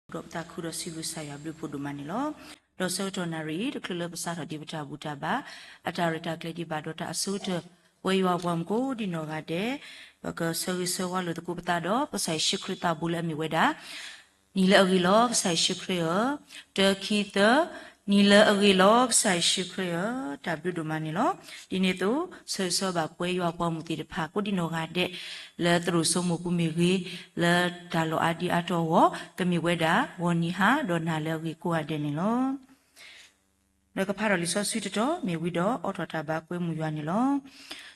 ဒီးပသးခုဒီးစံးဘျုးကစၢ်ယွၤဘျုးဖှိၣ်ဒိၣ်မးန့ၣ်လီၤ. ဒီးဆၢကတီၢ်နၣ်ရံၣ်အံၤ တချုးလၢပစးထီၣ်ဒံးပတၢ်ဘူၣ်တၢ်ဘါ အတၢ်ရဲၣ်တၢ်ကျဲၤဒံးဘၣ်ဒီးတၢ်အဆိကတၢၢ် ပဝဲယွၤပှၤမုၢ်ကိးဒံးနီၢ်ဂၤဒဲး ပကဆၢဂ့ၤဆၢဝါလိာ်သကိးပသးဒီး ကစၢ်ယ့ၣ်ၡူးခရံာ်သးဘိလၢအမ့ၢ်ဝဲဒၣ် နံၤလၢအဂ့ၤလီၤ ကစၢ်ယ့ၣ်ၡူးခရံာ်ဧၢ, တၢ ခံ သၢ, နံၤလၢအဂ့ၤလီၤ ကစၢ်ယ့ၣ်ၡူးခရံာ်ဧၢ, တၢ်ဘျုးဒိၣ်မးန့ၣ်လီၤ. ဒ်န့ၣ်အသိး ဆၢဂ့ၤဆၢဝါဘၣ်ပဝဲယွၤပှၤမုၢ်သ့ၣ်တဖၣ် ကိးဒံးနီၢ်ဂၤဒဲး လၢသရိာ်စိမိၢ်ပူၤမ့ၢ်ဂ့ၤ, လၢတၢ်လီၢ်အါဒံအါတီၤအဂီၢ် ကမ့ၢ်ဝဲဒၣ် ဂီၤနံၤဟါ ဒီးနၤလၢအဂ့ၤကိးဂၤဒဲးန့ၣ်လီၤ. ဒီးကဖးထီၣ်လံာ်စီဆှံတတီၤ မ့ၢ်ဝံၤဒီးအိးထီၣ်တၢ်ဘါကွဲမုာ်ယွၤန့ၣ်လီၤ.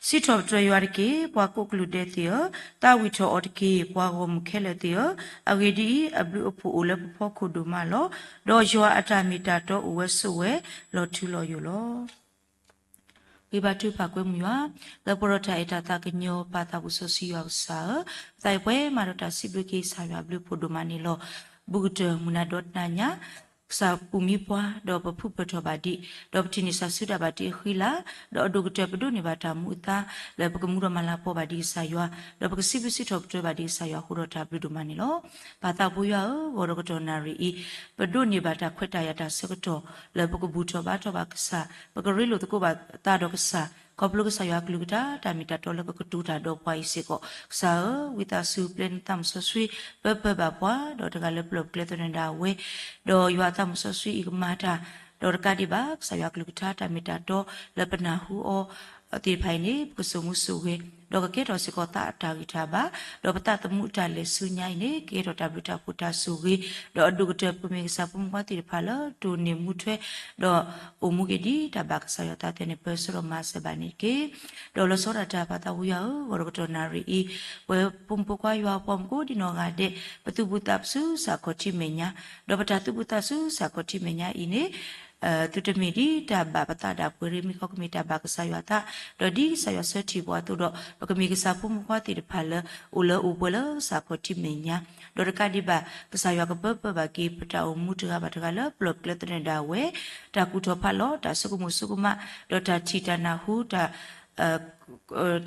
စံးထီၣ်ပတြၢၤယွၤတက့ၢ်, ပှၤကိးကလုာ်ဒဲးသ့ၣ်ဧၢ, သးဝံၣ်ထီၣ်အီၤတက့ၢ်, ပှၤဂီၢ်မုၢ်ခဲလၢာ်သ့ၣ်ဧၢ, အဂ့ၢ်ဒ်အံၤ, အဘျုးအဖှိၣ်အိၣ်လၢပဖီခိၣ်ဒိၣ်မးလီၤ. ဒီးယွၤအတၢ်မ့ၢ်တၢ်တီအိၣ်ဝဲဆိးဝဲလီၤထူလီၤယိာ်လီၤ. ဂ့ၤဘါထုကဖၣ်ကွဲမုာ်ယွၤ, လၢပှဲၤဒီးတၢ်အဲၣ်တၢ်သးကညီၤ ပၢ်သးဘိစီဆှံယွၤကစၢ်ဧၢ, ပသးအံၤပှဲၤမးဒီးတၢ်စံးဘျုးက့ၤကစၢ်ယွၤဘျုးဖှိၣ်ဒိၣ်မးန့ၣ်လီၤ. ဘူးကတၢၢ်မုၢ်နၤဒီတနၤညါ ကစၢ်ပူၤမံပှၤ ဒီးပဖုၣ်ပၢၢ်ထီၣ်ဘၣ်ဒံး, ဒီးပထံၣ်န့ၢ်စၢ်ဆူတၢ်ဘၣ်တ့အဃံလၤ, ဒီးအဒိၣ်ကတၢၢ်ပဒိးန့ၢ်ဘၣ်တၢ်မူအသါ လၢပကမူဒီးမၤလၤကပီၤဘၣ်ဒံးကစၢ်ယွၤ, ဒီးပကစံးဘျုးစံးထီၣ်ပတြၢၤဘၣ်ဒံးကစၢ်ယွၤအဃိဒီးတၢ်ဘျုးဒိၣ်မးန့ၣ်လီၤ. ပၢ်သးဘိယွၤဧၢ, ဂီၤဒီးကတီၢ်နၣ်ရံၣ်အံၤ ပဒိးန့ၢ်ဘၣ်တၢ်ခွဲးတၢ်ယာ်တၢ်ဆၢကတီၢ် လၢပကဘူၣ်ထီၣ်ဘါထီၣ်ဘၣ်ကစၢ်, ပကရ့လိာ်သကိးဘၣ်သးဒီးကစၢ်, ခီဖျိကစၢ်ယွၤအကလုၢ်ကထါ တၢ်မ့ၢ်တၢ်တီလၢကကတိၤတၢ်ဒီးပှၤအံၤစ့ၢ်ကီး, ကစၢ်ဧၢ, ဝံသးစူၤပျဲနသးမုၢ်စီဆှံ ပၢပၢဘၣ်ပှၤ, ဒီးတဂၤလၢပလီၢ်ပကျဲသနၢၣ်ဒၣ်ဝဲ, ဒီးယွၤအသးမုၢ်စီဆှံအံၤကမၤတၢ်, ဒီးတကးဒံးဘၣ် ကစၢ်ယွၤအကလုၢ်ကထါ တၢ်မ့ၢ်တၢ်တီလၢပနၢ်ဟူအီၤသ့ၣ်တဖၣ်အံၤန့ၣ် ပကစိာ်မူစိာ်ဂဲၤ, ဒီးကကဲထီၣ်စ့ၢ်ကီးသးအတၢ်ဂံၢ်တၢ်ဘါ, ဒီးပသးသမူအတၢ်လဲၤဆူညါအံၤန့ၣ် ကကဲထီၣ်တၢ်ဘျုးတၢ်ဖှိၣ်တၢ်ဆိၣ်ဂ့ၤ, ဒီးအဒိၣ်ကတၢၢ်ပမ့ၢ်ကစၢ်ဖိမုၣ်ဖိခွါသ့ၣ်တဖၣ်လၢတိၢ်န့ၢ်မူထွဲ, ဒီးအိၣ်မူက့ၤဒ်တၢ်ဘၣ်ကစၢ်ယွၤသးအသိးန့ၣ် ပၢဆှၢဒီးမၤစၢၤဘၣ်န့ၣ်တက့ၢ်. ဒီးလီၤဆီဒၣ်တၢ်ပၢ်သးဘိယွၤဧၢ, ဂီၤဒီးကတီၢ်နၣ်ရံၣ်အံၤ ပဝဲဖိမုၣ်ဖိခွါယွၤပှၤမုၣ်ကိးဒံးနီၢ်ဂၤဒဲး ပသူၣ်ဘူၣ်သးဖှိၣ်ဆူကစၢ်ခီၣ်ထံးမဲာ်ညါ, ဒီးပတၢ်သူၣ်ဘူၣ်သးဖှိၣ်ဆူကစၢ်ခီၣ်ထံးမဲာ်ညါအံၤန့ၣ် သုတမ့ၢ်ဒ်တၢ်ဘၣ်ပသးဒၣ်ပှဲၤရ့ မ့ၢ်ခီကမ့ၢ်တၢ်ဘၣ်ကစၢ်ယွၤသး, ဒီးဒ်ကစၢ်ယွၤဆၢထံၣ်ပှၤအသိးဒီး ပကမ့ၢ်ကစၢ်ဖိမုၣ်ဖိခွါသ့ၣ်တဖၣ်လၢ အိၣ်လၢအိၣ်ပှဲၤလၢကစၢ်ခီၣ်ထံးမဲာ်ညါ, ဒီးတကးဒံးဘၣ် ကစၢ်ယွၤကပၢပၢဘၣ်က့ၤပတၢ်အိၣ်မူတဂၤဘၣ်တဂၤလၢပလီၢ်ပကျဲသနၢၣ်ဒၣ်ဝဲ, တၢ်ကူၣ်ထီၣ်ဖးလီၤ, တၢ်ဆိကမိၣ်ဆိကမး, ဒီးတၢ်ထံၣ်တၢ်နၢ်ဟူ တၢ်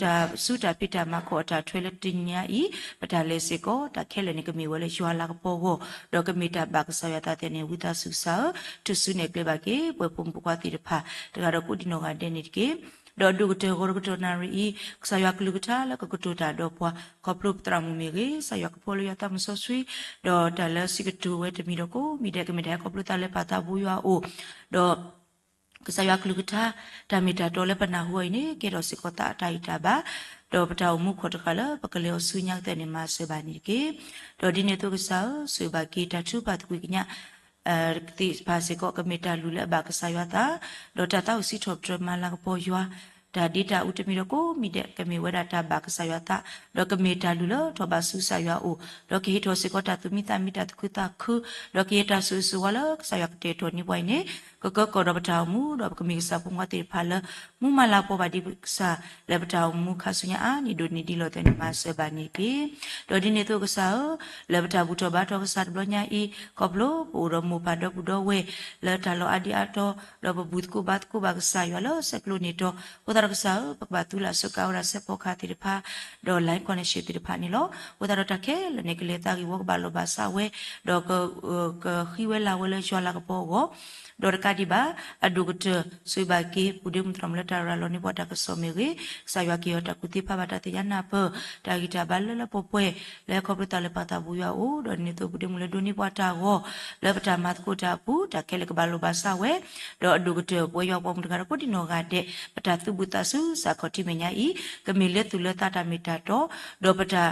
တၢ်စူၢ်တၢ်ဖံးတၢ်မၤခိၣ်အတၢ်ထွဲလၢတနံၤညါအံၤ, ပတၢ်လဲၤစ့ၢ်ကီး တၢ်ခဲလၢာ်န့ၣ် ကမ့ၢ်ဝဲလၢယွၤလၤကပီၤအဂီၢ်, ဒီးကမ့ၢ်တၢ်ဘၣ်ကစၢ်ယွၤသးအသိးန့ၣ် ဝံသးစူၤကစၢ်ဧၢ, ထုးစုနဲၣ်ကျဲဘၣ်က့ၤ ပှၤဖိမုၣ်ဖိခွါသ့ၣ်တဖၣ် တဂၤဒီးကိးဒံးနီၢ်ဂၤဒဲးန့ၣ်တက့ၢ်. ဒီးအဒိၣ်ကတၢၢ်ဂီၤဒီးကတီၢ်နၣ်ရံၣ်အံၤ ကစၢ်ယွၤကလုၢ်ကထါလၢကကတိၤတၢ်ဒီးပှၤ ခီဖျိပသရၣ်မုၣ်မ့ၢ်ဂ့ၤ, ကစၢ်ယွၤကဖိလၢယွၤသးမုၢ်စီဆှံ, ဒီးတၢ်လၢစံးကတိၤဝဲတမံၤဒီးကိးမံၤဒဲး ကမ့ၢ်တၢ်ဟဲခီဖျိသးလၢပၢ်သးဘိယွၤအအိၣ်, ဒီး ကစၢ်ယွၤကလုၢ်ကထါ တၢ်မ့ၢ်တၢ်တီလၢပနၢ်ဟူအီၤအံၤန့ၣ် ကဲထီၣ်စ့ၢ်ကီးသးအတၢ်ဂံၢ်တၢ်ဘါ, ဒီးပတၢ်အိၣ်မူခိၣ်တဃၣ်လၢပကလဲၤအီၤဆူညါကတၢၢ်န့ၣ် မၤစၢၤဘၣ်န့ၣ်တက့ၢ်. ဒီးဒ်န့ၣ်အသိးကစၢ်ဧၢ, ဆိၣ်ဂ့ၤဘၣ်က့ၤတၢ်ထုကဖၣ်သကွံာ်ကညး သ့ၣ်တဖၣ်စ့ၢ်ကီး ကမ့ၢ်တၢ်လုၢ်လၢအဘၣ်ကစၢ်ယွၤသး, ဒီးတၢ်သးဝံၣ်စံးထီၣ်ပတြၢၤမၤလၤကပီၤယွၤ, တၢ်ဒ့တၢ်အူတမံၤဒီးကိးမံၤဒဲး ကမ့ၢ်ဝဲဒၣ်တၢ်ဘၣ်ကစၢ်ယွၤသး, ဒီးကမ့ၢ်တၢ်လုၢ်လၢထီၣ်ဘးဆူကစၢ်ယွၤအအိၣ်, ဒီးကဟ့ၣ်ထီၣ်စ့ၢ်ကီးတၢ်သူၣ်မံသးမံ တၢ်သူၣ်ခုသးခု, ဒီးကယဲၢ်တၢ်ဆိၣ်ဂ့ၤဆိၣ်ဝါလၢကစၢ်ယွၤကတဲာ်ကတီၤန့ၢ်ပှၤအံၤန့ၣ် ကကၢကီၢ်ဒီးပတၢ်အိၣ်မူ ဒီးပကမ့ၢ်ကစၢ်ဖိမုၣ်ဖိခွါသ့ၣ်တဖၣ်လၢ မူမၤလၤကပီၤဘၣ်ဒံးကစၢ် လၢပတၢ်အိၣ်မူခါဆူညါအါန့ၢ်ဒိၣ်န့ၢ်ဒံးလီၤသးန့ၣ် မၤစၢၤဘၣ်န့ၣ်တက့ၢ်. ဒီးဒ်န့ၣ်အသိးကစၢ်ဧၢ, လၢပတၢ်ဘူၣ်ထီၣ်ဘါထီၣ်ကစၢ်တဘျီညါအံၤ ခီဖျိပအိၣ်ဒီးမိၢ်ပၢ်ဒီပုၢ်ဒီဝဲၢ် လၢတၢ်လီၢ်အါဒံအါတီၤ ဒီးပဘူၣ်သကိးဘါသကိးဘၣ်ကစၢ်ယွၤလၢဆဲးကျိးန့ၢ်တီၤ, အဃိသတးဒီးကစၢ်ဧၢ, ပကဘၣ်သူလၢအစၢကါဝဲဒၣ်စဲးဖီကဟၣ်သ့ၣ်တဖၣ် ဒီး line connection သ့ၣ်တဖၣ်န့ၣ်လီၤ. အဃိသတးဒီးတၢ်ခဲလၢာ်န့ၣ် ကလဲၤသးဂ့ၢ်ဝီကဘၣ်လီၤဘၣ်စးဝဲ, ဒီး ကဃံဝဲလၤဝဲလၢယွၤလၤကပီၤအဂီၢ်, ဒီးတကးဒံးဘၣ် အဒိၣ်ကတၢၢ် ဆိၣ်ဂ့ၤဘၣ်က့ၤ ပုၢ်ဒ့မုၣ်သရၣ်မုၣ်လၢတၢ်ရၤလီၤန့ၢ်ပှၤတၢ်ကစီၣ်မ့ၢ်ဂ့ၤ, ကစၢ်ယွၤက့ၤအီၤတၢ်ကူၣ်သ့ဖးဘၣ်တၢ်သ့ၣ်ညါနၢ်ပၢၢ် တၢ်ဂံၢ်တၢ်ဘါလၢလၢပှဲၤပှဲၤ လၢခီဖျိသးလၢပၢ်သးဘိယွၤအအိၣ်, ဒီးဒ်န့ၣ်အသိး ပုၢ်ဒ့မုၣ်လၢဒိးန့ၢ်ပှၤတၢ်ဂီၤ လၢပတၢ်မၤသကိးတၢ်အပူၤ တၢ်ခဲလၢာ်ကဘၣ်လီၤဘၣ်စးဝဲ, ဒီးအဒိၣ်ကတၢၢ် ပဝဲယွၤပှၤမုၣ်တဂၤဒီးကိးဒံးနီၢ်ဂၤဒဲး ပတၢ်သူၣ်ဘူၣ်သးစူၤစးခီၣ်ထံးမဲာ်ညါအံၤ ကမ့ၢ်လၢသူၣ်လၢသးတၢ်မ့ၢ်တၢ်တီ, ဒီးပတၢ်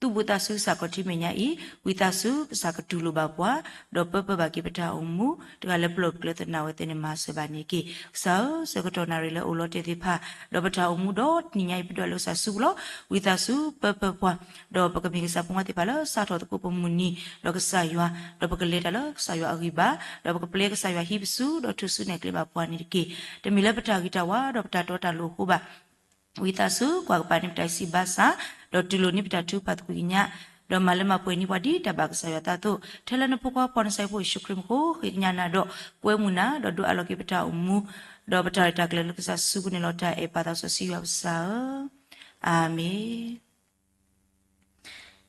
သူၣ်ဘူၣ်သးစူၤစးခီၣ်ထံးမဲာ်ညါအံၤ ဝံသးစူၤ ကစၢ်ကတူၢ်လိာ်ဘၣ်ပှၤ, ဒီးပၢပၢဘၣ်က့ၤပတၢ်အိၣ်မူ တဂၤလၢပလီၢ်ပကျဲသနာ်ဝဲသ့ၣ်န့ၣ် မၤစၢၤဘၣ်န့ၣ်တက့ၢ်. ကစၢ်ဧၢ, ဆၢကတီၢ်နၣ်ရံၣ်လၢအိၣ်လီၤတဲာ်သ့ၣ်တဖၣ်, ဒီးပတၢ်အိၣ်မူဒီးတနံၤညါအံၤ ပဒွးလၢကစၢ်စုပူၤလီၤ. ဝံသးစူၤပၢပၢပှၤ, ဒီးပကမ့ၢ်ကစၢ်ဖိခွါသ့ၣ်တဖၣ်လၢ စးထီၣ်သကိးပမုၢ်နံၤ, ဒီးကစၢ်ယွၤ, ဒီးပကလဲၤတၢ်လၢကစၢ်ယွၤအဂံၢ်ဘါ, ဒီးပကပျဲကစၢ်ယွၤဟံးပစု, ဒီးထုးစုနဲၣ်ကျဲဘၣ်ပှၤန့ၣ်တက့ၢ်. တမ့ၢ်လၢပတၢ်ဂံၢ်တၢ်ဘါ ဒီးပတၢ်တီတၢ်လိၤအဃိဘၣ် ဝံသးစူၤ ကွၢ်ကပၤန့ၢ်ပတၢ်စံးဘါစၢ်, ဒီးတူၢ်လိာ်န့ၢ်ပတၢ်ထုကဖၣ်သကွံာ်ကညး, ဒီးမၤလၢမၤပှဲၤန့ၢ်ပှၤဒ်တၢ်ဘၣ်ကစၢ်ယွၤသးအသိး, ထဲလၢနဖိခွါပှၤနစဲဖိယ့ၣ်ၡူးခရံာ်မူခိၣ် ဃ့ကညးနၤဒီး ကွဲမုာ်နၤ, ဒီးဒိးအးလီၤက့ၤပတၢ်အိၣ်မူ, ဒီးပတၢ်ရဲၣ်တၢ်ကျဲၤလၢကစၢ်စုပူၤန့ၣ်လီၤ. တၢ်အဲၣ်ပၢ်သးစီဆှံယွၤပကစၢ်ဧၢ, အၤမ့ၣ်.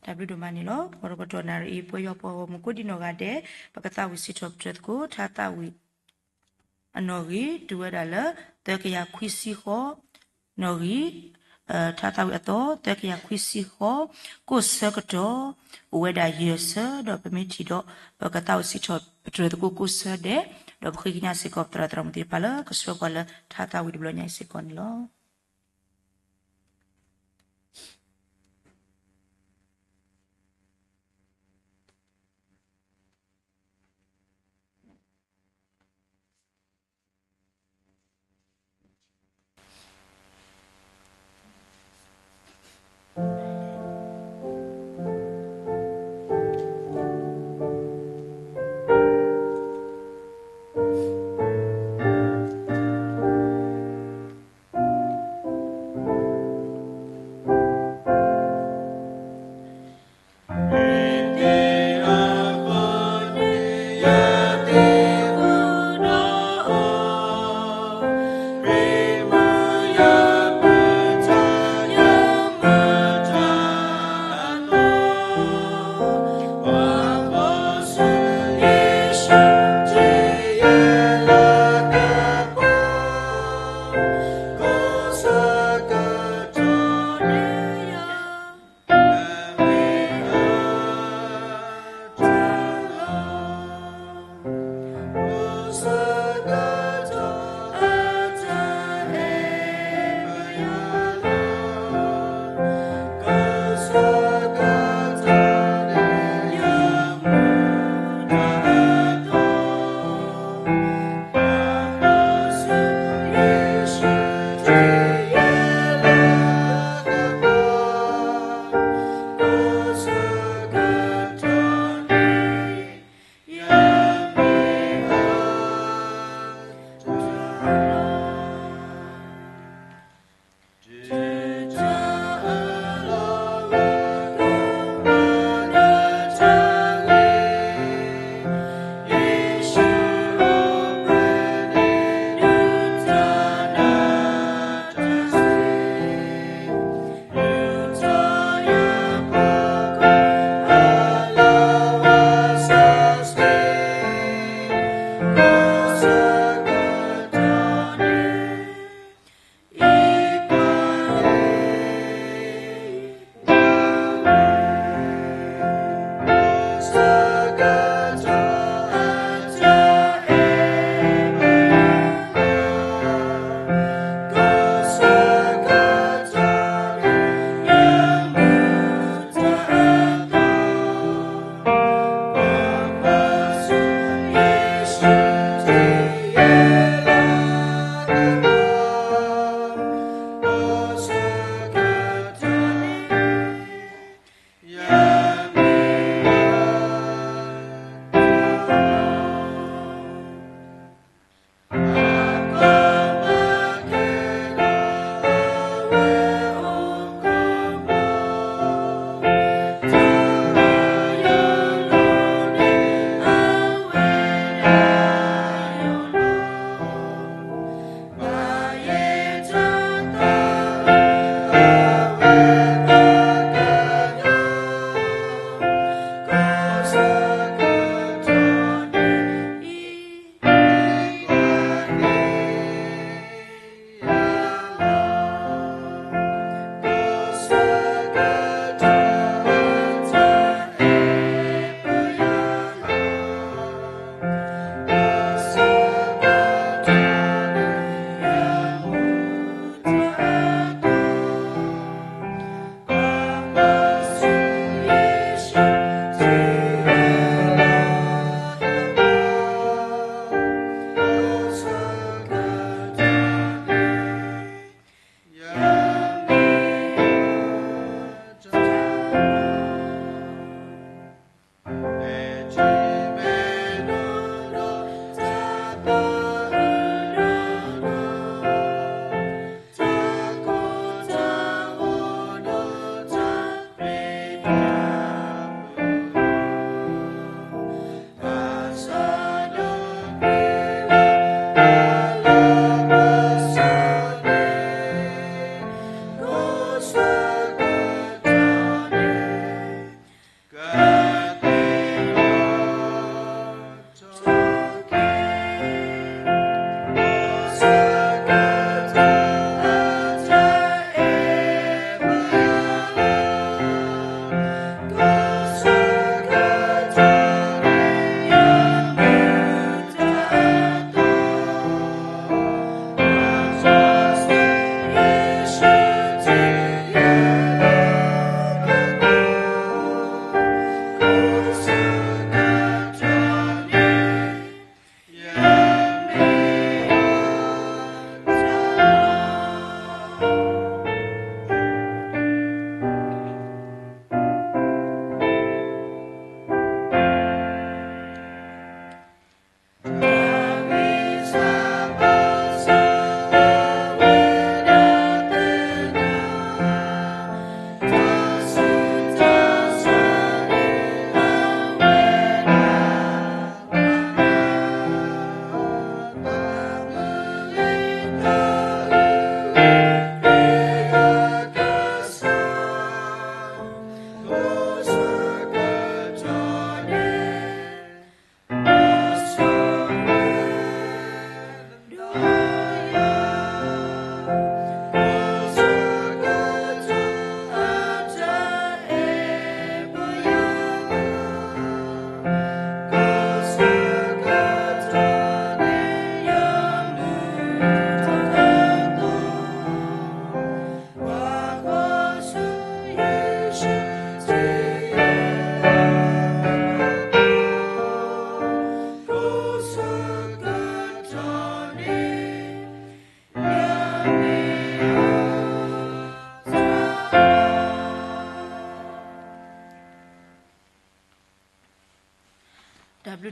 တၢ်ဘျုးဒိၣ်မးန့ၣ်လီၤ. ပှၤတပတီၢ်နၣ်ရံၣ်အံၤ ပဝဲယွၤပှၤဂီၢ်မုၢ်ကိးဒံနီၢ်ဂၤဒဲး ပကသးဝံၣ်စံးထီၣ်ပတြၢၤသကိး ထါသးဝံၣ် အနီၣ်ဂံၢ် တုၤဝဲဒၣ်လၢ သၢကယၤခွံဆံဃီ နီၣ်ဂံၢ်, ထါသးဝံၣ်အသီ သၢကယၤခွံဆံဃီ, ကိးဆၢကတီၢ် အိၣ်ဝဲဒၣ်ယဲၢ်ဆၢ ဒီးပမ့ၢ်ထံၣ်ဒီး ပကသးဝံၣ်စံးထီၣ်ပတြၢၤသကိးကိးဆၢဒဲး, ဒီးပဃ့ကညးစ့ၢ်ကီးပသရၣ်သရၣ်မုၣ်သ့ၣ်တဖၣ်လၢကဆှၢပှၤလၢထါသးဝံၣ်တဘျီညါအံၤစ့ၢ်ကီးန့ၣ်လီၤ.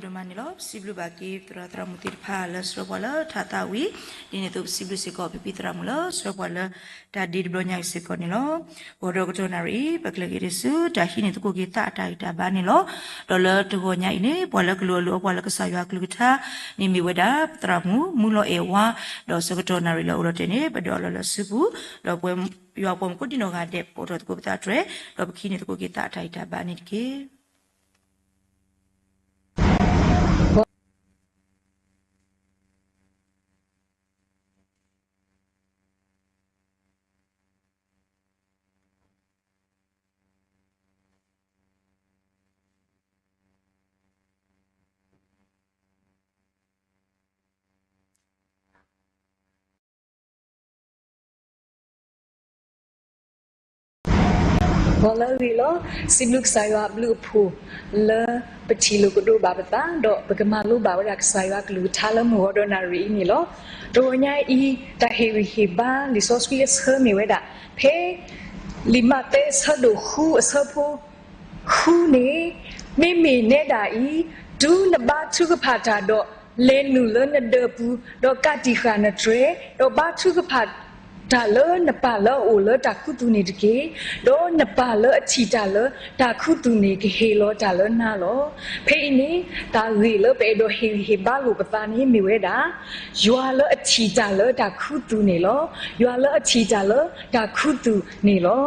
ဒိၣ်မးန့ၣ်လီၤ. ပစံးဘျုးဘၣ်က့ၤပသရၣ်သရၣ်မုၣ်သ့ၣ်တဖၣ်လၢဆှၢပှၤလၢထးသးဝံၤ, ဒ်န့ၣ်အသိးပစံးဘျုးစ့ၢ်ကီးဖံဖံသရၣ်မုၣ်လၢဆှၢပှၤလၢတၢ်ဒ့တဘျီညါအံၤစ့ၢ်ကီးန့ၣ်လီၤ. ဂီၤဒီးကတီၢ်နၣ်ရံၣ်အံၤ ပကျဲၤက့ၤဒံးဆူတၢ်ဟံးန့ၢ်သကိးက့ၤသးအတၢ်ဂံၢ်တၢ်ဘါန့ၣ်လီၤ. ဒီးလၢတဂီၤညါအံၤန့ၣ် ပှၤလၢကလူၤအီၤလူၤအီပှၤလၢကစၢ်ယွၤအကလုၢ်ကထါန့ၣ်မ့ၢ်ဝဲဒၣ် ပသရၣ်မုၣ်မုၢ်လီၤအဲၣ်ဝါ, ဒီးဆၢကတီၢ်နၣ်ရံၣ်လၢအအိၣ်ဒီးတဲန့ၣ် ပဒိးအီၤလၢလၢစုပူၤ, ဒီးပဝဲယွၤအပှၤမုၣ်ကိးဒံနီၢ်ဂၤဒဲး ပအိးထီၣ်သကိးပသးတြဲၤ, ဒီးပကဟံးန့ၢ်သကိးက့ၤသးအတၢ်ဂံၢ်တၢ်ဘါန့ၣ်တက့ၢ်. ဂီၤလၢအဂ့ၤလီၤ. စံးဘျုးကစၢ်ယွၤအဘျုးအဖှိၣ် လၢပထံၣ်လိာ်ကဒိးဘၣ်ပသး ဒီးပကမၤလိဘၣ်ဝဲဒၣ်ကစၢ်ယွၤအကလုၢ်ကထါလၢမုၢ်ဂီၤဒီးနၣ်ရံၣ်အံၤန့ၣ်လီၤ. တဂီၤညါအံၤ တၢ်ဟ့ၣ်ဂံၢ်ဟ့ၣ်ဘါလံာ်စီဆှံအဆၢမ့ၢ်ဝဲဒၣ် ဖဲ လံာ်မးသဲအဆၢဒိၣ်ဃုအဆၢဖိ ဃုန့ၣ်, မ့မ့ၢ်နဲဒၣ်အံၤ, တုၤနဘါထုကဖၣ်တၢ်ဒီး လဲၤနုာ်လၢနဒၢးပူၤ, ဒီးကးတံာ်ဃာ်နတြဲၤ, ဒီးဘါထုကဖၣ်တၢ်လၢနပၢ်လၢအအိၣ်လၢတၢ်ခူသူၣ်န့ၣ်တက့ၢ်. ဒီးနပၢ်လၢအထံၣ်တၢ်လၢတၢ်ခူသူၣ်န့ၣ် ကဟ့ၣ်လီၤတၢ်လၢနၤလီၤ. ဖဲအံၤန့ၣ် တၢ်ဂ့ၢ်လၢပအဲၣ်ဒိးဟ့ၣ်ဂံၢ်ဟ့ၣ်ဘါလိာ်ပသးန့ၣ်မ့ၢ်ဝဲဒၣ် ယွၤလၢအထံၣ်တၢ်လၢတၢ်ခူသူၣ်န့ၣ်လီၤ. ယွၤလၢအထံၣ်တၢ်လၢတၢ်ခူသူၣ်န့ၣ်လီၤ.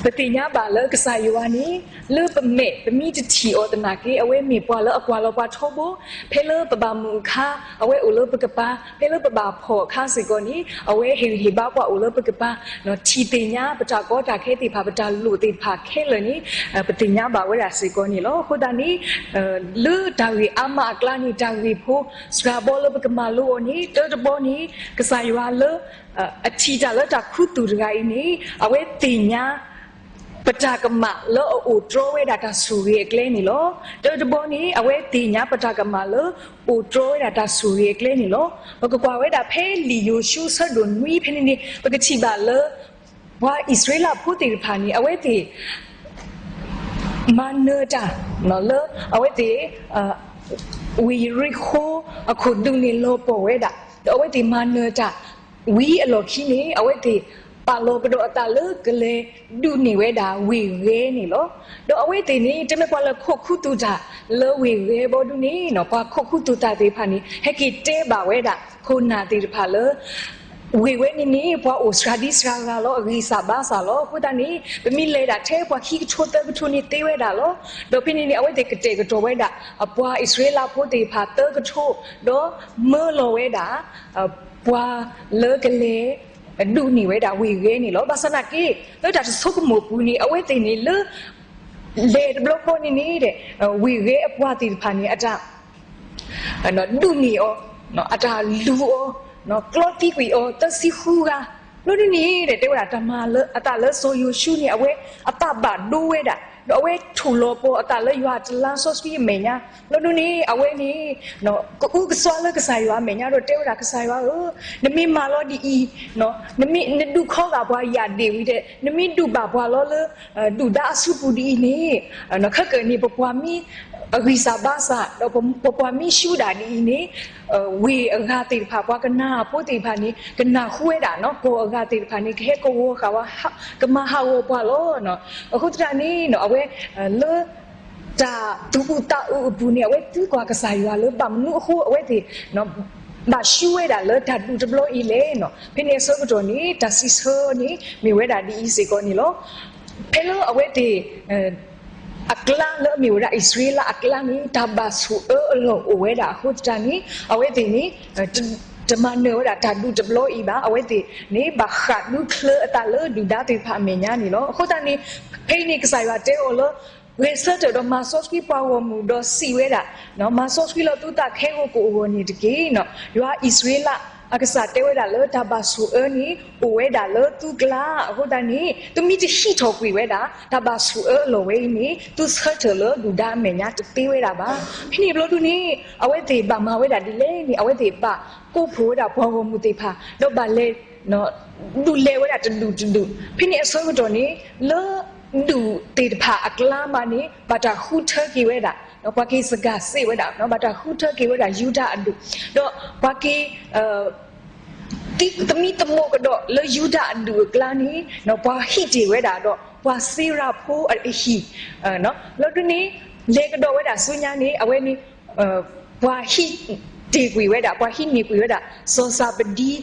ပသ့ၣ်ညါဘၣ်လၢကစၢ်ယွၤန့ၣ် လၢပမဲာ်ပမ့ၢ်တထံၣ်အီၤသနာ်က့ အဝဲမ့ၢ်ပှၤလၢအကွၢ်လီၤပှၤထီဘိ, ဖဲလၢပဘၣ်မုာ်အခါ အဝဲအိၣ်လၢပကပၤ, ဖဲလၢပဘၣ်ဖှီၣ်အခါစ့ၢ်ကီးန့ၣ် အဝဲဟ့ၣ်ဂံၢ်ဟ့ၣ်ဘါပှၤအိၣ်လၢပကပၤ, ထံၣ်သ့ၣ်ညါပတၢ်ကီတၢ်ခဲသ့ၣ်တဖၣ် ပတၢ်လိၣ်သ့ၣ်တဖၣ်ခဲလၢာ်န့ၣ် ပသ့ၣ်ညါဘၣ်ဝဲဒၣ်စ့ၢ်ကီးန့ၣ်လီၤ. အဃိသတးန့ၣ် လၢတၢ်ဂ့ၢ်အါမးအကျါန့ၣ် တၢ်ဂ့ၢ်ဖိစှၤဘီလၢပကမၤလိအီၤန့ၣ် တၢတဘီန့ၣ် ကစၢ်ယွၤလၢ အထံၣ်တၢ်လၢတၢ်ခူသူၣ်တဂၤအံၤန့ၣ် အဝဲသ့ၣ်ညါ ပတၢ်ကမၣ်လၢအအိၣ်တြီဝဲဒၣ်တၢ်ဆိၣ်ဂ့ၤအကျဲန့ၣ်လီၤ. တၢတဘီန့ၣ် အဝဲသ့ၣ်ညါပတၢ်ကမၣ်လၢအိၣ်တြီဝဲဒၣ်တၢ်ဆိၣ်ဂ့ၤအကျဲန့ၣ်လီၤ. ပကကွၢ်ဝဲဒၣ်ဖဲလံာ်ယိၤၡူအဆၢဒိၣ်နွံဖဲန့ၣ်န့ၣ် ပကထံၣ်ဘၣ်လၢ ပှၤအံၣ်စရ့လးဖိသ့ၣ်တဖၣ်န့ၣ် အဝဲသ့ၣ် မၤနၢၤတၢ် လၢအဝဲသ့ၣ် ဝ့ၢ်ယရံၣ်ဃိၤအခိၣ်ဒူန့ၣ်လီၤပှီၢ်ဝဲဒၣ်, ဒီးအဝဲသ့ၣ်မၤနၢၤတၢ် ဝံၤအလီၢ်ခံန့ၣ် အဝဲသ့ၣ်ပာ်လီၤကဒီးအသးလၢကလဲၤဒုးန့ၢ်ဝဲဒၣ်ဝ့ၢ်ဂဲၤန့ၣ်လီၤ. ဒီးအဝဲသ့ၣ်န့ၣ် တမ့ၢ်ပှၤလၢခိးခူသူၣ်တၢ်လၢဝ့ၢ်ဂဲၤဘီဒုန့ၣ် ပှၤခိးခူသူၣ်တၢ်သ့ၣ်တဖၣ်န့ၣ် ဟဲက့ၤတဲဘၣ်ဝဲဒၣ် ခိၣ်နၢ်သ့ၣ်တဖၣ်လၢ ဝ့ၢ်ဝဲန့ၣ်န့ၣ် ပှၤအိၣ်စှၤဒံစှၤဂၤလီၤ, အဂံၢ်စၢ်ဘါစၢ်လီၤ. အဃိသတးန့ၣ် ပမ့ၢ်လဲၤဒၣ်ထဲပှၤခံကထိသၢကထိန့ၣ်သ့ဝဲဒၣ်လီၤ. ဒီးဖဲန့ၣ်န့ၣ် အဝဲသ့ၣ်ကတဲာ်ကတီၤဝဲဒၣ် အပှၤအံၣ်စရ့လးဖိသ့ၣ်တဖၣ်သၢကထိ, ဒီးမၢလီၤဝဲဒၣ် ပှၤလၢကလဲၤ ဒုးန့ၢ်ဝဲဒၣ်ဝ့ၢ်ဂဲၤန့ၣ်လီၤ. ဘၣ်ဆၣ်သနာ်က့ လၢတၢ်တဆိကမိၣ်ပူၤန့ၣ် အဝဲသ့ၣ်န့ၣ်လၢ လဲၤတဘျီဃီန့ၣ်န့ၣ် ဝ့ၢ်ဂဲၤအပှၤသ့ၣ်တဖၣ်န့ၣ် အတၢ် ဒုးန့ၢ်အီၤ, အတၢ်လူၤအီၤ, ကျီသံကွံာ်အီၤ သၢဆံဃုဂၤ, ဘျီဒုန့ၣ် တဲဝဲဒၣ်တၢ်မၤလၢအသးလၢစီၤယိၤၡူန့ၣ် အဝဲအသးဘၣ်ဒိဝဲဒၣ်, ဒီးအဝဲထူၣ်လီၤပီၤအသးလၢယွၤတလါစီဆှံအမဲာ်ညါ, ဘျီဒုန့ၣ် အဝဲန့ၣ် ကအုကစွါလၢကစၢ်ယွၤအမဲာ်ညါဒီးတဲဝဲဒၣ်ကစၢ်ယွၤဧၢ, နမ့ၢ်မၤလီၤဒ်အံၤ, နမ့ၢ်နဒုးခီဂာ်ပှၤယၣ်ဒ့ၣ်ဝံၤဒီး နမ့ၢ်ဒုးဘၣ်ပှၤလီၤလၢ ဒုၣ်ဒါအစုပူၤဒ်အံၤန့ၣ်, ခဲကနံၣ်အံၤ ပပှၤမ့ၢ်အဂံၢ်စၢ်ဘါစၢ် ဒီးပပှၤမ့ၢ်ရှူဒၣ်ဒ်အံၤန့ၣ်, ဝ့ၢ်အဂၤသ့ၣ်တဖၣ် ပှၤကနၤအဖိသ့ၣ်တဖၣ်န့ၣ် ကနၢ်ဟူဝဲဒၣ် ကီၢ်အဂၤသ့ၣ်တဖၣ်န့ၣ် ကဟဲကဝီၤဃာ်ဝဲ ကမၤဟးဂီၤပှၤလီၤ. အဃိသတးန့ၣ် အဝဲ လၢ တၢ်သူၣ်အုးသးအုးအပူၤန့ၣ် အဝဲသံကွၢ်ကစၢ်ယွၤလၢဘၣ်မနုၤအဃိ အဝဲသ့ၣ် ဘၣ်ရှူဝဲဒၣ်လၢတၢ်ဒုးတဘျီအံၤလဲၣ်. ဖဲန့ၣ်အဆၢကတီၢ်န့ၣ် တၢ်စံးဆၢန့ၣ် မ့ၢ်ဝဲဒၣ်ဒ်အံၤစ့ၢ်ကီးန့ၣ်လီၤ. ဖဲလၢအဝဲသ့ၣ် အကျါလၢအမ့ၢ်ဝဲဒၣ်အံၣ်စရ့လးအကျါန့ၣ် တၢ်ဘၣ်ဆိၣ်အၢအလီၢ်အိၣ်ဝဲဒၣ်အဃိသတးန့ၣ် အဝဲသ့ၣ်န့ၣ် တမၤနၢၤဝဲဒၣ်တၢ်ဒုးတဘျီအံၤဘၣ်. အဝဲသ့ၣ်န့ၣ် ဘၣ်ဃးဒူချၢအသးလၢဒုၣ်ဒါသ့ၣ်တဖၣ်အမဲာ်ညါန့ၣ်လီၤ. အဃိသတးန့ၣ် ဖဲအံၤန့ၣ် ကစၢ်ယွၤတဲအီၤလၢ ဂဲၤဆၢထၢၣ်ဒီးမၤစီဆှံပှၤဂီၢ်မုၢ်ဒီးစံးဝဲဒၣ်, မၤစီဆှံလၢသုသးခဲကိာ်ကအိၣ်ဂီၢ်န့ၣ်တက့ၢ်. ယွၤအံၣ်စရ့လးအကစၢ်တဲဝဲဒၣ်လၢတၢ်ဘၣ်ဆိၣ်အၢန့ၣ် အိၣ်ဝဲဒၣ်လၢသုကျါ, အဃိသတးန့ၣ် သုမ့ၢ်တဟံးထီၣ်ကွံာ်ဝဲဒၣ် တၢ်ဘၣ်ဆိၣ်အၢအလီၢ်ဝဲအံၤန့ၣ် သုဆၢထၢၣ်လၢဒုၣ်ဒါအမဲာ်ညါတသ့ဝဲဒၣ်ဘၣ်. ဖဲန့ၣ်ဘျီဒုန့ၣ် အဝဲသ့ၣ်ဘၣ်မၤဝဲဒၣ်ဒ်လဲၣ်န့ၣ် အဝဲသ့ၣ်ဘၣ်ကိးဖှိၣ်ဝဲဒၣ်ပှၤဂီၢ်မုၢ်သ့ၣ်တဖၣ် ဒီးဘၣ်လဲၤ ဒုးလဲၤဝဲဒၣ်တဒူၣ်တဒူၣ်. ဖဲန့ၣ်အဆၢကတီၢ်န့ၣ် လၢဒူၣ်သ့ၣ်တဖၣ်အကျါမးန့ၣ် ဘၣ်တၢ်ဃုထၢက့ၤဝဲဒၣ် ပှၤက့ၤစကၤစ့ၣ်ဝဲဒၣ် ဘၣ်တၢ်ဃုထၢက့ၤဝဲဒၣ်ယူဒၤအဒူၣ်, ဒီးပှၤက့ၤ သမံသမိးကဒီးလၢယူဒၤအဒူၣ်အကျါန့ၣ် ပှၤဟံးတ့ၢ်ဝဲဒၣ်ဒီးပှၤစ့ရၤဖိအဟံၣ်, လီၤဒုန့ၣ် လဲၤကဒီးဝဲဒၣ်ဆူညါန့ၣ် အဝဲန့ၣ် ပှၤဟံးတ့ၢ်ကွံာ်ဝဲဒၣ် ပှၤဟံးန့ၢ်ကွံာ်ဝဲဒၣ် စီၤစၤပဒံ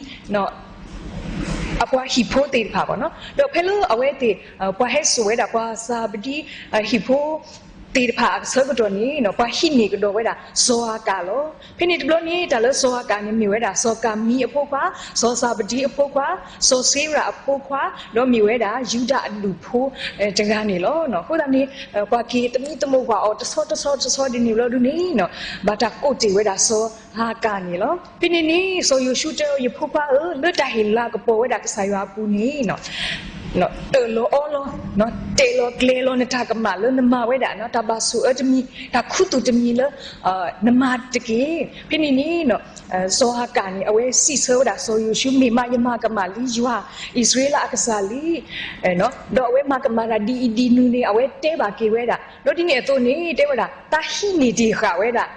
အပှၤဟံၣ်ဖိသ့ၣ်တဖၣ်ဘၣ်နီၤ, ဒီးဖဲလၢအဝဲသ့ၣ် ပှၤဟဲစိာ်ဝဲဒၣ် ပှၤစၤပဒံ ဟံၣ်ဖိသ့ၣ်တဖၣ်အဆၢကတီၢ်န့ၣ် ပှၤဟံးန့ၢ်ကဒီးဝဲဒၣ် စီၤအၤကၣ်လီၤ. ဖဲန့ၣ်တဘျီန့ၣ် တၢ်လၢစီၤအၤကၣ်န့ၣ် မ့ၢ်ဝဲဒၣ် စီၤကၤမံအဖိခွါ, စီၤစၤပဒံအဖိခွါ, စီၤစ့ရၤအဖိခွါ, ဒီးမ့ၢ်ဝဲဒၣ် ယူဒၤအဒူၣ်ဖိ တဂၤန့ၣ်လီၤ. အဃိသတးန့ၣ် ပှၤက့ၤသမံသမိးကွၢ်အီၤ တဆီတဆီတဆီဒ်န့ၣ်ဘျီဒုန့ၣ် ဘၣ်တၢ်ကိးတ့ၢ်ဝဲဒၣ် စီၤအၤကၣ်န့ၣ်လီၤ. ဖဲန့ၣ်န့ၣ် စီၤယိၤၡူတဲအီၤ ယဖိခွါဧၢ, လၢတၢ်ဟ့ၣ်လၤကပီၤဝဲဒၣ်ကစၢ်ယွၤအပူၤန့ၣ် အၢၣ်လီၤအီလီၤ, တဲာ်လီၤကျဲၤလီၤနတၢ်ကမၣ်လၢနမၤဝဲဒၣ် တၢ်ဘၣ်ဆိၣ်အၢတမံၤ, တၢ်ခူသူၣ်တမံၤလၢ နမၤတက့ၢ်. ဖဲန့ၣ်န့ၣ် စီၤအၤကၣ်န့ၣ် အဝဲစံးဆၢဝဲဒၣ်စီၤယိၤၡူ မ့ၢ်မးယမၤကမၣ်လံယွၤ အံၣ်စရ့လးအကစၢ်လံ, ဒီးအဝဲမၤကမၣ်တၢ်ဒ်အံၤဒ်နုၤန့ၣ် အဝဲတဲဘၣ်က့ၤဝဲဒၣ်, ဒီးဒ်န့ၣ်အသိးန့ၣ် တဲဝဲဒၣ် တၢ်ဟံးန့ၢ်တ့ၢ်ဃာ်ဝဲဒၣ်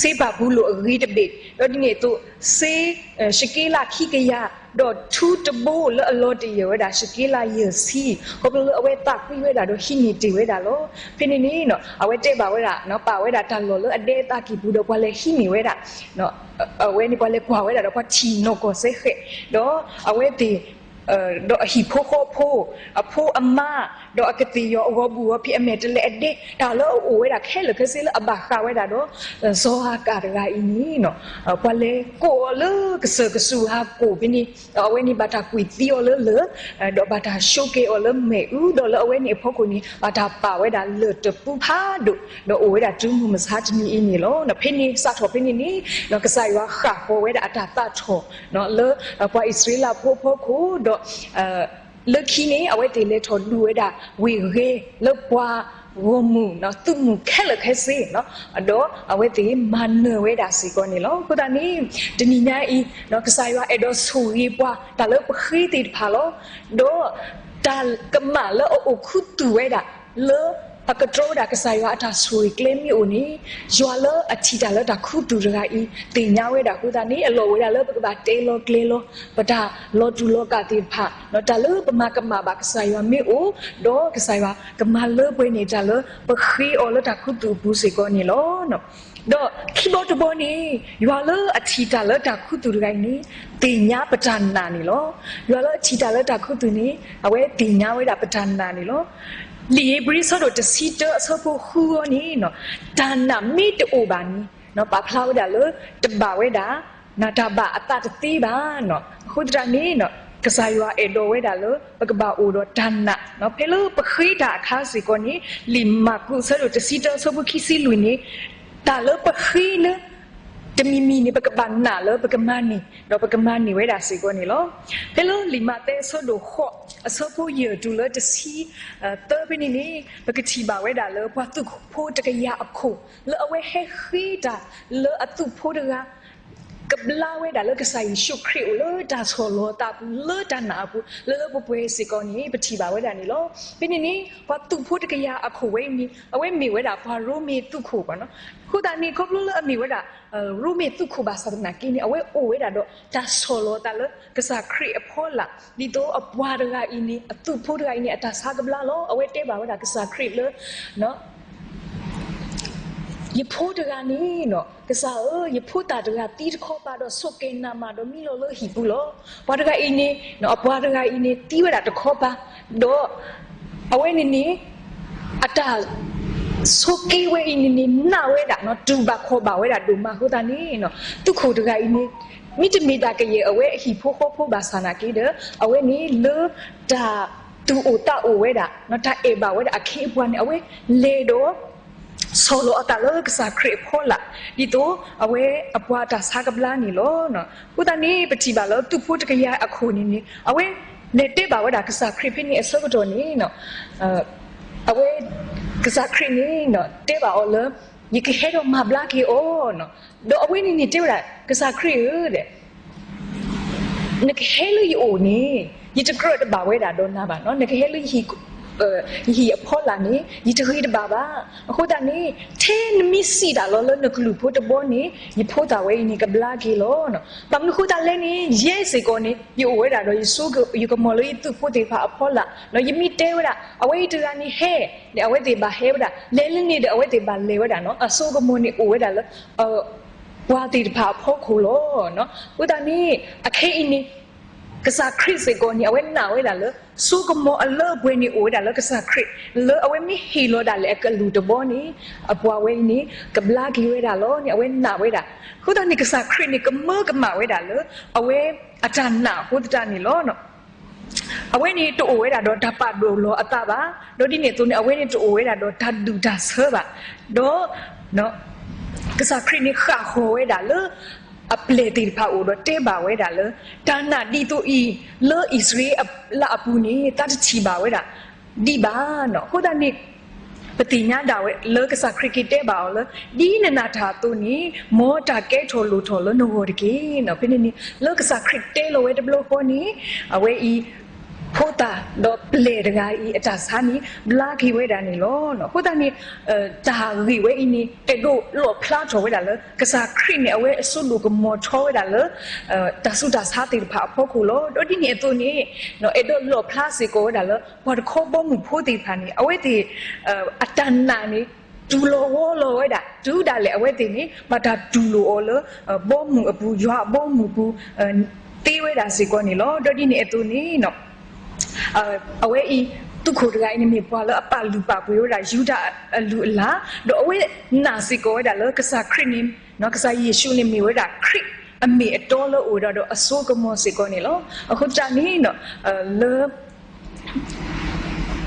စ့ပာ်ပူၤလိာ်အဂ့ၤတဘ့ၣ်, ဒီးဒ်န့ၣ်အသိး စ့ ရှက့လးခံကယၤ, ဒီးထူတဘိလၢအလီၤတယၢၢ်ဝဲဒၣ် ရှက့လးယဲၢ်ဆံ, ခီဖျိလၢအဝဲသးကွံဝဲဒၣ်ဒီးဟံးန့ၢ်တ့ၢ်ဝဲဒၣ်လီၤ. ဖဲန့ၣ်န့ၣ် အဝဲတဲဘၣ်ဝဲဒၣ် ပာ်ဝဲဒၣ်တၢ်လီၢ်လၢအဒဲအသးကံၢ်ပူၤဒီးပှၤလဲၤဟံးန့ၢ်ဝဲဒၣ် အဝဲန့ၣ်ပှၤလဲၤကွၢ်ဝဲဒၣ်ဒီးပှၤထံၣ်နီၢ်ကီၢ်စဲဃဲး, ဒီးအဝဲသ့ၣ် ဒီးအဟံၣ်ဖိဃီဖိ, အဖိအမါ, ဒီးအကသ့ၣ်ယီၤအဂီၤဘူၣ်ဂီၤဖံးအမဲာ်တလဲၤအဒဲ, တၢ်လၢအအိၣ်ဝဲဒၣ်ခဲလၢာ်ခဲဆ့လၢအဘၣ်ဃးဝဲဒၣ်ဒီး စီၤအၤကၣ်တဂၤအံၤန့ၣ် ပှၤလဲၤကိးအီၤလၢကစၢၢ်ကစူၤဟးကိၣ်ဖဲန့ၣ်, ဒီးအဝဲန့ၣ်ဘၣ်တၢ်ကွံာ်သံအီၤလၢလၢၢ်, ဒီးဘၣ်တၢ်ဆိးက့ၤအီၤလၢမ့ၣ်အူ, ဒီးလၢအဝဲန့ၣ်အဖီခိၣ်န့ၣ် ဘၣ်တၢ်ပာ်ဝဲဒၣ်လၢၢ်တပူၤဖးဒိၣ်, ဒီးအိၣ်ဝဲဒၣ်တုၤမုၢ်မဆါတနံၤအံၤန့ၣ်လီၤ. ဖဲန့ၣ် စးထီၣ်ဖဲန့ၣ်န့ၣ် ကစၢ်ယွၤဃၣ်ဃီၤဝဲဒၣ်အတၢ်သးထီၣ် လၢပှၤအံၣ်စရ့လးဖိအဖီခိၣ်, ဒီး လၢခံန့ၣ် အဝဲသ့ၣ်လဲၤထီၣ်ဒုးဝဲဒၣ်ဝ့ၢ်ဂ့ၤလၢပှၤဂီၢ်မုၢ်သုးမုၢ်ခဲလၢာ်ခဲဆ့, ဒီးအဝဲသ့ၣ်မၤနၢၤဝဲဒၣ်စ့ၢ်ကီးန့ၣ်လီၤ. အဃိသတးန့ၣ် တနံၤညါအံၤ ကစၢ်ယွၤအဲၣ်ဒိးဆိၣ်ဂ့ၤပှၤ တၢ်လၢပဃ့သ့ၣ်တဖၣ်လီၤ. ဒီးတၢ်ကမၣ်လၢအအိၣ်ခူသူၣ်ဝဲဒၣ် လၢအကတြီဝဲဒၣ်ကစၢ်ယွၤအတၢ်ဆိၣ်ဂ့ၤကျဲမ့ၢ်အိၣ်န့ၣ်, ယွၤလၢအထံၣ်တၢ်လၢတၢ်ခူသူၣ်တဂၤအံၤ သ့ၣ်ညါဝဲဒၣ်အဃိသတးန့ၣ် အလီၢ်အိၣ်ဝဲဒၣ်လၢပကဘၣ်တဲလီၤကျဲၤလီၤ ပတၢ်လီၤတူာ်လီၤကာ်သ့ၣ်တဖၣ်, တၢ်လၢပမၤကမၣ်ဘၣ်ကစၢ်ယွၤမ့ၢ်အိၣ်, ဒီးကစၢ်ယွၤကမၤလၢပှဲၤန့ၢ်တၢ်လၢပဃ့အီၤလၢတၢ်ခူသူၣ်အပူၤစ့ၢ်ကီးန့ၣ်လီၤ. ဒီးခံဘီတဘီန့ၣ် ယွၤလၢအထံၣ်တၢ်လၢတၢ်ခူသူၣ်တဂၤအံၤန့ၣ် သ့ၣ်ညါပတၢ်နာ်န့ၣ်လီၤ. ယွၤလၢအထံၣ်တၢ်လၢတၢ်ခူသူၣ်န့ၣ် အဝဲသ့ၣ်ညါဝဲဒၣ်ပတၢ်နာ်န့ၣ်လီၤ. လံာ်ဧ့ၤဘြံၤအဆၢဒိၣ်တဆံတၢအဆၢဖိဃုအံၤန့ၣ်, တၢ်နာ်မ့ၢ်တအိၣ်ဘၣ်န့ၣ် ပာ်ဖျါဝဲဒၣ်လၢတဘၣ်ဝဲဒၣ် နတၢ်ဘၣ်အသးတသ့ဘၣ်. အဃိသတးန့ၣ် ကစၢ်ယွၤအဲၣ်ဒိးဝဲဒၣ်လၢ ပကဘၣ်အိၣ်ဒီးတၢ်နာ် ဖဲလၢပဃ့တၢ်အခါစ့ၢ်ကီးန့ၣ်, လံာ်မၢ်ကူးအဆၢဒိၣ်တဆံတၢအဆၢဖိခံဆံလွံၢ်န့ၣ်, တၢ်လၢပဃ့လၢ တမံၤမံၤန့ၣ် ပကဘၣ်နာ်လၢပကမၤန့ၢ် ဒီးပကမၤန့ၢ်ဝဲဒၣ်စ့ၢ်ကီးန့ၣ်လီၤ. ဖဲလၢလံာ်မးသဲအဆၢဒိၣ်ဃိး အဆၢဖိယဲၢ်တုၤလၢတဆံသၢဖဲန့ၣ်န့ၣ်, ပကထံၣ်ဘၣ်ဝဲဒၣ်လၢပှၤသုးဖိတကယၤအခိၣ် လၢအဝဲဟဲဃ့တၢ်လၢအသုးဖိတဂၤ ကဘျါဝဲဒၣ်လၢကစၢ်ယ့ၣ်ၡူးခရံာ်အိၣ်လၢတၢ်ဆီၣ်လီၤအသးအပူၤ လၢတၢ်နာ်အပူၤ လၢလၢပှဲၤပှဲၤစ့ၢ်ကီးန့ၣ် ပထံၣ်ဘၣ်ဝဲဒၣ်န့ၣ်လီၤ. ဖဲန့ၣ်န့ၣ် ပှၤသုးဖိတကယၤအခိၣ်ဝဲအံၤန့ၣ် အဝဲမ့ၢ်ဝဲဒၣ်ပှၤရိမ့ၤသုးခိၣ်ဘၣ်နီၤ. အဃိသတးန့ၣ် ခီဖျိလၢအမ့ၢ်ဝဲဒၣ် ရိမ့ၤသုးခိၣ်ဘၣ်ဆၣ်သနာ်က့န့ၣ် အဝဲအိၣ်ဝဲဒၣ်ဒီးတၢ်ဆီၣ်လီၤအသးလၢကစၢ်ခရံာ်အဖီလာ် ဒ်သိးအပှၤတဂၤအံၤန့ၣ် အသုးဖိတဂၤအံၤန့ၣ် အတၢ်ဆါကဘျါလီၤ. အဝဲတဲဘၣ်ဝဲဒၣ်ကစၢ်ခရံာ်လၢ ယဖိတဂၤန့ၣ် ကစၢ်ဧၢ, ယဖိသၣ်တဂၤသံတခီပၤဒီး ဆိးက့ၤနးမးဒီးမံလီၤလၢဟံၣ်ပူၤလီၤ. ပှၤတဂၤအံၤန့ၣ် အပှၤတဂၤအံၤန့ၣ် သံဝဲဒၣ်တခီပၤ, ဒီးအဝဲန့ၣ်န့ၣ် အတၢ်ဆိးက့ၤဝဲအံၤန့ၣ်န့ၣ် နးဝဲဒၣ် တူၢ်ဘၣ်ခီၣ်ဘၣ်ဝဲဒၣ်ဒိၣ်မးအဃိသတးန့ၣ် သုးခိၣ်တဂၤအံၤန့ၣ် မ့တမ့ၢ်ဒၣ်ကယဲၢ်အဝဲအဟံၣ်ဖိဃီဖိဘၣ်ဆၣ်သနာ်က့ဒီး အဝဲန့ၣ်လၢတၢ်သူၣ်အိၣ်သးအိၣ်ဝဲဒၣ် တၢ်အဲၣ်ဘၣ်ဝဲဒၣ်အခ့အပှၤန့ၣ် အဝဲလဲၤဒီး ဆီၣ်လီၤအသးလၢကစၢ်ခရံာ်အဖီလာ် ဒ်သိးအဝဲအပှၤတၢ်ဆါကဘျါန့ၣ်လီၤ. အဃိသတးန့ၣ် ပထံၣ်ဘၣ်လၢသုးဖိတကယၤအခိၣ်န့ၣ်န့ၣ် အဝဲလဲၤတဲဘၣ်ဝဲဒၣ်ကစၢ်ခရံာ်ဖဲန့ၣ်အဆၢကတီၢ်န့ၣ် အဝဲ ကစၢ်ခရံာ်န့ၣ် တဲဘၣ်အီၤလၢ ယကဟဲဒီးမၤဘျါက့ၤအီၤ, ဒီးအဝဲန့ၣ်န့ၣ်တဲဝဲဒၣ် ကစၢ်ခရံာ်ဧၢ နကဟဲလၢယအိၣ်န့ၣ် ယတကြၢးတဘၣ်ဝဲဒၣ်ဒီးနၤဘၣ်, နကဟဲလၢယဟံၣ် ယဟံၣ်အဖီလာ်န့ၣ် ယတဂ့ၤတဘၣ်ဘၣ်. အဃိသတးန့ၣ် ထဲနမ့ၢ်စံးတၢ်လီၤလၢနကလုၢ်ဖိတဘီန့ၣ် ယဖိသၣ်ဝဲအံၤန့ၣ် ကဘျါက့ၤလီၤ. ဘၣ်မနုၤအဃိသတးလဲၣ်န့ၣ် ယဲစ့ၢ်ကီးန့ၣ် ယအိၣ်ဝဲဒၣ်ဒီး ယကမီၤလၢယသုးဖိသ့ၣ်တဖၣ်အဖီလာ်, ယမ့ၢ်တဲဝဲဒၣ် အဝဲအံၤတဂၤန့ၣ်ဟဲ, ဒီးအဝဲသ့ၣ်ဘၣ်ဟဲဝဲဒၣ်, လဲၤလၢန့ၣ်ဒီးအဝဲသ့ၣ်ဘၣ်လဲၤဝဲဒၣ်နီၤ, အစိကမီၤန့ၣ်အိၣ်ဝဲဒၣ်လၢ ပှၤသ့ၣ်တဖၣ်အဖီခိၣ်လီၤ. အဃိသတးန့ၣ် အခဲအံၤန့ၣ် ကစၢ်ခရံာ်စ့ၢ်ကီးန့ၣ် အဝဲနာ်ဝဲဒၣ်လၢ စိကမီၤအလၢအပှဲၤန့ၣ်အိၣ်ဝဲဒၣ်လၢကစၢ်ခရံာ်, လၢအဝဲမ့ၢ်ဟ့ၣ်လီၤဒၣ်လဲာ်အကလုၢ်တဘီန့ၣ် အပှၤဝဲအံၤန့ၣ် ကဘျါက့ၤဝဲဒၣ်လီၤန့ၣ် အဝဲနာ်ဝဲဒၣ်. အဃိသတးန့ၣ် ကစၢ်ခရံာ်န့ၣ် ကမၢကမၣ်ဝဲဒၣ်လၢ အဝဲအတၢ်နာ်အဃိသတးန့ၣ်လီၤ. အဝဲန့ၣ်တအိၣ်ဝဲဒၣ်ဒီးတၢ်ပာ်ဒိၣ်လီၤအသးဘၣ်, ဒီးဒ်န့ၣ်အသိးန့ၣ် အဝဲန့ၣ်တအိၣ်ဝဲဒၣ်ဒီးတၢ်ဒူၣ်တၢ်ဆၢဘၣ်, ဒီး ကစၢ်ခရံာ်န့ၣ်ဃၣ်ဃီၤဝဲဒၣ်လၢ အပျဲၢ်သ့ၣ်တဖၣ်အအိၣ်ဒီးတဲဘၣ်ဝဲဒၣ်လၢ တၢ်နာ်ဒ်သိးအံၤ လၢအံၣ်စရ့လးအပူၤန့ၣ် သးတထံၣ်ဘၣ်ဝဲဒၣ်ဒံးဘၣ်နီၤ. အဃိသတးန့ၣ် ပသ့ၣ်ညါဒၣ်ဝဲလၢကစၢ်ခရံာ်က့ၤတဲဘၣ်အီၤလၢ ဒ်နနာ်တၢ်အသိးန့ၣ် မ်တၢ်ကဲထီၣ်လိၣ်ထီၣ်လၢနဂီၢ်တက့ၢ်နီၤ. ဖဲန့ၣ်န့ၣ် လၢကစၢ်ခရံာ်တဲလီၤဝဲတဘျီဃီန့ၣ် အဝဲအံၤ ဖိသၣ်ဒီးပျဲၢ်တဂၤအံၤအတၢ်ဆါန့ၣ် ဘျါက့ၤဝဲဒၣ်န့ၣ်လီၤ. အဃိသတးန့ၣ် တၢ်ဂ့ၢ်ဝဲအံၤန့ၣ် အဲၣ်ဒိးလီၣ်ဖျါထီၣ်ဝဲဒၣ်လၢ ကစၢ်ခရံာ်န့ၣ် အဝဲအစိဒိၣ်ကမီၤထီဝဲဒၣ်လၢ တၢ်ဆူးတၢ်ဆါသ့ၣ်တဖၣ်အဖီခိၣ်လီၤ. ဒီးဒ်န့ၣ်အသိးန့ၣ် အဲၣ်ဒိးလီၣ်ဖျါစ့ၢ်ကီးဝဲဒၣ်လၢ ပှၤတခီဘီမုၢ်ဖိသ့ၣ်တဖၣ်န့ၣ် အဝဲသ့ၣ် အတၢ်နာ်န့ၣ် တူၢ်လိာ်ဝီလိာ်ဝဲဒၣ် တုၤဒၣ်လဲာ်အဝဲသ့ၣ်န့ၣ် ဘၣ်တၢ်တူၢ်လိာ်အီၤလၢ ဘီမုၢ်အပူၤ ယွၤအဘီမုၢ်အပူၤ သ့ဝဲဒၣ်စ့ၢ်ကီးန့ၣ်လီၤ. ဒီးဒ်န့ၣ်အသိးန့ၣ် အဝဲအံၤ သုးခိၣ်တဂၤအံၤန့ၣ်မ့ၢ်ပှၤလၢအပာ်လုၢ်ပာ်ပှ့ၤဝဲဒၣ် ယူဒၤအလုၢ်အလၢ်, ဒီးအဝဲနာ်စ့ၢ်ကီးဝဲဒၣ်လၢကစၢ်ခရံာ်န့ၣ် ကစၢ်ယ့ၣ်ၡူးန့ၣ်မ့ၢ်ဝဲဒၣ်ခရံာ်အမ့ၢ်အတီလၢအိၣ်ဒီးဒီးအစိကမီၤစ့ၢ်ကီးန့ၣ်လီၤ. အဃိသတးန့ၣ် လၢ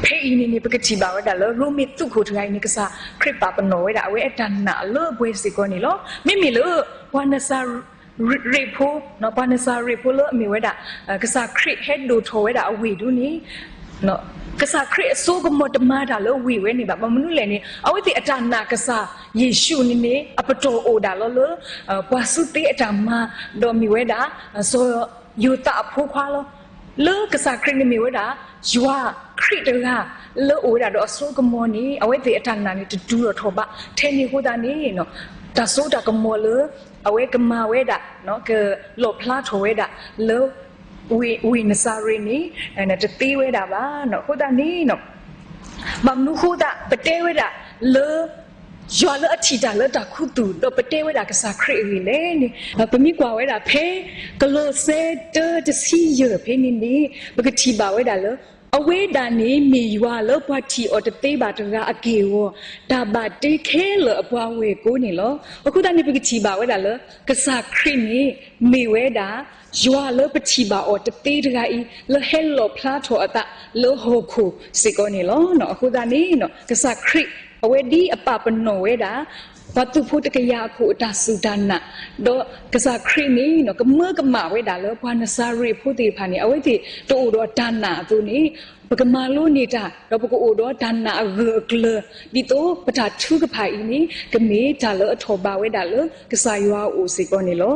ဖဲအံၤန့ၣ်န့ၣ် ပကထံၣ်ဘၣ်ဝဲဒၣ်လၢ ရိမ့ၤသုးခိၣ်တဂၤအံၤန့ၣ် ကစၢ်ခရံာ်ပာ်ပနီၣ်ဝဲဒၣ် အဝဲအတၢ်နာ်အလၢအပှဲၤစ့ၢ်ကီးန့ၣ်လီၤ. မ့မ့ၢ်လၢ ပှၤနစၤရ့းဖိ, ပှၤနစၤရ့းဖိလၢအမ့ၢ်ဝဲဒၣ် ကစၢ်ခရံာ်ဟဲဒိၣ်ထီၣ်ဝဲဒၣ်အဝ့ၢ်ဒ်န့ၣ် ကစၢ်ခရံာ်အစိကမီၤတမၤတၢ်လၢဝ့ၢ်ဝဲန့ၣ်ဘၣ်. ဘၣ်မနုၤလဲၣ်န့ၣ် အဝဲသ့ၣ်အတၢ်နာ်ကစၢ်ယ့ၣ်ၡူးန့ၣ်န့ၣ် အပတီၢ်အိၣ်ဒၣ်လီၤလၢ ပှၤစူၢ်သ့အတၢ်မၤ ဒီးမ့ၢ်ဝဲဒၣ် စီၤယိၤသးအဖိခွါလီၤ. လၢကစၢ်ခရံာ်န့ၣ်မ့ၢ်ဝဲဒၣ် ယွၤခရံာ်တဂၤ လၢအိၣ်ဝဲဒၣ်ဒီးအစိကမီၤန့ၣ် အဝဲသ့ၣ်အတၢ်နာ်န့ၣ် တတူၢ်ထီၣ်ထီၣ်ဘၣ်. ထဲန့ၣ်အဃိသတးန့ၣ် တၢ်စိတၢ်ကမီၤလၢ အဝဲကမၤဝဲဒၣ် ကလီၣ်ဖျါထီၣ်ဝဲဒၣ်လၢ ဝ့ၢ်နစၤရ့းန့ၣ် တသ့ဝဲဒၣ်ဘၣ်. အဃိသတးန့ၣ် ဘၣ်မနုၤအဃိသတး ပတဲဝဲဒၣ်လၢ ယွၤလၢအထံၣ်တၢ်လၢတၢ်ခူသူၣ် ဒီးပတဲဝဲဒၣ်ကစၢ်ခရံာ်အဂ့ၢ်လဲၣ်န့ၣ် ပမ့ၢ်ကွၢ်ဝဲဒၣ်ဖဲ ကလီးစဲတၢတဆံယဲၢ်ဖဲန့ၣ်န့ၣ် ပကထံၣ်ဘၣ်ဝဲဒၣ်လၢ အဝဲဒၣ်န့ၣ် မ့ၢ်ယွၤလၢပှၤထံၣ်အီၤတသ့ဘၣ်တဂၤအက့ၢ်အဂီၤ တၢ်ဘၣ်တ့ခဲလၢာ်အပှၤဝဲၢ်ကိန့ၣ်လီၤ. အဃိသတးန့ၣ် ပကထံၣ်ဘၣ်ဝဲဒၣ်လၢ ကစၢ်ခရံာ်န့ၣ် မ့ၢ်ဝဲဒၣ် ယွၤလၢပထံၣ်ဘၣ်အီၤတသ့တဂၤအံၤ လၢဟဲလီၣ်ဖျါထီၣ်အသးလၢဟီၣ်ခိၣ်စ့ၢ်ကီးန့ၣ်လီၤ. အဃိသတးန့ၣ် ကစၢ်ခရံာ် အဝဲဒ်အပာ်ပနီၣ်ဝဲဒၣ် ပှၤသုးဖိတကယၤအခိၣ်အတၢ်စူၢ်တၢ်နာ်, ဒီးကစၢ်ခရံာ်န့ၣ် ကမၢကမၣ်ဝဲဒၣ်လၢပှၤနစၤရ့းဖိသ့ၣ်တဖၣ်န့ၣ် အဝဲသ့ၣ်တအိၣ်ဒီးတၢ်နာ်အသိးန့ၣ် ပကမၤလိန့ၢ်တၢ် ဒီးပကအိၣ်ဒီးတၢ်နာ်အဂၢၢ်အကျၢၤ ဒ်သိးပတၢ်ထုကဖၣ်အံၤန့ၣ် ကမ့ၢ်တၢ်လၢအထီၣ်ဘၣ်ဝဲဒၣ်လၢကစၢ်ယွၤအအိၣ်စ့ၢ်ကီးန့ၣ်လီၤ.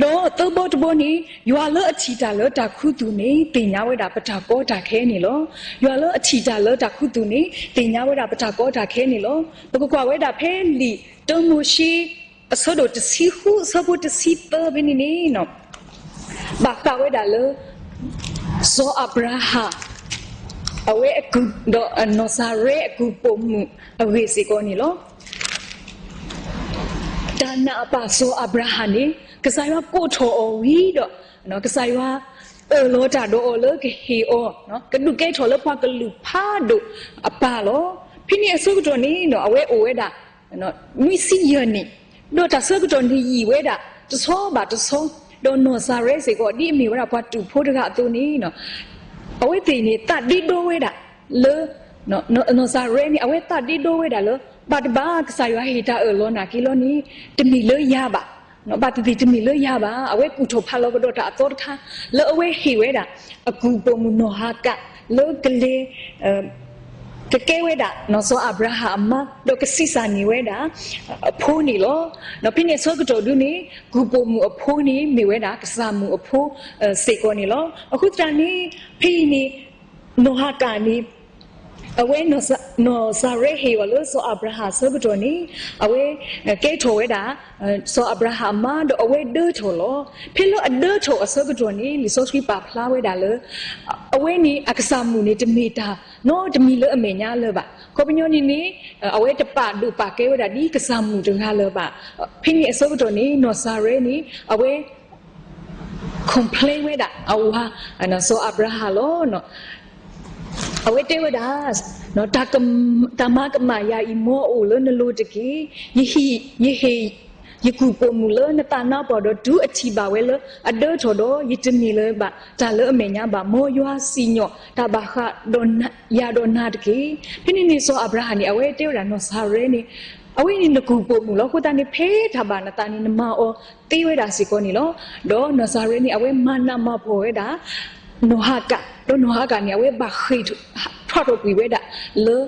ဒီးသၢဘီတဘီန့ၣ် ယွၤလၢအထံၣ်တၢ်လၢတၢ်ခူသူၣ်န့ၣ် သ့ၣ်ညါဝဲဒၣ်ပတၢ်ကီတၢ်ခဲန့ၣ်လီၤ. ယွၤလၢအထံၣ်တၢ်လၢတၢ်ခူသူၣ်န့ၣ် သ့ၣ်ညါဝဲဒၣ်ပတၢ်ကီတၢ်ခဲန့ၣ်လီၤ. ပကကွၢ်ဝဲဒၣ်ဖဲလံာ်တၢမိၤၡ့ အဆၢဒိၣ်တဆံဃု အဆၢဖိတဆံသၢဖဲန့ၣ်န့ၣ် ဘၣ်ဃးဝဲဒၣ်လၢ စီၤအၤဘြၤဟၣ် အဝဲအကုၢ် ဒီးနီၢ်စၤရဲအကုၢ်ပိာ်မုၣ်အဂ့ၢ်စ့ၢ်ကီးန့ၣ်လီၤ. တၢ်နာ်အပၢ်စီၤအၤဘြၤဟၣ်န့ၣ် ကစၢ်ယွၤကိးထီၣ်အီၤဝံၤဒီး ကစၢ်ယွၤအၢၣ်လီၤတၢ်ဒီးအီၤလၢကဟ့ၣ်အီၤ ကဒုးကဲထီၣ်လၢပှၤကလုာ်ဖးဒိၣ်အပၢ်လီၤ. ဖဲန့ၣ်အဆၢကတီၢ်န့ၣ် အဝဲအိၣ်ဝဲဒၣ် နွံဆံယဲၢ်နံၣ်, ဒီးတၢ်ဆၢကတီၢ်န့ၣ်ယံာ်ဝဲဒၣ် တဆီဘၣ်တဆီ, ဒီးနီၢ်စၤရဲစ့ၢ်ကီး ဒ်အမ့ၢ်ဝဲဒၣ်ပှၤတူာ်ဖိတဂၤအသိးန့ၣ် အဝဲသ့ၣ်န့ၣ် သးဒ့ဒီဝဲဒၣ်လၢ နီၢ်စၤရဲန့ၣ် အဝဲသးဒ့ဒီဝဲဒၣ်လၢ ဘၣ်တဘၣ် ကစၢ်ယွၤဟ့ၣ်တၢ်အၢၣ်လီၤနာ်က့ၤလီၤန့ၣ် တမ့ၢ်လၢယၤဘၣ်, ဘၣ်သ့ၣ်သ့ၣ်တမ့ၢ်လၢယၤဘၣ်. အဝဲကူၣ်ထီၣ်ဖးလီၤကဒီးတၢ်အသီတခါ လၢအဝဲဟ့ၣ်ဝဲဒၣ် အကုၢ်ပိာ်မုၣ်နီၢ်ဟၤကၤ လၢကလဲၤ ကကဲဝဲဒၣ် နီၢ်စီၤအၤဘြၤဟၣ်အမါ ဒီးကဆံးစၢ်န့ၢ်ဝဲဒၣ် အဖိန့ၣ်လီၤ. ဒီးဖဲန့ၣ်အဆၢကတီၢ်ဒုန့ၣ် ကုၢ်ပိာ်မုၣ်အဖိန့ၣ် မ့ၢ်ဝဲဒၣ်ကစၢ်မုၣ်အဖိစ့ၢ်ကီးန့ၣ်လီၤ. အဃိသတးန့ၣ် ဖဲအံၤန့ၣ် နီၢ်ဟၤကၤန့ၣ် အဝဲ နီၢ်စၤရဲဟ့ၣ်အီၤလၢစီၤအၤဘြၤဟၣ်အဆၢကတီၢ်န့ၣ် အဝဲကဲထီၣ်ဝဲဒၣ် စီၤအၤဘြၤဟၣ်အမါ ဒီးအဝဲဒၢထီၣ်လီၤ. ဖဲလၢအဒၢထီၣ်အဆၢကတီၢ်န့ၣ် လံာ်စီဆှံပာ်ဖျါဝဲဒၣ်လၢ အဝဲန့ၣ်အကစၢ်မုၣ်န့ၣ် တမ့ၢ်တၢ်နီတမံၤလၢအမဲာ်ညါလၢၤဘၣ်. ခီပညီန့ၣ်န့ၣ် အဝဲတပာ်ဒိၣ်ပာ်ကဲဝဲဒၣ်ဒ်ကစၢ်မုၣ်တဂၤလၢၤဘၣ်. ဖဲန့ၣ်အဆၢကတီၢ်န့ၣ် နီၢ်စၤရဲန့ၣ် အဝဲ complain ဝဲဒၣ်အဝၤ စီၤအၤဘြၤဟၣ်လီၤ. အဝဲတဲဝဲဒၣ် တၢ်မၤကမၣ်ယၤအံၤ မ်အအိၣ်လၢနလိၤတက့ၢ်. ယဟ့ၣ် ယဟ့ၣ်ယကုၢ်ပိာ်မုၣ်လၢနသးနါပှၢ်ဒီး တုၤအထံၣ်ဘၣ်ဝဲလၢအဒၢထီၣ်ဒီး ယတမ့ၢ်လၢၤဘၣ်တၢ်လၢအမဲာ်ညါဘၣ်. မ်ယွၤစံၣ်ညီၣ်တၢ်ဘၣ်ဃးဒီးယၤဒီးနၤတက့ၢ်. ဖဲန့ၣ်န့ၣ် စီၤအၤဘြၤဟၣ်န့ၣ် အဝဲတဲဝဲဒၣ်နီၢ်စၤရဲန့ၣ် အဝဲန့ၣ်နကုၢ်ပိာ်မုၣ်လီၤ. အဃိသတးန့ၣ် ဖဲတၢ်ဘၣ်နသးန့ၣ် နမၤအီၤသ့ဝဲဒၣ်စ့ၢ်ကီးန့ၣ်လီၤ. ဒီးနီၢ်စၤရဲန့ၣ် အဝဲမၤနးမၤဖှီၣ်ဝဲဒၣ် နီၢ်ဟၤကၤ, ဒီးနီၢ်ဟၤကၤန့ၣ် အဝဲဘၣ်ဃ့ၢ်ထီၣ်ကွံာ်ဝဲဒၣ်လၢ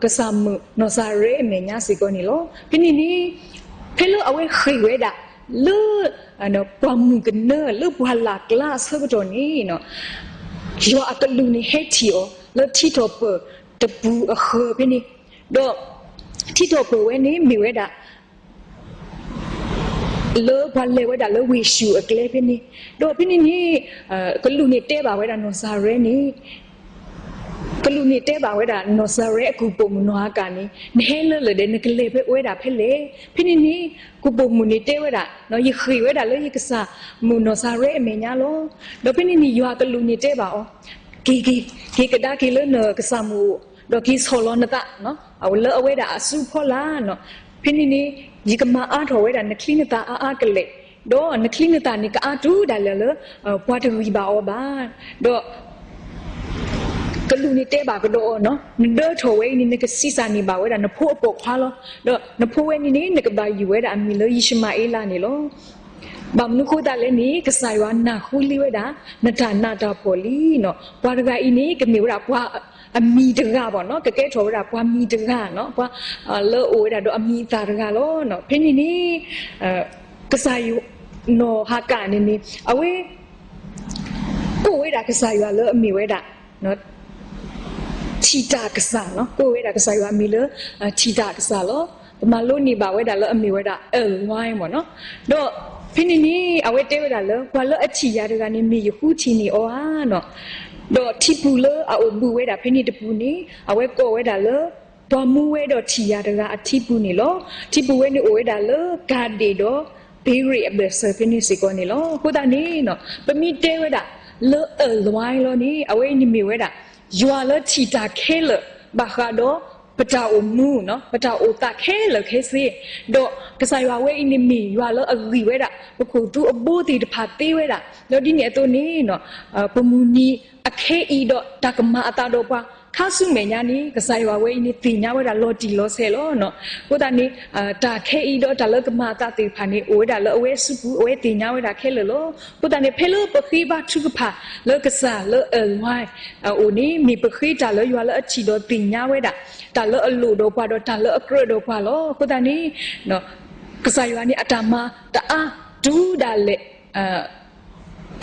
ကစၢ်မုၣ်နီၢ်စၤရဲအမဲာ်ညါစ့ၢ်ကီးန့ၣ်လီၤ. ဖဲန့ၣ်န့ၣ် ဖဲလၢအဝဲဃ့ၢ်ဝဲဒၣ်လၢ ပှၢ်မုၢ်ကနၢ လၢပှၢ်လၢ်ကျါအဆၢကတီၢ်န့ၣ် ယွၤအကလူးန့ၣ်ဟဲထံၣ်အီၤလၢထံထီၣ်ပၢၢ်တပူၤအဃၢၤဖဲန့ၣ်, ဒီးထံထီၣ်ပၢၢ်ဝဲန့ၣ်မ့ၢ်ဝဲဒၣ် လၢပှၤလဲၤဝဲဒၣ်လၢဝ့ၢ်ၡူၣ်အကျဲဖဲန့ၣ်, ဒီးဖဲန့ၣ်န့ၣ် ကလူးန့ၣ်တဲဘၣ်ဝဲဒၣ်နီၢ်စၤရဲန့ၣ်, ကလူးန့ၣ်တဲဘၣ်ဝဲဒၣ်နီၢ်စၤရဲအကုၢ်ပိာ်မုၣ်နီၢ်ဟၤကၤန့ၣ် နဟဲလၢလၢၢ်ဒဲး နကလဲၤဖဲဝဲဒၣ်ဖဲလဲၣ်. ဖဲန့ၣ်န့ၣ် ကုၢ်ပိာ်မုၣ်န့ၣ်တဲဝဲဒၣ် ယဃ့ၢ်ဝဲဒၣ်လၢယကစၢ်မုၣ်နီၢ်စၤရဲအမဲာ်ညါလီၤ. ဒီးဖဲန့ၣ်န့ၣ် ယွၤကလူးန့ၣ်တဲဘၣ်အီၤ, က့ၤ က့ၤ က့ၤကဒါက့ၤလၢနကစၢ်မုၣ်အအိၣ်, ဒီးက့ၤဆီၣ်လီၤနသး လၢအဝဲဒၣ်အစုဖီလာ်, ဖဲန့ၣ်န့ၣ် ယကမၤအါထီၣ်ဝဲဒၣ်နချံနသၣ်အါအါကလဲာ်, ဒီးနချံနသၣ်န့ၣ်ကအါတုၤဒၣ်လဲာ်လၢ ပှၤတဂံၢ်ဘၣ်အီၤဘၣ်. ဒီး ကလူးန့ၣ်တဲဘၣ်ကဒီးအီၤ, နဒၢထီၣ်ဝဲအံၤန့ၣ် နကဆံးစၢ်န့ၢ်ဘၣ်ဝဲဒၣ်နဖိအပိာ်ခွါလီၤ. ဒီးနဖိဝဲန့ၣ်န့ၣ် နကဘၣ်ယုၢ်ဝဲဒၣ်အမံၤလၢယံၡမၤအ့လးန့ၣ်လီၤ. ဘၣ်မနုၤဃိသတးလဲၣ်န့ၣ် ကစၢ်ယွၤနၢ်ဟူလံဝဲဒၣ် နတၢ်နးတၢ်ဖှီၣ်လံ. ပှၤတဂၤအံၤန့ၣ် ကမ့ၢ်ဝဲဒၣ်ပှၤအမံၤတဂၤဘၣ်နီၤ, ကကဲထီၣ်ဝဲဒၣ်ပှၤမံၤတဂၤ, ပှၤလၢအအိၣ်ဝဲဒၣ်ဒီးအမံၤအသၣ်တဂၤလီၤ. ဖဲန့ၣ်န့ၣ် ကစၢ်ယွၤ နီၢ်ဟၤကၤန့ၣ်န့ၣ် အဝဲ ကိးဝဲဒၣ်ကစၢ်ယွၤလၢအမ့ၢ်ဝဲဒၣ် ထံၣ်တၢ်ကစၢ်, ကိးဝဲဒၣ်ကစၢ်ယွၤအမံၤလၢ ထံၣ်တၢ်ကစၢ်လီၤ. ပမၤလိန့ၢ်ဘၣ်ဝဲဒၣ်လၢအမ့ၢ်ဝဲဒၣ် El Roi မ့ၢ်နီၤ. ဒီးဖဲန့ၣ်န့ၣ် အဝဲတဲဝဲဒၣ်လၢ ပှၤလၢအထံၣ်ယၤတဂၤန့ၣ် မ့ၢ်ယဃုထံၣ်န့ၢ်အီၤဧါနီၤ. ဒီးထံပူၤလၢအအိၣ်ဘူးဝဲဒၣ်ဖဲန့ၣ်တပူၤန့ၣ် အဝဲကိးဝဲဒၣ်လၢ ပှၤမူဝဲဒီးထံၣ်ယၤတဂၤအထံပူၤန့ၣ်လီၤ. ထံပူၤဝဲန့ၣ်အိၣ်ဝဲဒၣ်လၢ ကၤဒ့ၣ်ဒီး ဘ့ရ့ၣ်အဘၢၣ်စၢၤဖဲန့ၣ်စ့ၢ်ကီးန့ၣ်လီၤ. အဃိသတးန့ၣ် ပမ့ၢ်တဲဝဲဒၣ်လၢ El Roi လီၤန့ၣ် အဝဲအံၤန့ၣ်မ့ၢ်ဝဲဒၣ် ယွၤလၢထံၣ်တၢ်ခဲလၢာ် ဘၣ်ဃးဒီးပတၢ်အိၣ်မူ, ပတၢ်အိၣ်သးခဲလၢာ်ခဲဆ့, ဒီးကစၢ်ယွၤဝဲအံၤန့ၣ်မ့ၢ်ယွၤလၢအဂံၢ်ဝဲဒၣ် ပခိၣ်သူအဘိသ့ၣ်တဖၣ်သ့ဝဲဒၣ်, ဒီးဒ်န့ၣ်အသိးန့ၣ် ပမုၢ်နံၤအခဲအံၤဒီးတၢ်ကမၤအသးဒီးပှၤ ခါဆူမဲာ်ညါန့ၣ် ကစၢ်ယွၤဝဲအံၤန့ၣ်သ့ၣ်ညါဝဲဒၣ်လီၤတံၢ်လီၤဆဲးလီၤ. အဃိသတးန့ၣ် တၢ်ခဲအံၤဒီးတၢ်လၢကမၤအသးသ့ၣ်တဖၣ်န့ၣ် အိၣ်ဝဲဒၣ်လၢအဝဲစုပူၤ အဝဲသ့ၣ်ညါဝဲဒၣ်ခဲလၢာ်လီၤ. အဃိသတးန့ၣ် ဖဲလၢပဃ့ဘါထုကဖၣ်လၢကစၢ်လၢ El Roi အအိၣ်န့ၣ် မ့ၢ်ပဃ့တၢ်လၢယွၤလၢအထံၣ်ဒီးသ့ၣ်ညါဝဲဒၣ် တၢ်လၢအလိၣ်ဒီးပှၤဒီးတၢ်လၢအကြၢးဒီးပှၤလီၤ. အဃိသတးန့ၣ် ကစၢ်ယွၤန့ၣ် အတၢ်မၤတအါတုၤဒၣ်လဲာ်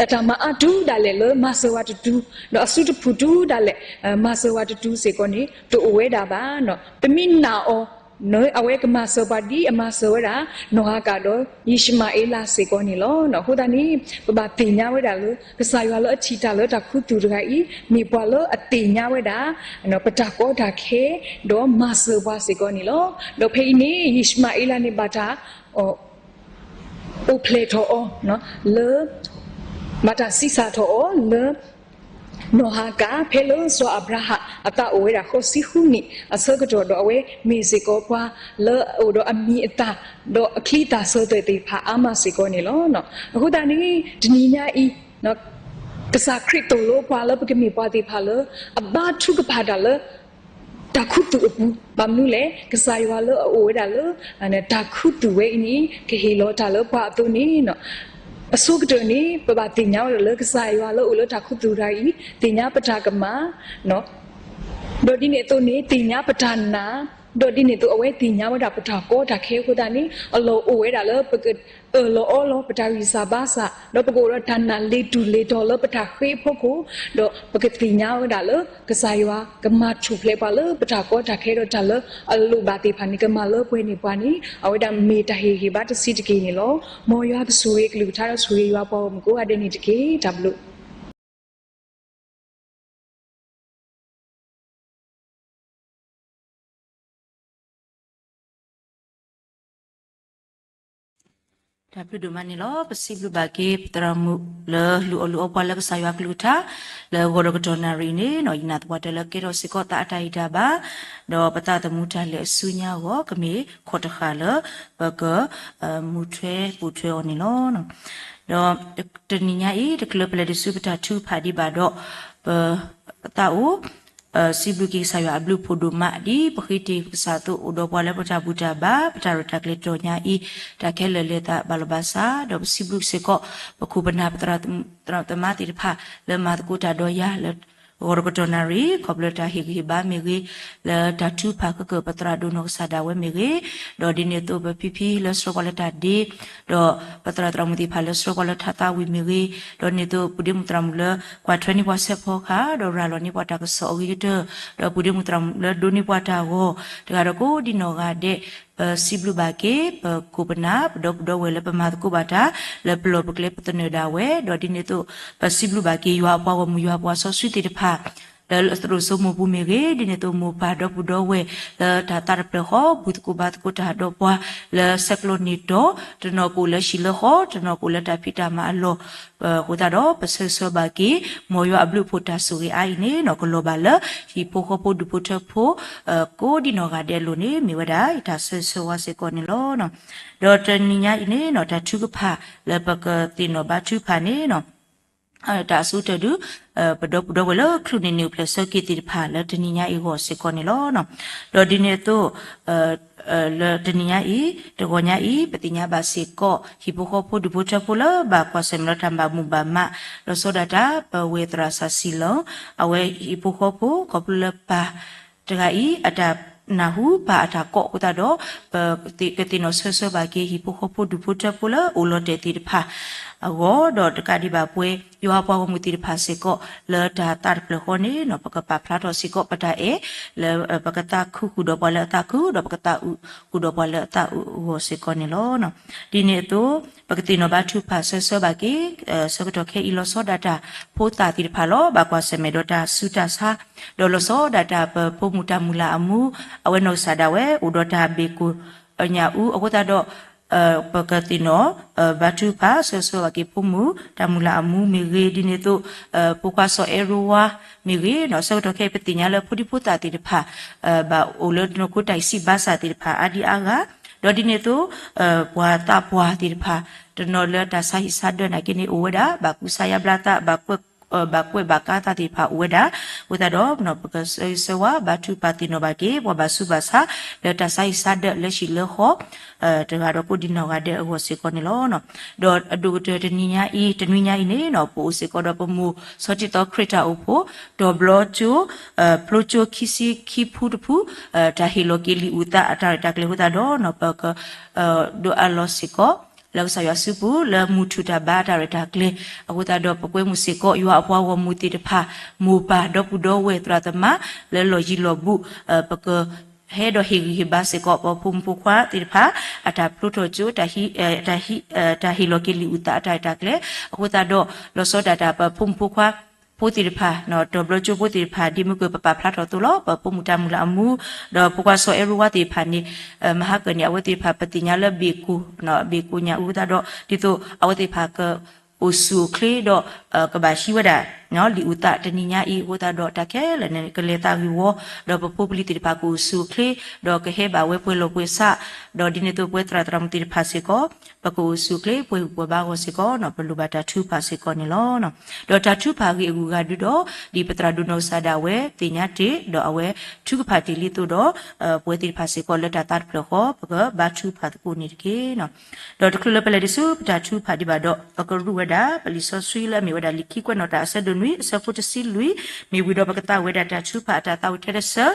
အတၢ်မၤအါတုၤဒၣ်လဲာ်လၢမၤစၢၤဝဲတတုၤ, ဒီးအစုတဖုၣ်တုၤဒၣ်လဲာ် မၤစၢၤဝဲတတုၤစ့ၢ်ကီးန့ၣ် တအိၣ်ဝဲဒၣ်ဘၣ်. ပမ့ၢ်နာ်အီၤ အဝဲကမၤစၢၤပှၤဒ်အမၤစၢၤဝဲဒၣ် နီၢ်ဟၤကၤဒီးယံၡမၤအ့လးစ့ၢ်ကီးန့ၣ်လီၤ. အဃိသတးန့ၣ် ပဘၣ်သ့ၣ်ညါဝဲဒၣ်လၢ ကစၢ်ယွၤလၢအထံၣ်တၢ်လၢတၢ်ခူသူၣ်တဂၤအံၤ မ့ၢ်ပှၤလၢအသ့ၣ်ညါဝဲဒၣ် ပတၢ်ကီတၢ်ခဲ ဒီးမၤစၢၤပှၤစ့ၢ်ကီးန့ၣ်လီၤ. ဒီးဖဲအံၤန့ၣ် ယံၡမၤအ့လးန့ၣ် ဘၣ်တၢ် အိၣ်ဖျဲၣ်ထီၣ်အီၤ လၢ ဘၣ်တၢ်ဆံးစၢ်ထီၣ်အီၤလၢ နီၢ်ဟၤကၤ ဖဲလၢစီၤအၤဘြၤဟၣ်အသးအိၣ်ဝဲဒၣ်ဃိးဆံဃုနံၣ်အဆၢကတီၢ်ဒီး အဝဲမ့ၢ်စ့ၢ်ကီးပှၤလၢအအိၣ်ဒီးအမံၤအသၣ် ဒီးအချံအသၣ်ဆၢထၢၣ်သ့ၣ်တဖၣ်အါမးစ့ၢ်ကီးန့ၣ်လီၤ. အဃိသတးန့ၣ် တနံၤညါအံၤ ကစၢ်ခရံာ်သိၣ်လိပှၤလၢပကမ့ၢ်ပှၤသ့ၣ်တဖၣ်လၢ အဘါထုကဖၣ်တၢ်လၢ တၢ်ခူသူၣ်အပူၤ, ဘၣ်မနုၤလဲၣ် ကစၢ်ယွၤလၢအအိၣ်ဝဲဒၣ်လၢ တၢ်ခူသူၣ်ဝဲအံၤန့ၣ် ကဟ့ၣ်လီၤတၢ်လၢပှၤအသိးန့ၣ် အဆိကတၢၢ်န့ၣ် ပဘၣ်သ့ၣ်ညါဝဲဒၣ်လၢ ကစၢ်ယွၤလၢအအိၣ်လၢတၢ်ခူသူၣ်တဂၤအံၤ သ့ၣ်ညါပတၢ်ကမၣ် ဒီးဒ်န့ၣ်အသိးန့ၣ် သ့ၣ်ညါပတၢ်နာ် ဒီးဒ်န့ၣ်အသိး အဝဲသ့ၣ်ညါဝဲဒၣ်ပတၢ်ကီတၢ်ခဲအဃိသတးန့ၣ် အလီၢ်အိၣ်ဝဲဒၣ်လၢပကအၢၣ်လီၤအီလီၤပတၢ်ဂံၢ်စၢ်ဘါစၢ် ဒီးပကအိၣ်ဒီးတၢ်နာ်လ့ၤတူၢ်လ့ၤတီၤလၢပတၢ်ဃ့အဖီခိၣ် ဒီးပကသ့ၣ်ညါဝဲဒၣ်လၢ ကစၢ်ယွၤကမၤထူၣ်ဖျဲးပှၤလၢပတၢ်ကီတၢ်ခဲဒီးတၢ်လၢအလိၣ်ဘၣ်သ့ၣ်တဖၣ်န့ၣ် ကမၤလၢပှဲၤန့ၢ်ပှၤန့ၣ် အဝဲဒၣ်မ့ၢ်တၢ်ဟ့ၣ်ဂံၢ်ဟ့ၣ်ဘါတဆံးတက့ၢ်န့ၣ်လီၤ. မ်ယွၤကဆိၣ်ဂ့ၤအကလုၢ်ကထါဒီးဆိၣ်ဂ့ၤယွၤပှၤဂီၢ်မုၢ်ကိးဂၤဒဲးန့ၣ်တက့ၢ်. တၢ်ဘျုး တၢ်ဘျုးဒိၣ်မးန့ၣ်လီၤ. ပစံးဘျုးဘၣ်က့ၤ ပသရၣ်မုၣ်လၢလူၤအီၣ်လူၤအီပှၤလၢကစၢ်ယွၤကလုၢ်ကထါ လၢဂီၤဒီးကတီၢ်နၣ်ရံၣ်အံၤန့ၣ် ယနာ်သပှၢ်တၢၢ်လၢကဲထီၣ်စ့ၢ်ကီးသးအတၢ်ဂံၢ်တၢ်ဘါ ဒီးပသးသမူတၢ်လဲၤအစုညါအဂီၢ် ကမ့ၢ်ခီၣ်တဃာ်လၢ ပက မူထွဲပိာ်ထွဲအီၤန့ၣ်လီၤ. ဒီးတနံၤညါအံၤ တချုးလၢပလဲၤဒံးဆူပတၢ်ထုကဖၣ်ဒံးဘၣ်ဒီး ပသးအိၣ် စံးဘျုးက့ၤကစၢ်ယွၤအဘျုးအဖှိၣ်ဒိၣ်မး ဒ်ပဃ့တ့ၢ်ပကစၢ်အသိး အိၣ်ဒီးပှၤလၢပတၢ်ဘူၣ်တၢ်ဘါ ပတၢ်ရဲၣ်တၢ်ကျဲၤတတီၤညါအံၤ တၢ်ခဲလၢာ်လဲၤသးဘၣ်လီၤဘၣ်စး ဒီးပစံးဘျုးစ့ၢ်ကီး ပခိၣ်ပနၢ်ပသရၣ်သမါသ့ၣ်တဖၣ် လၢမၤသကိးတၢ်ဒီးယၤလၢ ဂီၤတကတီၢ်နၣ်ရံၣ် ခီဖျိလၢတၢ်ဟ့ၣ်ဂံၢ်ဟ့ၣ်ဘါမ့ၢ်ဂ့ၤ, လၢတၢ်ထုကဖၣ်ကကၢၢ်ပသရၣ်ဒိၣ်နီၢ်ကစၢ်ဒၣ်ဝဲမ့ၢ်ဂ့ၤ, ဒီးဒ်န့ၣ်အသိးပဖံဖံလၢဆှၢပှၤလၢတၢ်ဒ့, ဒီးပသရၣ်သရၣ်မုၣ်သ့ၣ်တဖၣ်လၢဆှၢပှၤလၢထးသးဝံၤမ့ၢ်ဂ့ၤ, ဒီးန့ၣ်အသိးပုၢ်ဒ့မုၣ်သရၣ်မုၣ်လၢကွၢ်ထွဲန့ၢ်ပှၤဆဲးဖီကဟၣ် ဒီးရၤလီၤန့ၢ်ပှၤတၢ်ကစီၣ်အဂ့ၤကတၢၢ်, ဒီးပုၢ်ဒ့မုၣ်သရၣ်မုၣ်လၢဒိးန့ၢ်ပှၤတၢ်ဂီၤ တဂၤဒီးကိးဒံနီၢ်ဂၤဒဲး, ပစံးဘျုးဘၣ်က့ၤ ပခိၣ်ပနၢ် ပဒီပုၢ်ဒီဝဲၢ်လၢပမၤသကိးဘၣ်တၢ် လၢပလီၢ်ပကျဲပသနၢၣ်ဒၣ်ဝဲ, ဒီးဒ်န့ၣ်အသိး ပစံးဘျုးဘၣ်က့ၤယွၤအပှၤဂီၢ်မုၢ် ယွၤအပှၤစီဆှံသ့ၣ်တဖၣ် လၢသရိာ်စိမိၢ်ပူၤမ့ၢ်ဂ့ၤ, ဒ်န့ၣ်အသိးမိၢ်ပၢ်ဒီပုၢ်ဒီဝဲၢ် လၢတၢ်သးတဖျၢၣ်ဃီ ဘူၣ်သကိးဘါသကိးတၢ်ဒီးပှၤ လၢဆဲးကျိးန့ၢ်တီၤ, တနီၤကအိၣ်လၢဟံၣ်လၢဃီ, တနီၤကအိၣ်လၢတၢ်ဖံးတၢ်မၤအလီၢ်, အဃိသတးဒီး ပဆၢဂ့ၤဆၢဝါဘၣ်က့ၤ မ်ယွၤအဘျုးအဖှိၣ်တၢ်ဆိၣ်ဂ့ၤအါအံၤန့ၣ် နီၢ်ကလီၤဘၣ်လၢ ဟံၣ်ဖိဃီဖိဒူၣ်ဖိထၢဖိ ကိးဒံနီၢ်ဂၤဒဲးအလိၤန့ၣ် မ့ၢ်ဝဲဒၣ်ယတၢ်ဆၢဂ့ၤဆၢဝါစ့ၢ်ကီးန့ၣ်လီၤ. ဒီးတနံၤညါအံၤန့ၣ် တၢ်ထုကဖၣ်လၢပကသ့ၣ်နီၣ်ဘါထုကဖၣ်န့ၣ် တၢ်အဆိကတၢၢ်ဒုး ပဒီပုၢ်ဒီဝဲၢ်လၢချုးန့ၢ်နံၣ်အိၣ်ဖျဲၣ်ဆၢက့ၤသ့ၣ်တဖၣ်လၢတနံၤညါအံၤအဂီၢ်စ့ၢ်ကီးန့ၣ်လီၤ. ဒီးဒ်န့ၣ်အသိး လၢတနံၤညါအံၤ တဂီၤညါအံၤ ပသ့ၣ်ညါဘၣ်စ့ၢ်ကီး ဟံၣ်ဖိဃီဖိဒူၣ်ဖိထၢဖိလၢဘၣ်ကွၢ်ဆၢၣ်မဲာ်လၢတၢ်ဘၣ်မူဘၣ်မး လီၤဆီဒၣ်တၢ် ပဝဲၢ်သရၣ်စၢ်စံလီၤ အဝဲဟံၣ်ဖိဃီဖိ ခီဖျိလၢပၢ်တဂၤအံၤ အတၢ်နၢ်ဟူပၢ်အတၢ်ကိးအဃိသတးဒီး ပကသ့ၣ်နီၣ်ဆၢဂ့ၤဆၢဝါဘၣ်က့ၤ ဟံၣ်ဖိဃီဖိဒူၣ်ဖိထၢဖိလၢအိၣ်လီၤတဲာ်သ့ၣ်တဖၣ်အဂီၢ် ဒီးတကးဒံးဘၣ်ပဝဲ ယွၤအပှၤဂီၢ်မုၢ်သ့ၣ်တဖၣ်စ့ၢ်ကီး လၢတၢ်သးတဖျၢၣ်ဃီန့ၣ် ပကပာ်ဖျါထီၣ်စ့ၢ်ကီးပတၢ်အဲၣ် လၢပကသးခုဃုာ်ဒီးပှၤလၢအသးခု ဒီးပကသးအုးဃုာ်ဒီးပှၤလၢအသးအုးအဂီၢ်စ့ၢ်ကီးန့ၣ်လီၤ. ဒ်န့ၣ်အသိး ပကသ့ၣ်နီၣ်ဘါထုကဖၣ်ဆၢဂ့ၤဆၢဝါဘၣ်က့ၤ ဆၢကတီၢ်ခဲအံၤလီၤဆီဒၣ်တၢ် ဖိသၣ်သ့ၣ်တဖၣ်လီၤ ဘၣ်ကွၢ်ဆၢၣ်မဲာ်ဒီးတၢ်ဆူးတၢ်ဆါ ဒီးလီၤဆီဒၣ်တၢ်ပဖိမုၣ်တၢ်မုၢ်လၢ်အမူ အဝဲနီၢ်ကစၢ်ဒၣ်ဝဲ အိၣ်ဒီးတၢ်ဘ့ၣ်ကိၣ်ညၣ်အူအဃိသတးဒီး ပကသ့ၣ်နီၣ် ဘါထုကဖၣ်ဆၢဂ့ၤဆၢဝါဘၣ်က့ၤဖိမုၣ်တၢ်မုၢ်လၢ်အမူမ့ၢ်ဂ့ၤ ဒ်န့ၣ်အသိး ဖိခွါစီၤအဲၣ်ရိဝါမ့ၢ်ဂ့ၤ ဆၢကတီၢ်ခဲအံၤပသ့ၣ်ညါလၢဖိဒံဖိသၣ်သ့ၣ်တဖၣ် ဘၣ်အိၣ်လၢတနီၤခိတၢ်အံးစံးဘါစၢ်သ့ၣ်တဖၣ်အါဒံအါဂၤ ဒီးဒ်န့ၣ်အသိး ပှၤသးပှၢ်သ့ၣ်တဖၣ် တနီၤလၢတၢ်ဆါဟံၣ်ဆါဒၢနာ်က့န့ၣ်အိၣ်ဝဲဒၣ် ဘၣ်ကူစါယါဘျါသး ဘၣ်ကွဲးဘၣ်ကါသးသ့ၣ်တဖၣ်အိၣ်ဝဲဒၣ် အဃိသတးဒီး ပကဆၢဂ့ၤဆၢဝါဘါထုကဖၣ်သ့ၣ်နီၣ်ဘၣ်က့ၤ ပှၤဘၣ်ဆူးဘၣ်ဆါ လၢတၢ်ဆါဟံၣ်ဆါဒၢလၢဟံၣ်လၢဃီ တဂၤဒီးကိးဒံနီၢ်ဂၤဒဲးအဂီၢ်စ့ၢ်ကီးန့ၣ်လီၤ. ဒီးအဒိၣ်ကတၢၢ်တနံၤညါအံၤ တနွံညါအံၤန့ၣ် ပအိၣ်စ့ၢ်ကီးဒီးပမိၢ်ဆီတံၢ်သီခရံာ်တၢ်အိၣ်ဖှိၣ် တီၤဘျီကၠိ ဖျိကၠိခံဆံခံဖုတဖု တၢ်ဟ့ၣ်လီၤက့ၤလံာ်အုၣ်သးအတၢ်ရဲၣ်တၢ်ကျဲၤအဃိသတးဒီး ပက ဒိးအးလီၤစ့ၢ်ကီး လၢကစၢ်ယွၤစုပူၤ လၢမုၢ်ထူၣ်တၢ်ဘါတၢ်ရဲၣ်တၢ်ကျဲၤ အဃိသတးဒီး ပကွဲမုာ်စ့ၢ်ကီး ယွၤအပှၤဂီၢ်မုၢ်သ့ၣ်တဖၣ် မိၢ်ပၢ်ဒီပုၢ်ဒီဝဲၢ်သရၣ်သမါ လၢလီၢ်ယံၤလီၢ်ဘူး ပက ဟဲဒီးဟ့ၣ်ဂံၢ်ဟ့ၣ်ဘါစ့ၢ်ကီး ပဖိမုၣ်ဖိခွါသ့ၣ်တဖၣ် အတၢ်ဖျိထီၣ်ကၠိ တၢ်ဟ့ၣ်လီၤက့ၤလံာ်အုၣ်သးအတၢ်ရဲၣ်တၢ်ကျဲၤ အဃိသတးဒီး လီၤဆီဒၣ်တၢ်ပဖိမုၣ်ဖိခွါ ဖိသ့ၣ်တဖၣ် တီၤဘျီကၠိဖိသ့ၣ်တဖၣ် ဒ်မ့ၢ်ကပာ်ဖျါထီၣ်အသိးလီၤ. ပဖိမုၣ်တၢ်မုၢ်လၢ်အမူ ဒီးဖိခွါစီၤအဲၣ်ရိဝါသ့ၣ်တဖၣ်န့ၣ် မဟါကၢန့ၣ် အဝဲသ့ၣ်တဖၣ်ပသ့ၣ်ညါလၢဘ့ၣ်ကိၣ် ဘ့ၣ်ကိၣ်ညၣ်အူသတးဒီး ဒ်သိးအဝဲသ့ၣ်တဖၣ်က အိၣ်ဆူၣ်အိၣ်ချ့ဒီး ကဘၣ်ဟံးဝဲဒၣ် လံာ်အုၣ်သးတနံၤညါအံၤ အဃိသတးဒီးတၢ်ခဲလၢာ်န့ၣ် ကလဲၤသးဂ့ၢ်ဝီ ဒီးပဖိပလံၤသ့ၣ်တဖၣ်ကအိၣ်ဆူၣ်အိၣ်ချ့ ဒီးကဟဲဘၣ်ဝဲပှဲၤလီၢ်ပှဲၤဆး ဒီးဒ်န့ၣ်အသိးပဝဲသရၣ်သရၣ်မုၣ်သ့ၣ်တဖၣ်စ့ၢ်ကီး ပကအိၣ်ဆူၣ်အိၣ်ချ့ပှဲၤဂံၢ်ပှဲၤဘါအဂီၢ်စ့ၢ်ကီး ပလိၣ်ဘၣ်တၢ်ထုကဖၣ်စ့ၢ်ကီးန့ၣ်လီၤ. ဒီးတၢ်ထုကဖၣ်အဂ့ၢ်အဂုၤအဂၤဒုဒီး ဒ်ပသရၣ်ဒိၣ်နီၢ်ကစၢ်ဒၣ်ဝဲသ့ၣ်ညါတ့ၢ် ဒီးအဝဲထုကဖၣ်တ့ၢ်လံအသိးဒီး ပဝဲသ့ၣ်တဖၣ်စ့ၢ်ကီးလၢတၢ်သးတဖျၢၣ်ဃီ ပကဘါထုကဖၣ်သကိးန့ၣ်တက့ၢ်. ဒီးတချုးလၢပလဲၤဒံးဆူပတၢ်ထုကဖၣ်ဒံးဘၣ်ဒီး ပကရူၢ်ဝဲဒၣ် ပလံာ်စီဆှံလၢအမ့ၢ်ဝဲဒၣ်လံာ်ခံကွဲးနီၣ်တၢ်အဆၢဒိၣ်နွံ အဆၢဖိတဆံလွံၢ် မ့ၢ်ဝံၤဒီးပကသးဝဲဒၣ်တၢ်ထုကဖၣ်အတၢ်သးဝံၣ်ထဲတဆၢ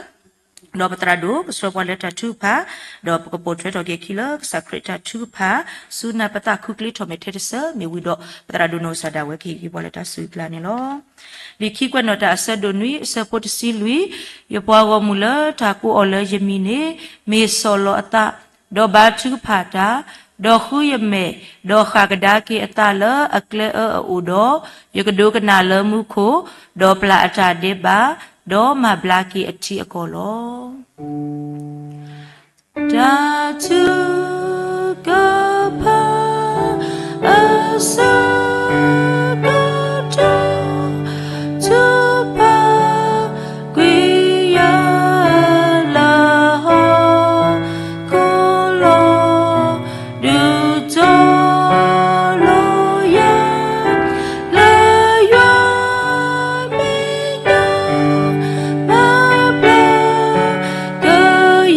ဒီးပသရၣ်ဒိၣ်ကဆှၢပှၤလၢတၢ်ထုကဖၣ်, ဒီးပကပိာ်ထွဲထီၣ်က့ၤအခံလၢကစၢ်ခရံာ်တၢ်ထုကဖၣ်, ဆူနၢ်ပသးခူကျ့ထီၣ်မဲာ်ထဲတစၢၤမ့ၢ်ဝံၤဒီး ပသရၣ်ဒိၣ်နီၢ်ကစၢ်ဒၣ်ဝဲကဟ့ၣ်ဂံၢ်ပှၤလၢတၢ်စူၢ်အကျါန့ၣ်လီၤ. လံာ်ခံကွဲးနီၣ်တၢ်အဆၢဒိၣ်နွံအဆၢဖိတဆံလွံၢ်, ယပှၤဂီၢ်မုၢ်လၢတၢ်ကိးအီၤလၢယမံၤန့ၣ် မ့ၢ်ဆီၣ်လီၤအသး, ဒီးဘါထုကဖၣ်တၢ်, ဒီးဃုယမဲာ်, ဒီးဃၣ်ကဒါက့ၤအသးလၢအကျဲအၢအအိၣ်ဒီး, ယကဒိကနၣ်လၢမူခိၣ်, ဒီးပျၢ်အတၢ်ဒဲးဘး, ဒီးမၤဘျါက့ၤအထံအကီၢ်လီၤ. တၢ်ထုကဖၣ်အဆၢကတီၢ်, ထုကဖၣ်ကွံာ်ယၤလၢဟီၣ်ခိၣ်လီၤ. ဒုးတီၤလီၤယၤ လၢယွၤမဲာ်ညါ, ပာ်ဖျါက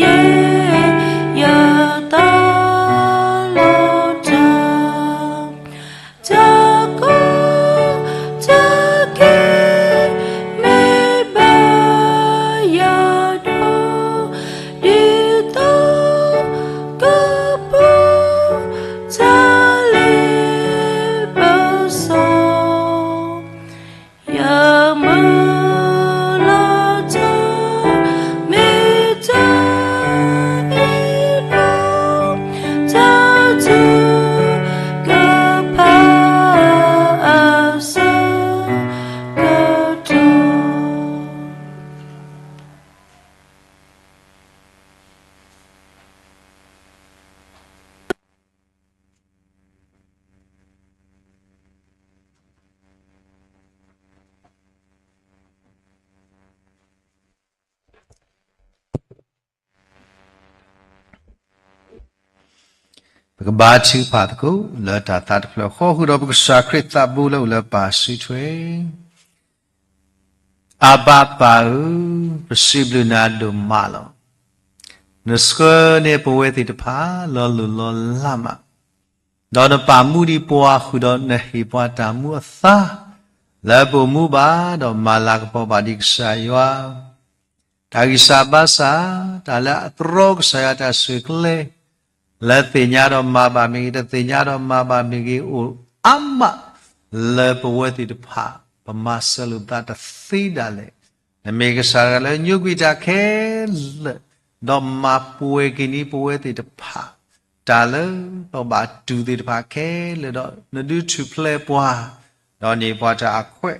ယဲၢ်ယသးလီၤတၢ်. တၢ်ကီတၢ်ခဲမ့ၢ်ဘၣ်ယၤဒီး, ဒ်သိးကပိာ်တၢ်လ့ပစီ ယမုၢ်လၢ်တၢ် မ့ၢ်တၢ်အ့ၣ်လိာ်, တၢ်ထုကဖၣ်အဆၢကတီၢ်. ပကဘါထုကဖၣ်သကိး လၢတၢ်သးတဖျၢၣ်ဃီ ဃုာ်ဒီးပကစၢ်ခရံာ်သးဘိလၢအိၣ်လၢပၢ်စုထွဲ အဘၤပၢ်ဧၢ, ပစံးဘျုးနၤဒိၣ်မးလီၤ. နဆှၢန့ၢ်ပဝဲသ့ၣ်တဖၣ် လီၤလိၢ်လီၤလးမး, ဒီးနပာ်မူဒံးပှၤဃုာ်ဒီးနဟ့ၣ်ပှၤတၢ်မူအသါ, လၢပအိၣ်မူဘၣ်ဒီးမၤလၤကပီၤဘၣ်ဒံးကစၢ်ယွၤ တၢ်ဂံၢ်စၢ်ဘါစၢ်, တၢ်လၢအတြီကစၢ်ယွၤတၢ်စုၣ်ကျဲ, လၢသ့ၣ်ညါဒီးမၤဘၣ်မ့ၢ်ဂ့ၤ, တသ့ၣ်ညါဒီးမၤဘၣ်မ့ၢ်ဂ့ၤ, အိၣ်အါမး လၢပဝဲသ့ၣ်တဖၣ် ပမၤစၢၤလိာ်ပသးတသ့ဒၣ်လဲာ်. နမ့ၢ်ကစၢ်တဂၤလၢညိကွံာ်တၢ်ခဲလၢာ်, ဒီးမၤပှဲၤက့ၤန့ၢ်ပဝဲသ့ၣ်တဖၣ် တၢ်လၢပဘၣ်တူၢ်သ့ၣ်တဖၣ်ခဲလၢာ်ဒီး နဒုးထူၣ်ဖျဲးပှၤ, ဒီးန့ၢ်ပှၤတၢ်အခွဲး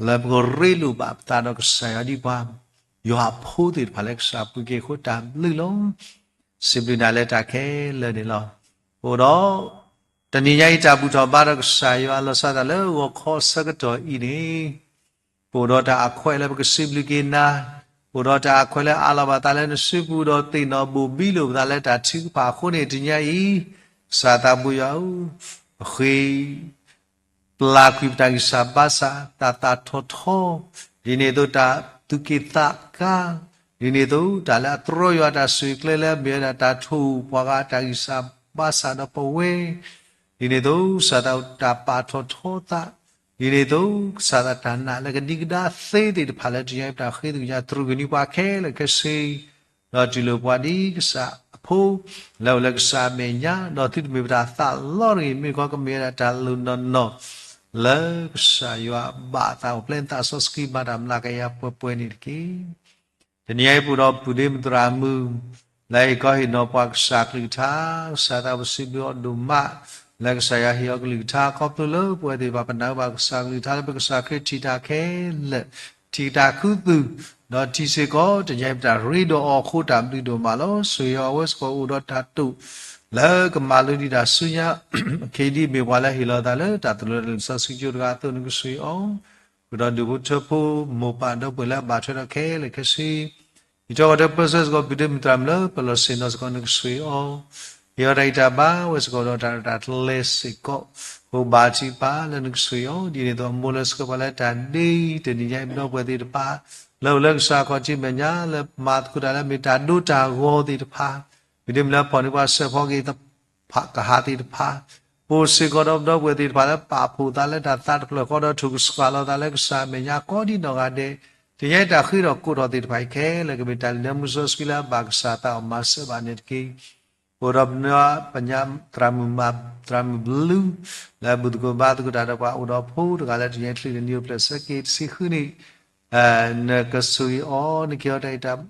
လၢပကရ့လိာ်ဘၣ်ပသးဒီးကစၢ်ယွၤဒ်ပှၤ ယွၤအဖိသ့ၣ်တဖၣ်လၢကစၢ်ပူၤက့ၤအဃိတၢ်ဘျုးလီၤ. စံးဘျုးနၤလၢတၢ်ခဲလၢာ်န့ၣ်လီၤ. အဃိဒီး တနံၤညါအံၤတၢ်ဘူၣ်ထီၣ်ဘါထီၣ်ကစၢ်ယွၤ လီၤဆီဒၣ်တၢ်လၢဂီၤခီအဆၢကတီၢ်အံၤန့ၣ် ပအိၣ်ဒီးတၢ်အခွဲးလၢပကစံးဘျုးက့ၤနၤ, ပအိၣ်ဒီးတၢ်အခွဲးလၢအးလီၤဘၣ်သးလၢနစုပူၤ ဒီးသ့ၣ်နီၣ်ဘိၣ်ဘံလိာ်ပသးလၢတၢ်ထုကဖၣ်အဃိန့ၣ် တနံၤညါအံၤ ကစၢ်သးဘိယွၤဧၢ, ပဃ့ ပျၢ်ကွံာ်ပတၢ်ဂံၢ်စၢ်ဘါစၢ်, တၢ်သၣ်ထီၣ်ထီ, ဒ်န့ၣ်အသိးတၢ်သူၣ်က့ၣ်သးကါ, ဒ်န့ၣ်အသိးတၢ်လၢအတြီယွၤတၢ်စုၣ်ကျဲလၢအမ့ၢ်ဝဲဒၣ်တၢ်ထိၣ်ပှၤဂၤတၢ်ဂံၢ်စၢ်ဘါစၢ်ဒီးပဝဲ, ဒ်န့ၣ်အသိးကစၢ်သးတၢ်ပာ်ထီၣ်ထီသး, ဒ်န့ၣ်အသိးကစၢ်သးတၢ်နာ်လၢကဒံကဒါသ့သ့ၣ်တဖၣ်လၢတနံၤညါအံၤ ပတၢ်ဃ့သကွံာ်ညါ တြူာ်ကနံၤပှၤခဲလၢာ်ခဲဆ့ ဒီးတူၢ်လိာ်ပှၤဒ်ကစၢ်အဖိ လၢအိၣ်လၢကစၢ်အမဲာ်ညါ ဒီးသုတမ့ၢ်ပတၢ်သးလီတဂ့ၤ မ့ၢ်ကီးကမ့ၢ်ဝဲဒၣ်တၢ်လိၣ်နီၢ်နီၢ် လၢကစၢ်ယွၤဘၣ်အသးအိၣ်ဖျဲၣ်သးစီဆှံမၤတၢ်မျးကယၤပှဲၤပှဲၤန့ၣ်တက့ၢ်. တနံၤညါအံၤပအိၣ်ဒီးပုၢ်ဒ့မုၣ်သရၣ်မုၣ် လၢအဟ့ၣ်ကီဟ့ၣ်နီၤပှၤကစၢ်ကလုၢ်ကထါ ကစၢ်သးပစံးဘျုးအီၤဒိၣ်မး လၢကစၢ်ယွၤဟ့ၣ်အီၤကလုၢ်ကထါ ခီဖျိလၢပဝဲသ့ၣ်တဖၣ်ပနာ်ဘၣ်ကစၢ်ကလုၢ်ကထါ လၢပကစၢ်ခရံာ်ထံၣ်တၢ်ခဲလၢာ် ထံၣ်တၢ်ခူသူၣ် ဒီးထံၣ်စ့ၢ်ကီး တနံၤညါအံၤပတၢ်ရ့ဒီးအီၤအဃိတၢ်ဘျုးဒိၣ်မးလီၤ. ဆိၣ်ဂ့ၤအီၤအဝဲစ့ၢ်ကီးအိၣ်ဒီးတၢ်တိာ် လၢကမၤလိဒံးတၢ်ဆူညါ အခဲအံၤဒ်အမ့ၢ်ပှၤလၢဟ့ၣ်လီၤသးလၢတၢ်သိၣ်လိလၢလံာ်စီဆှံကၠိတဂၤအသိး နကဆိၣ်ဂ့ၤအီၤ ဃုာ်ဒီးဒူၣ်ဖိထၢဖိ မိၢ်ပၢ်ဒီပုၢ်ဝဲၢ်လၢအဘၣ်ထွဲဒီးခဲလၢာ်ခဲဆ့ ယတီၢ်ဂီၤတပၢဆှၢစ့ၢ်ကီး ပုၢ်ဒ့မုၣ်သရၣ်မုၣ်လၢပလီၢ်ဆ့ၣ်နီၤစ့ၢ်ကီး နကဆိၣ်ဂ့ၤအီၤ ဟ့ၣ်အီၤတၢ်ဂံၢ်တၢ်ဘါဝဲစ့ၢ်ကီးဒီးတၢ်ရဲၣ်တၢ်ကျဲၤစ့ၢ်ကီး ဃိဘါထုကဖၣ်လၢနကဆိၣ်ဂ့ၤအီၤ ဒ်န့ၣ်အသိးအမိၢ်လၢဆှၢပှၤလၢတၢ်ဒ့တနံၤညါအံၤ ပဒီပုၢ်ဝဲၢ်သ့ၣ်တဖၣ် လၢအိၣ်လၢကစၢ်ခီၣ်ထံးမဲာ်ညါ လၢမၤသကိးတၢ်လၢအမ့ၢ်တၢ်ဒိတၢ်ဂီၤသ့ၣ်တဖၣ် ပုၢ်ဒ့မုၣ်လၢဖီၣ်န့ၢ်ပှၤစဲးဖီက့ၤ ကဟးသ့ၣ်တဖၣ် ပအိၣ်စ့ၢ်ကီးဒီးပဒီပုၢ်ဝဲၢ်သ့ၣ်တဖၣ်လၢပာ်ဖှိၣ်သးလၢတၢ်သးတဖျၢၣ်ဃီဒီးထိၣ်ကစှၤလီၤသးလၢကစၢ်အမဲာ်ညါကိးဒံးနီၢ်ဂၤဒဲး တနံၤအံၤတၢ်ဃ့ထီၣ်ကိးထီၣ်သ့ၣ်တဖၣ်အံၤခဲလၢာ် ကမ့ၢ်တၢ်လုၢ်လၢမူစီဆှံလၢအဘၣ်ကစၢ်သးအီၣ်မၤစၢၤဘၣ်န့ၣ်တက့ၢ်. အိၣ်ဒီးပနၢ်ပညါ သရၣ်မုၣ်မး သရၣ်မုၣ်ဘျုး လၢဘူၣ်သကိးဘါသကိးတၢ်ဒီးပှၤအိၣ်ဒီးဖိတဂၤလၢတနံၤအံၤ ချုးန့ၣ်နံၣ်အိၣ်ဖျဲၣ်ဆၢက့ၤတဆံဃုနံၣ် နကဆိၣ်ဂ့ၤအီၤ နကဟ့ၣ်အီၤတၢ်အံးတၢ်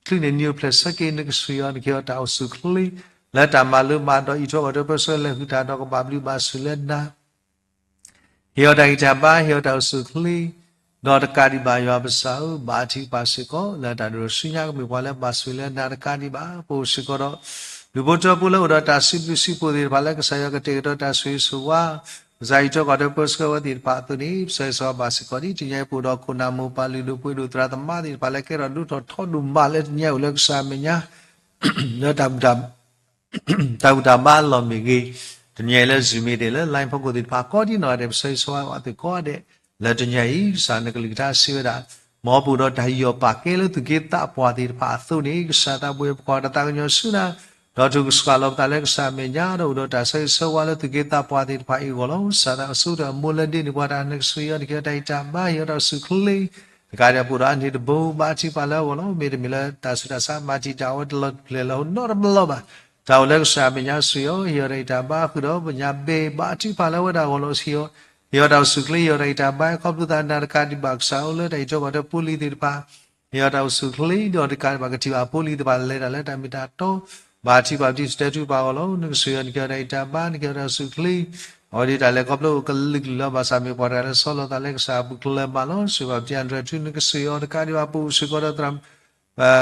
ချုးန့ၣ်နံၣ်အိၣ်ဖျဲၣ်ဆၢက့ၤ နကဆိၣ်ဂ့ၤအီၤ နကဟ့ၣ်အီၤတၢ်အိၣ်ဆူၣ်အိၣ်ချ့ လၢတၢ်မၤလိမၤဒိး အံးထွဲကွၢ်ထွဲပၢဆှၢလဲၤဃုာ်တၢ်ဒီးကဘၣ်ဘျုးဘၣ်ဆိၣ်လၢနၤ ဟ့ၣ်အီၤတၢ်ဂံၢ်တၢ်ဘါ ဟ့ၣ်အီၤတၢ်အိၣ်ဆူၣ်အိၣ်ချ့ ဒီးတကးဒံးဘၣ်ယွၤပကစၢ်ဧၢ ဘါထုကဖၣ်စ့ၢ်ကီး လၢတၢ်ဒိၣ်ဆူညါကမ့ၢ်ပှၤလၢဘၣ်ဆိၣ်ဂ့ၤလၢနၤတကးဒံးဘၣ် ပအိၣ်စ့ၢ်ကီးဒီး ဒူၣ်ဖိထၢဖိလၢအိၣ်ဒီးတၢ်စံးဘျုးစံးဖှိၣ်သ့ၣ်တဖၣ်လၢကစၢ်ယွၤကတဲာ်ကတီၤတၢ်ဆိၣ်ဂ့ၤဆိၣ်ဝါ ကစၢ်အံးထွဲကွၢ်ထွဲပၢဆှၢဝဲသ့ၣ်တဖၣ်အသိးန့ၣ် ပဆၢဂ့ၤဆၢဝါဘၣ်စ့ၢ်ကီးဒ်တနံၤအံၤ ပအိၣ်ဒီးခိၣ်နၢ်မိၢ်ပၢ်လုၢ်ဒိၣ်ပှ့ၤဒိၣ်သရၣ်သမါသ့ၣ်တဖၣ်လၢကဲထီၣ်ဒိၣ်ထီၣ်ထီဒိၣ်မးလၢတနံၤအံၤအိၣ်လၢကစၢ်အမဲာ်ညါ လၢ တၢ်ဘူၣ်တၢ်ဘါအလီၢ်မ့ၢ်ဂ့ၤ, တနံၤအံၤလၢ Zoom မ့ၢ်ဂ့ၤ လၢ line ဖီခိၣ်သ့ၣ်တဖၣ်ကိးဒံနီၢ်ဂၤဒဲး ပဆၢဂ့ၤဆၢဝါဘၣ်သုကိးဂၤဒဲး, လၢတနံၤအံၤ ကစၢ်နကလုၢ်ကထါစံးဝဲဒၣ်, မ်ပအိၣ်ဒီးတၢ်ယူးယီၣ်ပာ်ကဲလၢသူၣ်က့သးပှၢ်သ့ၣ်တဖၣ်အသိးန့ၣ် ကစၢ်သးဘိပကွၢ်တၢ်သးကညီၤဆူနၤ, ဒီးထုးကဆှၣ်လီၤပသးလၢကစၢ်အမဲာ်ညါ ဒီးအိၣ်ဒီးတၢ်ဆၢဂ့ၤဆၢဝါလၢသူၣ်က့သးပှၢ်သ့ၣ်တဖၣ်အဂီၢ်လီၤ. ကစၢ်သးအစိကမီၤလၢဒ်န့ၣ်ပှၤတၢ်နကဆိၣ်ဂ့ၤအီၤ နကဟ့ၣ်အီၤတၢ်ဂံၢ်တၢ်ဘါ ဟ့ၣ်အီၤတၢ်အိၣ်ဆူၣ်အိၣ်ချ့ တကးဒံးပအိၣ်ဒီးအန့ၢ်တဘိ ဘါထုကဖၣ်လၢအဂီၢ်လီၤ. မ့တမ့ၢ်လၢတၢ်ဆူးတၢ်ဆါမၤတံာ်တာ်ဝဲတလီၢ်ဖျဲၣ်လၢဟီၣ်နီတဘျီဘၣ်. တၢ်အိၣ်လၢကစၢ်အမဲာ်ညါဆိၣ်ဂ့ၤအီၤ ဟ့ၣ်အီၤတၢ်ဂံၢ်တၢ်ဘါဃုာ်ဒီးပညါဘ့ၣ် ဘါထုကဖၣ်လၢအဝဲဒၣ်အဂီၢ်လီၤ. ဟ့ၣ်အီၤတၢ်အိၣ်ဆူၣ်အိၣ်ချ့ ဟ့ၣ်အီၤတၢ်ဂံၢ်တၢ်ဘါ ခီဖျိသးနၤတကးဒံးဘၣ် ကစၢ်အိၣ်လၢတၢ်အံးထွဲကွၢ်ထွဲဖိလံၤသ့ၣ်တဖၣ် ဟ့ၣ်အီၤတၢ်အိၣ်ဆူၣ်အိၣ်ချ့ ဒီးတကးဒံးဘၣ်ကထံၣ်ဘၣ်ဖိလံၤသ့ၣ်တဖၣ်လဲၤတၢ်လၢတၢ်မ့ၢ်တၢ်တီ ဘါထုကဖၣ်ပတံၤစတဲထူပာ်အဂီၢ်လီၤ. နကဆိၣ်ဂ့ၤအီၤ နကဟ့ၣ်အီၤတၢ်ဂံၢ်တၢ်ဘါ နကဟ့ၣ်အီၤတၢ်အိၣ်ဆူၣ်အိၣ်ချ့ အဝဲဒၣ်တၢ်လဲၤခီဖျိအိၣ်ကလုာ်ကလုာ်လီၤ. ဘၣ်ဆၣ်မ့ၢ်ပှၤတဂၤလၢဆီလီၤသးလၢကစၢ်အပူၤကျဲမးလီၤ. ဆိၣ်ဂ့ၤဘၣ်ပတံၤ Andrew ထူ နကဆိၣ်ဂ့ၤအီၤ တကးဒံးဘၣ်ပအိၣ်စ့ၢ်ကီးဒီး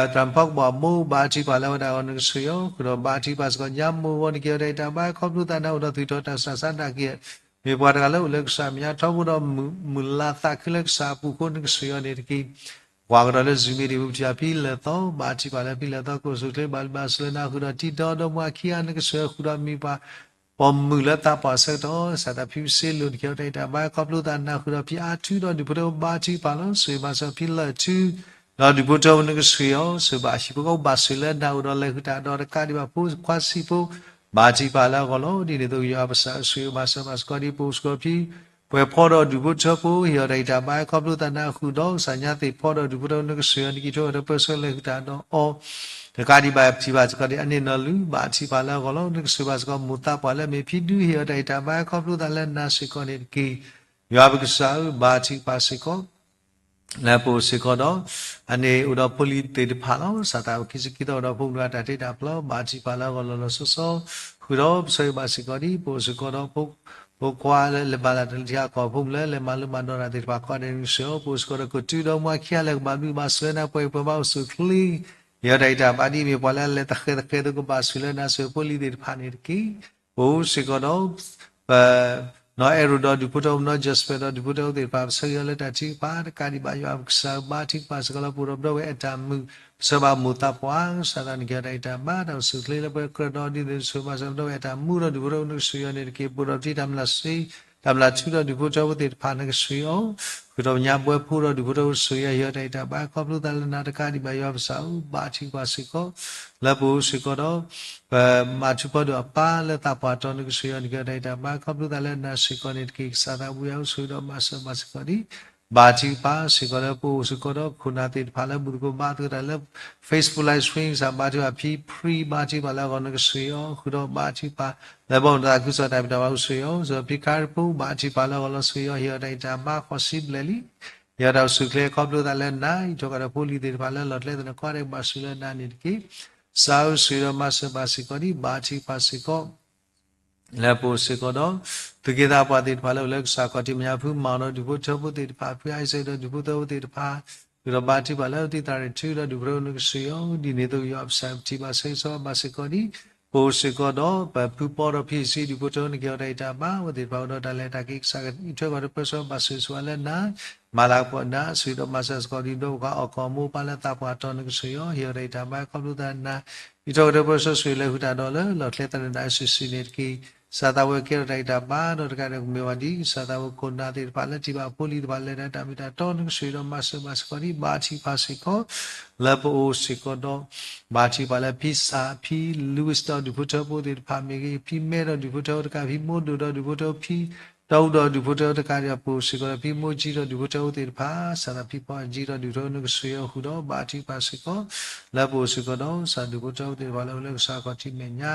သရၣ်ဖီကဘီၣ်အမိၢ် ဘါထုကဖၣ်လၢအဝဲဒၣ်အဂီၢ် နကဆိၣ်ဂ့ၤအီၤ ဃုာ်ဒီးဘါထုကဖၣ်စ့ၢ်ကီး ညါမိၢ်အဂီၢ် နကဟ့ၣ်အီၤတၢ်ဂံၢ်တၢ်ဘါ ခီဖျိသးနၤအိၣ်ဒီးသူၣ်ထီၣ်တၢ်ဆူးတၢ်ဆါနာ်က့ မ့ၢ်ပှၤတဂၤလၢအိၣ်လၢကစၢ်အမဲာ်ညါထီဘိဒီး မုၢ်လၢ်သးခုလၢကစၢ်အပူၤအဃိ နကဆိၣ်ဂ့ၤအီၤန့ၣ်တက့ၢ်. ကွၢ်ကဒီးလၢ Zoom မ့ၢ်ဒံး ပထံၣ်ဘၣ်ဖံလၢၢ်သီ ဘါထုကဖၣ်လၢဖံလၢၢ်သီ ကအိၣ်ဆူၣ်အိၣ်ချ့ ဘၣ်ဘျုးဘၣ်ဆိၣ်လၢနၤ ဃုာ်ဒီးတံၤဒီး ဒီမါခံဂၤ နကဆိၣ်ဂ့ၤအီၤ ဃုာ်ဒီးမံၤပှၤ ပိာ်မုၣ်လၢသးပှၢ်အဆၢကတီၢ် ကစၢ်သးဖံပစ့လိၤ နကဟ့ၣ်အီၤတၢ်ဂံၢ်တၢ်ဘါ ခီဖျိသးနၤ ဃုာ်ဒီးဖံအါထူ ဒီးဒူၣ်ဖိထၢဖိ ဘါထုကဖၣ်လီၤ. ဆိၣ်ဂ့ၤဘၣ်စ့ၢ်ကီးဖံလၢၢ်ထူ ဒီးဒူၣ်ဖိထၢဖိ နကဆိၣ်ဂ့ၤအီၤ ဆိၣ်ဂ့ၤဘၣ်ဟံၣ်ဖိဃီဖိ ဘၣ်ဆိၣ်လၢနၤ အိၣ်ဒီးလဲၤဃုာ်တၢ်ဒီးတကးဒံးဘၣ်ဖိခွါဆံးဖိ ဘါထုကဖၣ်လၢအဂီၢ်လီၤ. ဒ်န့ၣ်အသိး ယွၤပကစၢ်ဆိၣ်ဂ့ၤဘၣ်စၢၤဘၣ်စ့ၢ်ကီးဒ်ပအိၣ်စ့ၢ်ကီးဖံ ပှဲၤဖီဒီးဒူၣ်ဖိထၢဖိ ဟ့ၣ်အီၤတၢ်ဂံၢ်တၢ်ဘါ ခီဖျိသးနၤ ဃုာ်ဒီး ကစၢ်ညါသ့ၣ်ဖီဒီးဒူၣ်ဖိထၢဖိ နကဆိၣ်ဂ့ၤအီၤ နကဟ့ၣ်အီၤတၢ်ဂံၢ်တၢ်ဘါ ပၢဆှၢလဲၤဃုာ်တၢ်ဒီးအီၤ တကးဒံးဘၣ် ပထံၣ်ဘၣ်စ့ၢ်ကီးဒ်အန့ၣ်နီၢ်လူၤ ဘါထုကဖၣ်လၢအဂီၢ်လီၤ. နကဆိၣ်ဂ့ၤဘၣ်စ့ၢ်ကီးမိၢ်သးပှၢ်လၢအမ့ၢ်ဖံဒူ ဟ့ၣ်အီၤတၢ်ဂံၢ်တၢ်ဘါ ခီဖျိသးလၢနၤစ့ၢ်ကီးန့ၣ်တက့ၢ်. ယွၤပကစၢ်ဧၢ ဘါထုကဖၣ်စ့ၢ်ကီး လၢပအိၣ်စ့ၢ်ကီးဒီး အန့ၣ်အိၣ်ဒီးဖိလံၤသ့ၣ်တဖၣ်လီၤ. စးထီၣ်ခံဆံခံသီ အိၣ်ဒီးဖိမုၣ်တဂၤတၢ်တ့တၢ်ဖျီ ဘါထုကဖၣ်လၢအဂီၢ်လီၤလီၤဆီဆီ ဃုာ်ဒီးပဆၢဂ့ၤဘၣ်စ့ၢ်ကီးဒ် ပအိၣ်စ့ၢ်ကီးဒီး ဖိခွါလၢလဲၤမၤလၢ်တၢ်လၢထံဂၤကီၢ် ဖိမုၣ်လၢလဲၤမၤလိမၤဒိးတၢ်သ့ၣ်တဖၣ်ကိးဂၤဒဲး နကဆိၣ်ဂ့ၤအီၤ ပအိၣ်စ့ၢ်ကီးဒီး ကတူၢ်ဒီးမါခံဂၤလၢကဘၣ်ဘျုးဘၣ်ဆိၣ်လၢနၤ ပှဲၤပှဲၤဘါအိၣ်ဆူၣ်အိၣ်ချ့ ဟ့ၣ်အီၤတၢ်ဂံၢ်တၢ်ဘါဒ်အမ့ၢ်ပှၤလၢလဲၤသဃဲၤသဃဲၤအသိး ကဘၣ်ဆိၣ်လၢနၤ ဆိၣ်ဂ့ၤဖိလံၤသ့ၣ်တဖၣ်န့ၣ်တက့ၢ်. ပအိၣ်စ့ၢ်ကီးဒီး ပ နီၢ်အဲၣ်ရိၣ်ဒီးဒူၣ်ဖိထၢဖိ နီၢ် Jasper ဒီးဒူၣ်ဖိထၢဖိသ့ၣ်တဖၣ် ပဆၢဂ့ၤအီၤလၢတၢ်ထုကဖၣ် တကးဒံးဘၣ် ယွၤပကစၢ်ဘါထုကဖၣ်စ့ၢ်ကီးလၢပအိၣ်ဒီးပဒီပုၢ်ဝဲၢ်အတၢ်မုာ် ပဆၢဘၣ်မိၢ်သးပှၢ် ကစၢ်သးနကဟ့ၣ်အီၤတၢ်ဂံၢ်တၢ်ဘါ တၢ်အိၣ်ဆူၣ်အိၣ်ချ့လၢပကြၢးဒီးဒ်သိးဆိၣ်ဂ့ၤဘၣ်စ့ၢ်ကီးပဒီပုၢ်ဝဲၢ်အတၢ်မုာ်ဒီးဒူၣ်ဖိထၢဖိ နကဆိၣ်ဂ့ၤအီၤန့ၣ်တက့ၢ်. ပအိၣ်ဒီးပတံၤတၢ်မျၢ်စ့ တၢ်မျၢ်ထူဒီးဒူၣ်ဖိထၢဖိသ့ၣ်တဖၣ် နကဆိၣ်ဂ့ၤအီၤ ဃုာ်ဒီးပညါဘှဲဖိဒီးဒူၣ်ဖိထၢဖိ ဆိၣ်ဂ့ၤအီၤ ဟ့ၣ်အီၤတၢ်ဂံၢ်တၢ်ဘါ ခီဖျိသးလၢနၤ တကးဒံးဘၣ် ယွၤပကစၢ်ဧၢ ဘါထုကဖၣ်စ့ၢ်ကီး လၢပအိၣ်စ့ၢ်ကီးဒီး ပမၤထူၣ်ဖီဒိၣ်အပၢ်လၢသးပှၢ်တီၤ နကဆိၣ်ဂ့ၤအီၤ နကဟ့ၣ်အီၤတၢ်ဂံၢ်တၢ်ဘါ ခီဖျိသးလၢနၤစ့ၢ်ကီးန့ၣ်တက့ၢ်. ကစၢ်သးဝံအဝဲဆိၣ်ဂ့ၤဒီးမၤစၢၤဘၣ်စ့ၢ်ကီးဒ် ဘါထုကဖၣ်စ့ၢ်ကီးလၢပအိၣ်စ့ၢ်ကီးဒီးခိၣ်နၢ်သ့ၣ်တဖၣ်လၢဘူၣ်သကိးဘါသကိးတၢ်လၢ Facebook Live Stream စ့ၢ် ဘါထုကဖၣ်ဖံ Pre ဘါထုကဖၣ်လၢအဂီၢ် နကဆိၣ်ဂ့ၤအီၤ ဃုာ်ဒီးဘါထုကဖၣ် လၢပအိၣ်နသးခုကစီၣ်တၢ်ဖံးတၢ်မၤ အိၣ်ဆိၣ်ဂ့ၤအီၤ စ့ၢ်ကီးဖံခါရံဖိ ဘါထုကဖၣ်လၢအဂီၢ်လီၤ ဆိၣ်ဂ့ၤအီၤ ဟ့ၣ်အီၤတၢ်ဂံၢ်တၢ်ဘါဃိးဆံဘျဲၣ်လံ ဟ့ၣ်အီၤတၢ်အိၣ်ဆူၣ်အိၣ်ချ့ ခီဖျိသးလၢနၤ အံးထွဲကွၢ်ထွဲဖိလံၤသ့ၣ်တဖၣ်လၢလီၢ်ကျဲသနၢၣ်ကိးဂၤဒဲး ကဘၣ်ဆိၣ်လၢနၤန့ၣ်တက့ၢ်. ကစၢ်ဧၢ ဆိၣ်ဂ့ၤဒီးမၤစၢၤဘၣ်စ့ၢ်ကီးဒ် ဘါထုကဖၣ်စ့ၢ်ကီး လၢပအိၣ်စ့ၢ်ကီးဒီး သူၣ်က့သးပှၢ်သ့ၣ်တဖၣ်လၢအိၣ်လၢကစၢ်ခီၣ်ထံးမဲာ်ညါ ဖုမၤအီၤဒီးဒူၣ်ဖိထၢဖိသ့ၣ်တဖၣ် ဖုအံစဲးဒီးဒူၣ်ဖိထၢဖိသ့ၣ်တဖၣ် ဃုာ်ဒီးဘါထုကဖၣ်လၢတံၢ်သးရ့ၣ်ထူဒီးဒူၣ်ဖိထၢဖိ နကဆိၣ်ဂ့ၤအီၤ ဒ်န့ၣ်အသိး ယွၤပကစၢ်ပထံၣ်ဘၣ်ဆၢဂ့ၤဆၢဝါဘၣ်စ့ၢ်ကီးဒ် ပအိၣ်စ့ၢ်ကီးဒီး ပဖုပီဒီးဖံအံၤစံး ဒူၣ်ဖိထၢဖိ နကဟ့ၣ်အီၤတၢ်ဂံၢ်တၢ်ဘါ အဝဲသ့ၣ်တဖၣ်အိၣ်ဒီးတၢ်လဲၤတၢ်က့ၤ ကစၢ်အံးထွဲကွၢ်ထွဲပၢဆှၢဘၣ်ဆိၣ်ဂ့ၤဆိၣ်ဝါလၢနၤ မၤလၤကပီၤနၤ ဆိၣ်ဂ့ၤဒီးမၤစၢၤစ့ၢ်ကီးဒ် ဒီးပှၤအီၣ်ကီၢ်မိၢ်ပၢ်လၢသးပှၢ်တီၤ နကဆိၣ်ဂ့ၤအီၤ ဟ့ၣ်အီၤတၢ်ဂံၢ်တၢ်ဘါ ခီဖျိသးနၤ အံးထွဲကွၢ်ထွဲပၢဆှၢ ဆိၣ်ဂ့ၤလဲၤဃုာ်တၢ်ဒီးလၢလီၢ်ကျဲသနၢၣ် အံစံးစံးန့ၣ်တက့ၢ်. ကစၢ်သးဝဲကဲထီၣ်တၢ်ဂံၢ်တၢ်ဘါ ဒီးတကးဒံးကမ့ၢ်ဝဲဒ် ကစၢ်သးဝဲခိၣ်နၢ်သ့ၣ်တဖၣ်လၢထံၣ်ဘၣ်ဖိလံၤတဖၣ်လဲၤတၢ်တၢ်မ့ၢ်တၢ်တီ နကဆိၣ်ဂ့ၤဒီးမၤစၢၤဘၣ်စ့ၢ်ကီးဒ် ဘါထုကဖၣ်စ့ၢ်ကီး လၢပအိၣ်စ့ၢ်ကီးဒီး ဘါထုကဖၣ်လၢဖံစၢ်ဖံ Louis ဒီးဒူၣ်ဖိထၢဖိသ့ၣ်တဖၣ်မ့ၢ်ဂ့ၤ ဖံမဲဒီးဒူၣ်ဖိထၢဖိတကး ဖံမိၢ်ဒိၣ်ဒီးဒူၣ်ဖိထၢဖိ ဖံ တၢ်အိၣ်ဒီးဒူၣ်ဖိထၢဖိတကးဒံး ပအိၣ်စ့ၢ်ကီးဒီးဖံမိၢ်ကၠံဒီးဒူၣ်ဖိထၢဖိသ့ၣ်တဖၣ်, စးသးဖံဖီကၠံဒီးဒူၣ်ဖိထၢဖိ နကဆိၣ်အီၤဃုာ်ဒီး ဘၣ်ထံကဖၣ်စ့ၢ်ကီး လၢပအိၣ်စ့ၢ်ကီးဒီး စးဒူၣ်ဖိထၢဖိသ့ၣ်တဖၣ်လၢအိၣ်လၢကစၢ်ခီၣ်ထံးမဲာ်ညါ,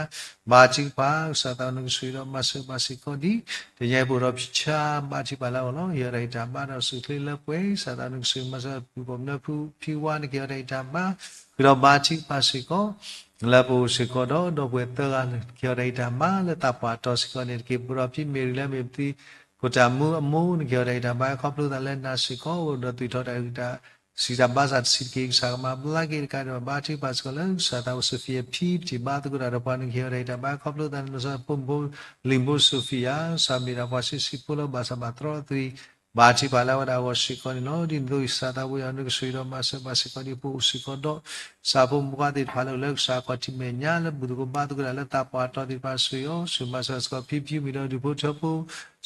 ဘၣ်ထံကဖၣ် ကစၢ်သးနကဆိၣ်ဒီးမၤစၢၤဘၣ်စ့ၢ်ကီးဒ်, တညါအံၤပအိၣ်ဒီးဖံဆါ ဘၣ်ထံကဖၣ်လၢအဂီၢ်လီၤ. ဟ့ၣ်အီၤတၢ်ဂံၢ်တၢ်ဘါဒီးစူၢ်ချ့လၢပှဲၤ စးသးနကဆိၣ်မၤစၢၤပှၤပိာ်မုၣ်ဖိဝါ နကဟ့ၣ်အီၤတၢ်ဂံၢ်တၢ်ဘါ ဃုာ်ဒီးဘၣ်ထံကဖၣ်စ့ၢ်ကီး လၢပအိၣ်စ့ၢ်ကီးဒီး ဒီပုၢ်ဝဲၢ်သၢဂၤ နကဟ့ၣ်အီၤတၢ်ဂံၢ်တၢ်ဘါလၢသးပှၢ်တီၤစ့ၢ်ကီးန့ၣ်တက့ၢ်. ပအိၣ်ဒီးဖံမ့ၢ်ရံလၢမ့ၢ်ပသံ ခိၣ်တၢ်မူအမိၢ် နကဟ့ၣ်အီၤတၢ်ဂံၢ်တၢ်ဘါ ခီဖျိသးလၢနၤစ့ၢ်ကီး အိၣ်ဒီးသူၣ်ထီၣ်တၢ်ဂံၢ်တၢ် စံးတၢ်ဘါစၢ်တဆံးတက့ၢ်. ကစၢ်ကမၤဘျါက့ၤတကးဒံး ဘၣ်ထံကဖၣ်စ့ၢ်ကီးလၢ ကစၢ်သးအိၣ်စဖံအဖံ ပတံၢ်ဘါသကိးတၢ်ဒီးပှၤ နကဟ့ၣ်အီၤတၢ်ဂံၢ်တၢ်ဘါ ခီဖျိသးလၢနစီၤဖိမုၣ်ဖိ လံာ်ဖိ Sophia ကစၢ်မ့ၢ်ဒၣ်ပှၤဆံးဆံးဖိလၢဘၣ်ဆၣ်ဘၣ်တြီအသွံၣ် ဘၣ်ထံကဖၣ်လၢအဝဲဒၣ်အဂီၢ်စ့ၢ်ကီးန့ၣ်လီၤ. ဒ်န့ၣ်အသိးကစၢ်သးဘိယွၤ နကဆိၣ်အံၤဒီးမၤစၢၤဘၣ်စ့ၢ်ကီးဒ်ပအိၣ်စ့ၢ်ကီးဒီး ကစၢ်ဖိမုၣ်ဖိခွါသ့ၣ်တဖၣ်လၢအိၣ်လၢကစၢ်ခီၣ်ထံးမဲာ်ညါ လၢဘူၣ်သကိးဘါသကိးတၢ်လၢသးပှၢ်တီၤသ့ၣ်တဖၣ် ဆိၣ်အံၤအီၤ ဆိၣ်မၤစၢၤစ့ၢ်ကီးဖံဖံမ့ၢ်ဒီးဒူၣ်ဖိထၢဖိ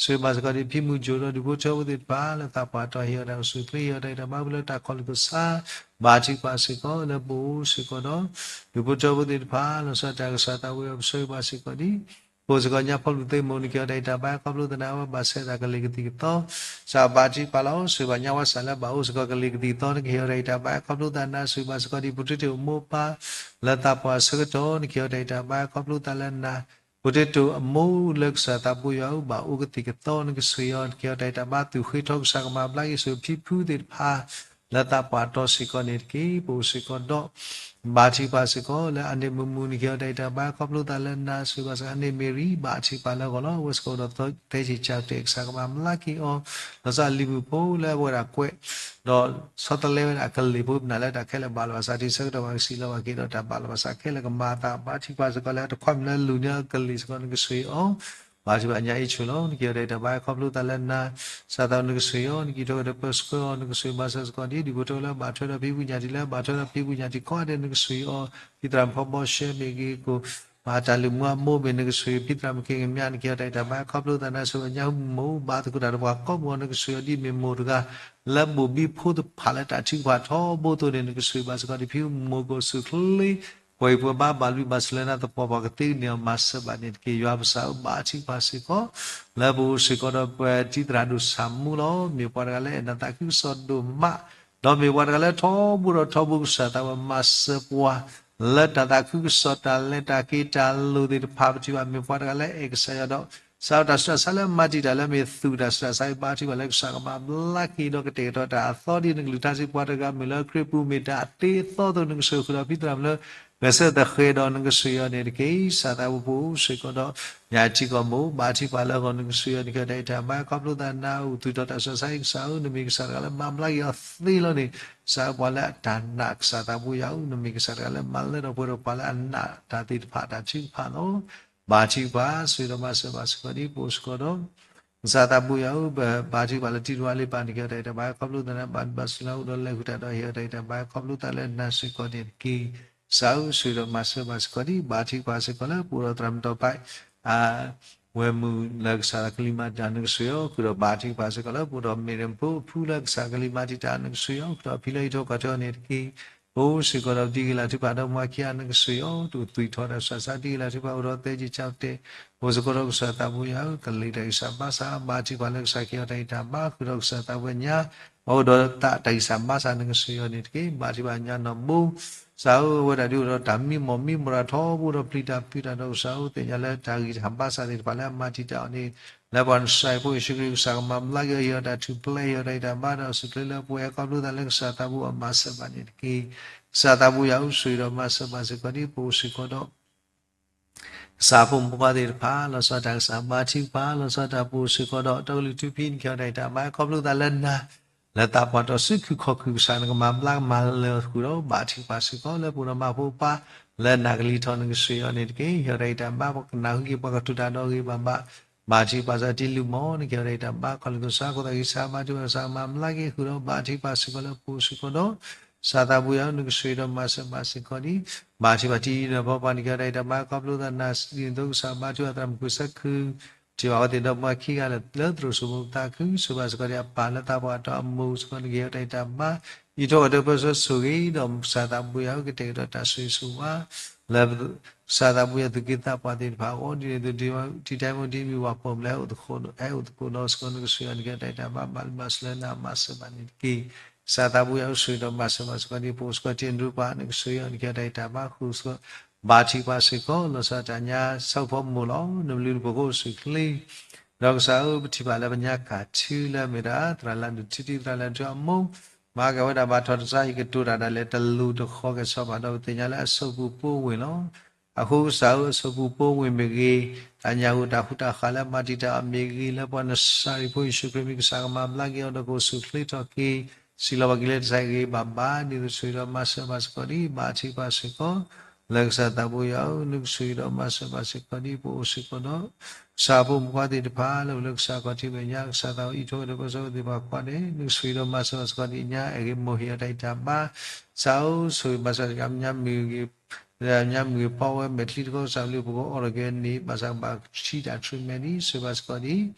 ဆိၣ်မၤစၢၤစ့ၢ်ကီးဒ်ဖံမုၢ်ကၠိဒီးဒူၣ်ဖိထၢဖိသ့ၣ်တဖၣ် လၢသးပှၢ်တီၤ ဟ့ၣ်အီၤတၢ်အိၣ်ဆူၣ်ချ့ ဟ့ၣ်အီၤတၢ်ဂံၢ်တၢ်ဘါလၢတၢ်ခီၣ်လိာ်ကစၢ် ဘၣ်ထံကဖၣ်စ့ၢ်ကီးလၢပအိၣ်စ့ၢ်ကီးဒီး ဒူၣ်ဖိထၢဖိသ့ၣ်တဖၣ် လီၤဆီဒၣ်တၢ်ကစၢ်သးဘိယွၤ ပဆိၣ်ဂ့ၤဘၣ်စ့ၢ်ကီးဒ် ပအိၣ်စ့ၢ်ကီးညါဖီလူၤသ့ၣ်မိၢ် နကဟ့ၣ်အီၤတၢ်ဂံၢ်တၢ်ဘါ ခီဖျိသးန့ၣ် အဝဲဘၣ်ဆဲးတၢ်ကလံၤကသံၣ်ကသီ ကစၢ်ဘၣ်ထံကဖၣ်လီၤ. ဆိၣ်ဘၣ်ညါဝါစၢ်လၢဘၣ်အိၣ်စ့ၢ်ကီးကလံၤကသံၣ်ကသီ နကဟ့ၣ်အီၤတၢ်ဂံၢ်တၢ်ဘါ ခီဖျိသးနၤ ဆိၣ်ဘၣ်စ့ၢ်ကီးဒ် ဖိတ့တိၢ်အမိၢ်အပၢ် လၢသးပှၢ်အဆၢကတီၢ် နကဟ့ၣ်အီၤတၢ်ဂံၢ်တၢ်ဘါ ခီဖျိသးလၢနၤ ဖိတ့တိၢ်အမိၢ်လၢကစၢ်သးဘိယွၤအအိၣ် ဘၣ်အိၣ်ကသံၣ်ကသီ နကဆိၣ်အံၤအီၤ နကဟ့ၣ်အီၤတၢ်ဂံၢ်တၢ်ဘါ သူၣ်ဃ့ထီကစၢ်ကမၤဘျါက့ၤဆိၣ်ဖံဖုသ့ၣ်တဖၣ် လၢသးပှၢ်တီၤစ့ၢ်ကီးန့ၣ်တက့ၢ်. ပအိၣ်စ့ၢ်ကီးဒီး ဘၣ်ထံကဖၣ်စ့ၢ်ကီးလၢအန့ၣ်မုၢ်မုၢ် နကဟ့ၣ်အီၤတၢ်ဂံၢ်တၢ်ဘါ ခီဖျိသးလၢနၤ ဆိၣ်ဘၣ်စ့ၢ်ကီးန့ၣ်မ့ၢ်ရံ ဘၣ်ထံကဖၣ်လၢအဂီၢ်လီၤ. အဝဲစ့ၢ်ကီးအိၣ်ဒီးသဲဆံးကၠီတဲာ် ကစၢ်ကမၤဘျါက့ၤအီၤ လီၤဆီလံာ်မုၢ်ဖိလၢအဝဲဒၣ်ကွဲး ဒီးဆီတလဲဝဲဒၣ်အကလံၤဖိ ပနာ်လၢတၢ်ခဲလၢာ်ဘၣ်လီၤဘၣ်စး တုၤဆၢကတီၢ်ဘၣ်ကစံးလီၤဘၣ်က့ၤဒီးတၢ်ဘၣ်လီၤဘၣ်စးခဲလၢာ်ကမၤအသး ဘၣ်ထံကဖၣ်စ့ၢ်ကီးလၢတခွါမုၣ်လၢလူၤန့ၢ်အကလံၤစ့ၢ်ကီး နကဆိၣ်အံၤအီၤ ဘၣ်ထံကဖၣ်ညါအ့ၣ်ဆိၣ်လီၤ. နကဟ့ၣ်အီၤတၢ်ဂံၢ်တၢ်ဘါ ခီဖျိသးလၢနၤ ကစၢ်သးနကဆိၣ်အံၤအီၤ နကအံးထွဲဒီးပၢဆှၢအီၤ နကဆိၣ်ဂ့ၤမၤစၢၤစ့ၢ်ကီးဒ် ဒူၣ်ဖိထၢဖိလၢဘၣ်ထွဲဒီးဖံဝံၣ်ညၣ်တံၢ်လၢ ဘၣ်ထွဲဒီးဖံဝံၣ်ညၣ်တံၢ်ကိးဂၤဒဲး နကဆိၣ်အံၤအီၤ ဖံသရၣ်မုၣ်ဖီဘီရှဲမ့ၢ်ဂ့ၤ ကိၣ် ဘၣ်တၢ်လုၢ်မူအမိၢ်မ့ၢ် နကဆိၣ်အံၤ ဖံသရၣ်မုၣ်က့ၤကမျၢၢ် နကဟ့ၣ်အီၤတၢ်ဂံၢ်တၢ်ဘါ ခီဖျိသးနၤ ဆိၣ်ဘၣ်ညါဟူမူ ဘၣ်သကိးတၢ်ဒီးပှၤကိးမုၢ်အီၤ နကဆိၣ်အံၤအီၤဒ်မ့ၢ်မိၢ်တဂၤ လၢဘိၣ်ဘံဖိတဖၣ်လၢတၢ်ထုကဖၣ်ထီဘိအသိးန့ၣ် နကဆိၣ်ဂ့ၤဘၣ်စ့ၢ်ကီးဒ်ဖံဟူမူ ကိၣ်ဆူၣ်ချ့ ပှၤအံၤပှၤဘါ ဘၣ်လုၢ်ဘၣ်စၢၤလၢနၤ သပှၢ်ပှၢ်ကသ့ကန့ၢ်အီၤ မၤစၢၤဘၣ်န့ၣ်တက့ၢ်. ယွၤပကစၢ်ဧၢ ဘၣ်ထံကဖၣ်စ့ၢ်ကီး လၢပအိၣ်စ့ၢ်ကီးဒီးပတံၤသရၣ်ဒိၣ်ဆၣ်မူလီၤ. မ့ၢ်ပှၤတဂၤလၢအဲၣ်နၤသးခုကစီၣ်ဒိၣ်မး ဒီးမ့ၢ်ပှၤတဂၤလၢထီဘိဒီးထီဘိ ကစၢ်သးဝဲမၤစၢၤပှၤ လၢတၢ်သးခုကစီၣ်တၢ်လဲၤတၢ်က့ၤတၢ်လိၤသ့ၣ်တဖၣ် ပထံၣ်ဘၣ် မ့ၢ်ပှၤတဂၤလၢအဲၣ်ကစၢ်ယွၤဒီး ကစၢ်အတၢ်ဆူးတၢ်ဆါလၢမၤတံာ်တာ်လၢမ့ၢ်သူၣ်တၢ်ဆူးတၢ်ဆါအံၤ ဘၣ်ထံကဖၣ်လၢကစၢ်ကမၤဘျါက့ၤဒီးကတဲာ်ကတီၤတၢ်အသီဒ်နကလုၢ်ကထါစံး ပှၤတဂၤမ့ၢ်လၢခရံာ်ပူၤမ့ၢ်တၢ်အသ့အသီအသိး နကဆိၣ်ဃုာ်ဒီးဖံသရၣ်မုၣ်လၢ ဂဲၤဆၢထၢၣ်သဃဲးဒီး နကဆိၣ်အံၤအီၤန့ၣ်တက့ၢ်. ကစၢ်သးဝဲပအိၣ်စ့ၢ်ကီးဒီး ညၣ်ထံကီၢ်မိၢ် ဘၣ်ထံကဖၣ်လၢအဂီၢ် နကဆိၣ်အံၤအီၤ နကဟ့ၣ်အီၤတၢ်ဂံၢ်တၢ်ဘါ ခီဖျိသးနၤ အိၣ်သူၣ်ထီၣ်တၢ်ဆူးတၢ်ဆါအံၤ ကစၢ်ဧၢ နမ့ၢ်ကစၢ်တဂၤလၢမၤဘျါက့ၤအီၤသ့လီၤန့ၣ် ကစၢ်ဧၢ ပှၤလၢအတၢ်နာ် ကစၢ်သးဘိယွၤဧၢ နမ့ၢ်ကစၢ်တဂၤလၢမၤလၢထီၣ်ပှဲၤထီၣ်ပှၤလၢအနာ်တၢ်သ့ၣ်တဖၣ် တၢ်ထုကဖၣ်လီၤ. ဘၣ်ထံကဖၣ် ဆိၣ်ဂ့ၤဒီးမၤစၢၤဘၣ်စ့ၢ်ကီးဒ်ပအိၣ်စ့ၢ်ကီးဒီး ကစၢ်သးဘိယွၤဧၢ ဘၣ်ထံကဖၣ်လၢတံၤတဝါလံပၢ် နကဟ့ၣ်အီၤတၢ်ဂံၢ်တၢ်ဘါ ခီဖျိသးန့ၣ် ဘၣ်နုၤဘၣ်စူၤလၢအအိၣ်ဒီး လဲၤဃုာ်တၢ်ဒီး ဟ့ၣ်အီၤတၢ်ဂံၢ်တၢ်ဘါ ခီဖျိသးလၢနၤစ့ၢ်ကီးန့ၣ်တက့ၢ်. ကစၢ်ဧၢ ဆိၣ်ဂ့ၤဒီးမၤစၢၤဘၣ်စ့ၢ်ကီးဒ် ဘၣ်ထံကဖၣ်စ့ၢ်ကီးလၢ ပအိၣ်ဒီးသရၣ်မုၣ်တီၤပာ် အဝဲၢ်မုၣ်လၢကစၢ်ကလံၤမၤတံာ်တာ် နကဆိၣ်အံၤအီၤ ဃုာ်ဒီးဘၣ်ထံကဖၣ်စ့ၢ်ကီးလၢ ပအိၣ်ဒီးမ့ၢ်ရမဖိအဖုလၢကစၢ်ကလံၤမၤတံာ်တာ် နကဆိၣ်အံၤအီၤ ဃုာ်ဒီးဖံလၢဟံၣ်ထိးဃီၤထိးန့ၣ်တက့ၢ်. ပအိၣ်စ့ၢ်ကီးဒီးပတံၤဂ့ၤလၤထုကဖၣ်ဒီးမါခံဂၤ နကဆိၣ်အံၤအီၤ တအိၣ်သွံၣ်ထီၣ်တၢ်ဆူးတၢ်ဆါ တံၤဂ့ၤလၤထုကဖၣ် အိၣ်ဒီးသဲက့ၤကၠီတဲာ် ပအိၣ်စ့ၢ်ကီးဒီးကစၢ်သးဘိယွၤဧၢ ကလံၤတၢ်ဂံၢ်စၢ်ဘါစၢ် ဘၣ်ထံကဖၣ်လၢကစၢ်ကဟ့ၣ်အီၤတၢ်ဂံၢ်တၢ်ဘါ ဃုာ်ဒီးကစၢ်သးဘိယွၤ ပှၤအိၣ်ဒီးတၢ်ဂံၢ်စၢ်ဘါစၢ် နကဆိၣ်အံၤအီၤန့ၣ်တက့ၢ်. ဘၣ်ထံကဖၣ်ညါနီၢ်ဘိ ကစၢ်ဧၢ အဝဲဒၣ်ဒ်အိၣ်ဒီးတၢ်မံမီၢ်မံမီၢ်တၢ်ထီဘိဒီးပျံၤတၢ်ဖုးတၢ်ဒီး ကစၢ်ဧၢ သ့ၣ်ညါလၢတၢ်ဂံၢ်တၢ်ဘါစၢ်သ့ၣ်တဖၣ်လၢအမၤတံာ်တာ်အီၤန့ၣ် လၢပှၤနဆှၢအံၤဖိယ့ၣ်ၡူးခရံာ်ကစၢ်ကမၤဘျါက့ၤအီၤ ဟ့ၣ်အီၤတၢ်ထူၣ်ဖျဲး ဟ့ၣ်အီၤတၢ်ဂံၢ်တၢ်ဘါဒီး အစုၣ်ချ့လၢပှဲၤ ခီဖျိသးလၢကစၢ်သးဘိအမၤစၢၤဘၣ်န့ၣ်တက့ၢ်. ကစၢ်သးဘိယွၤဧၢ ဆိၣ်ဂ့ၤဒီးမၤစၢၤဘၣ်စ့ၢ်ကီးဒ်ပအိၣ်စ့ၢ်ကီးဒီး ကစၢ်ဖိမုၣ်ဖိခွါသ့ၣ်တဖၣ် လီၤဆီဒၣ်တၢ်ကစၢ် ဘၣ်ထံကဖၣ် လီၤဆီဒၣ်တၢ်ပအိၣ်စ့ၢ်ကီးဒီး တီကလုာ်ထူဖံ နကဟ့ၣ်အီၤတၢ်ဂံၢ်တၢ်ဘါ ခီဖျိသးလၢနၤ လၢသးပှၢ်တီၤဆူခုၣ်ခီၣ်ခုၣ် ကစၢ်နကမၤဘျါကမၤလၢာ်ဃုာ်ဒီး ဘၣ်ထံကဖၣ်စ့ၢ်ကီးလၢပအိၣ်ဒီးမါဖိပၢ် လၢနၤကလံၤထီၣ် နကဆိၣ်အံၤအီၤန့ၣ်တက့ၢ်. ဟ့ၣ်အီၤတၢ်ဂံၢ်တၢ်ဘါ ပကနၢ်ဟူက့ၤပှၤကတိၤတၢ်ဒီးဂ့ၤဘၣ်ဘၣ် ဘၣ်ထံကဖၣ်စ့ၢ်ကီးတံၤလုၢ်မီၢ် နကဟ့ၣ်အီၤတၢ်ဂံၢ်တၢ်ဘါ ခီၣ်လ့ၣ်ကစၢ် ခိၣ်သးဂံၢ်စၢ် ဘၣ်ထံကဖၣ်စ့ၢ်ကီး ကမၤဘျါက့ၤဃုာ်ဒီး ဘၣ်ထံကဖၣ်စ့ၢ်ကီးလၢပအိၣ်စ့ၢ်ကီးဒီး ကစၢ်သးဘိယွၤဧၢ နကဆိၣ်ဂ့ၤဒီးမၤစၢၤဘၣ်စ့ၢ်ကီးဒ် ဘၣ်ထံကဖၣ်တံၤဒီးဖီပှၤ နကဟ့ၣ်အီၤတၢ်ဂံၢ်တၢ်ဘါ ခီဖျိသးနၤ ဒ်န့ၣ်အသိးကစၢ် ဘၣ်ထံကဖၣ်သရၣ်မုၣ်ခိၣ်ဆၢခု ထံၣ်ဘၣ်အဝဲသ့ၣ်ဒီးမါခံဂၤလၢ လၢသရိာ်စိမိၤသးခု ဆိၣ်ဘၣ်စ့ၢ်ကီးဒ်အပၢ်လၢသးပှၢ်တီၤအမိၢ်စ့ၢ်ကီး နကဟ့ၣ်အီၤတၢ်ဂံၢ်တၢ်ဘါ အံးထွဲကွၢ်ထွဲပၢဆှၢဆိၣ်ဂ့ၤဒီး ကစၢ်သးဘိယွၤဧၢ ကတဲာ်ကတီၤတၢ်ဆိၣ်ဂ့ၤဆိၣ်ဝါ လၢကစၢ်သးဘိယွၤသူၣ်က့သးပှၢ်သ့ၣ်တဖၣ်အဂီၢ် ဒ်န့ၣ်အသိး တံၤတၢ်မူတံၤမုၢ်ပှၤပိာ်မုၣ်လၢ ဟဲအိၣ်သကိးဒီးစ့ၢ်ကီး နကစၢ်ယွၤနကဲတၢ်အံၤတၢ်ဘါ ဘၣ်လုၢ်ဘၣ်စၢၤလၢနမၤစၢၤဘၣ်န့ၣ်တက့ၢ်. ကစၢ်သးဘိယွၤအိၣ်ဆိးဒီးမၤစၢၤဘၣ်စ့ၢ်ကီးဒ် ပအိၣ်စ့ၢ်ကီးတံၤအဒိပှၤ နကစၢ်ယွၤနကဲတၢ်အံၤတၢ်ဘါဃုာ်စ့ၢ်ကီး ဘၣ်ထုကဖၣ်စ့ၢ်ကီး လီၤဆီဒၣ်တၢ်ညါ ဆၣ်ဖိမုၣ်လီၤ နဘျုးနဖှိၣ်ကအိၣ်ဆူၣ်ချ့ ဒီးကစၢ်ဧၢ ပထံၣ်ဘၣ်လၢပညါကၣ်ထံလၢအမ့ၢ်ဒၣ် သရၣ်လၢဒိၣ်ထံထံ သရၣ်လၢဒိၣ်ထံအမိၢ် မၤက့ၤဝဲဒၣ်ဘၣ်ထီၣ်တစါ ယကတိၤတၢ်ဒၣ်လဲာ်တလူၤတဃီကဲဆီဘၣ်ဒီး ပသ့ၣ်ညါလၢအစိာ်ပူၤပိာ်ဝဲၢ်လီၤ. အဃိကစၢ်ဧၢ အစိာ်ပူၤပိာ်ဝဲၢ်မ့ၢ်ဂ့ၤ, တၢ်ညၣ်ဂိၢ်တၢ်ဃူတၢ်ဃာ်လၢမၤတံာ်တာ်အီၤမ့ၢ်ဂ့ၤ, လၢပှၤနစၤရ့းဖိယ့ၣ်ၡူးခရံာ်မံၤ ကစၢ်ကမၤဘျါက့ၤအီၤဒီးကအိၣ်ဆူၣ်ချ့ထီၣ်က့ၤ စံးလီၤဘၣ်က့ၤလၢတၢ်ဆါအံၤဂ့ၤဘၣ်ဘၣ် ဒ်သိးဆိၣ်ဂ့ၤဒီးမၤစၢၤဘၣ်စ့ၢ်ကီးဒ် ဘၣ်ထုကဖၣ်စ့ၢ်ကီး လၢကစၢ်သးဘိယွၤဧၢ နကဆိၣ်ဂ့ၤဒီးမၤစၢၤဘၣ်စ့ၢ်ကီးဒ် ပအိၣ်စ့ၢ်ကီးဒီး ကစၢ်ဖိမုၣ်ဖိခွါသ့ၣ်တဖၣ် လၢအိၣ်လၢကစၢ်ခီၣ်ထံးမဲာ်ညါ ကစၢ်သးအိၣ်အံးထွဲဒီးပၢဆှၢသ့ၣ်တဖၣ်ကိးဂၤဒဲး နကဆိၣ်ဂ့ၤဒီးမၤစၢၤဘၣ်စ့ၢ်ကီးဒ်ညါ အဲၣ်ဂ့ၤမိၢ်ဟ့ၣ်အီၤတၢ်အံးတၢ်ဘါ ကစၢ်ဧၢ ဆိၣ်ဂ့ၤမၤစၢၤတၢ်ညါမ့ၢ်ဂ့ၤ ညါမ့ၢ်ဂ့ၤ ပီဝဲမဲာ်ချံတခီ ကစၢ်ဘျုးဖှိၣ်ကအိးထီၣ်က့ၤန့ၣ် ဘၣ်ဆၣ်ဘၣ်ထံတၢ်ထူမဲာ်ဒ် ဆိၣ်ဂ့ၤဘၣ်စ့ၢ်ကီးဒ်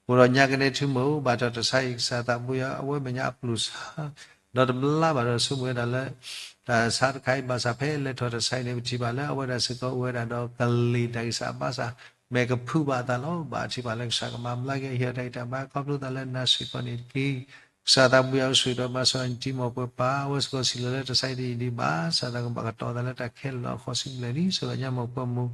အိၣ်ဒီးညါကနဲထူမိၢ် ဘၣ်ထီၣ်တၢ်ဆါအံၤ ကစၢ်သးဘိယွၤ အဝဲမဲာ်ညါအပျိၢ်ဆါ ဒီးတဘျါဘၣ်ဒီးဆိကမိၣ်ဝဲဒၣ်လၢ တၢ်ဆါတခါအံၤ ဘၣ်ဆၣ်ဖဲလဲၤထီၣ်တၢ်ဆါအံၤန့ၣ် ပထံၣ်ဘၣ်လၢအဝဲဒၣ်စ့ၢ်ကီးအိၣ်ဝဲဒၣ်ဒီးကလံၤတၢ်ဂံၢ်စၢ်ဘါစၢ် မဲာ်ကဖုးဘၣ်အသးလီၤ. ဘၣ်ထုကဖၣ်လၢကစၢ်ကမၤဘျါက့ၤအဟ့ၣ်အီၤတၢ်အံးတၢ်ဘါ ခီဖျိသးလၢနၤစ့ၢ်ကီးန့ၣ်တက့ၢ်. ကစၢ်သးဘိယွၤအိၣ်ဆိၣ်ဂ့ၤဒီးမၤစၢၤအီၤန့ၣ် တံၤမီၢ်ပှဲၤပၢ် အဝဲစ့ၢ်ကီးစံးလီၤလၢတၢ်ဆါအံၤတယံာ်ဒံးဘၣ် ကစၢ်သးကဘၣ်ကတီၤသးလၢတၢ်ခဲလၢာ်လၢအဃိးဆံဘျဲၣ်လံ ဆိၣ်ဂ့ၤညါမီၢ်ပှဲၤမူ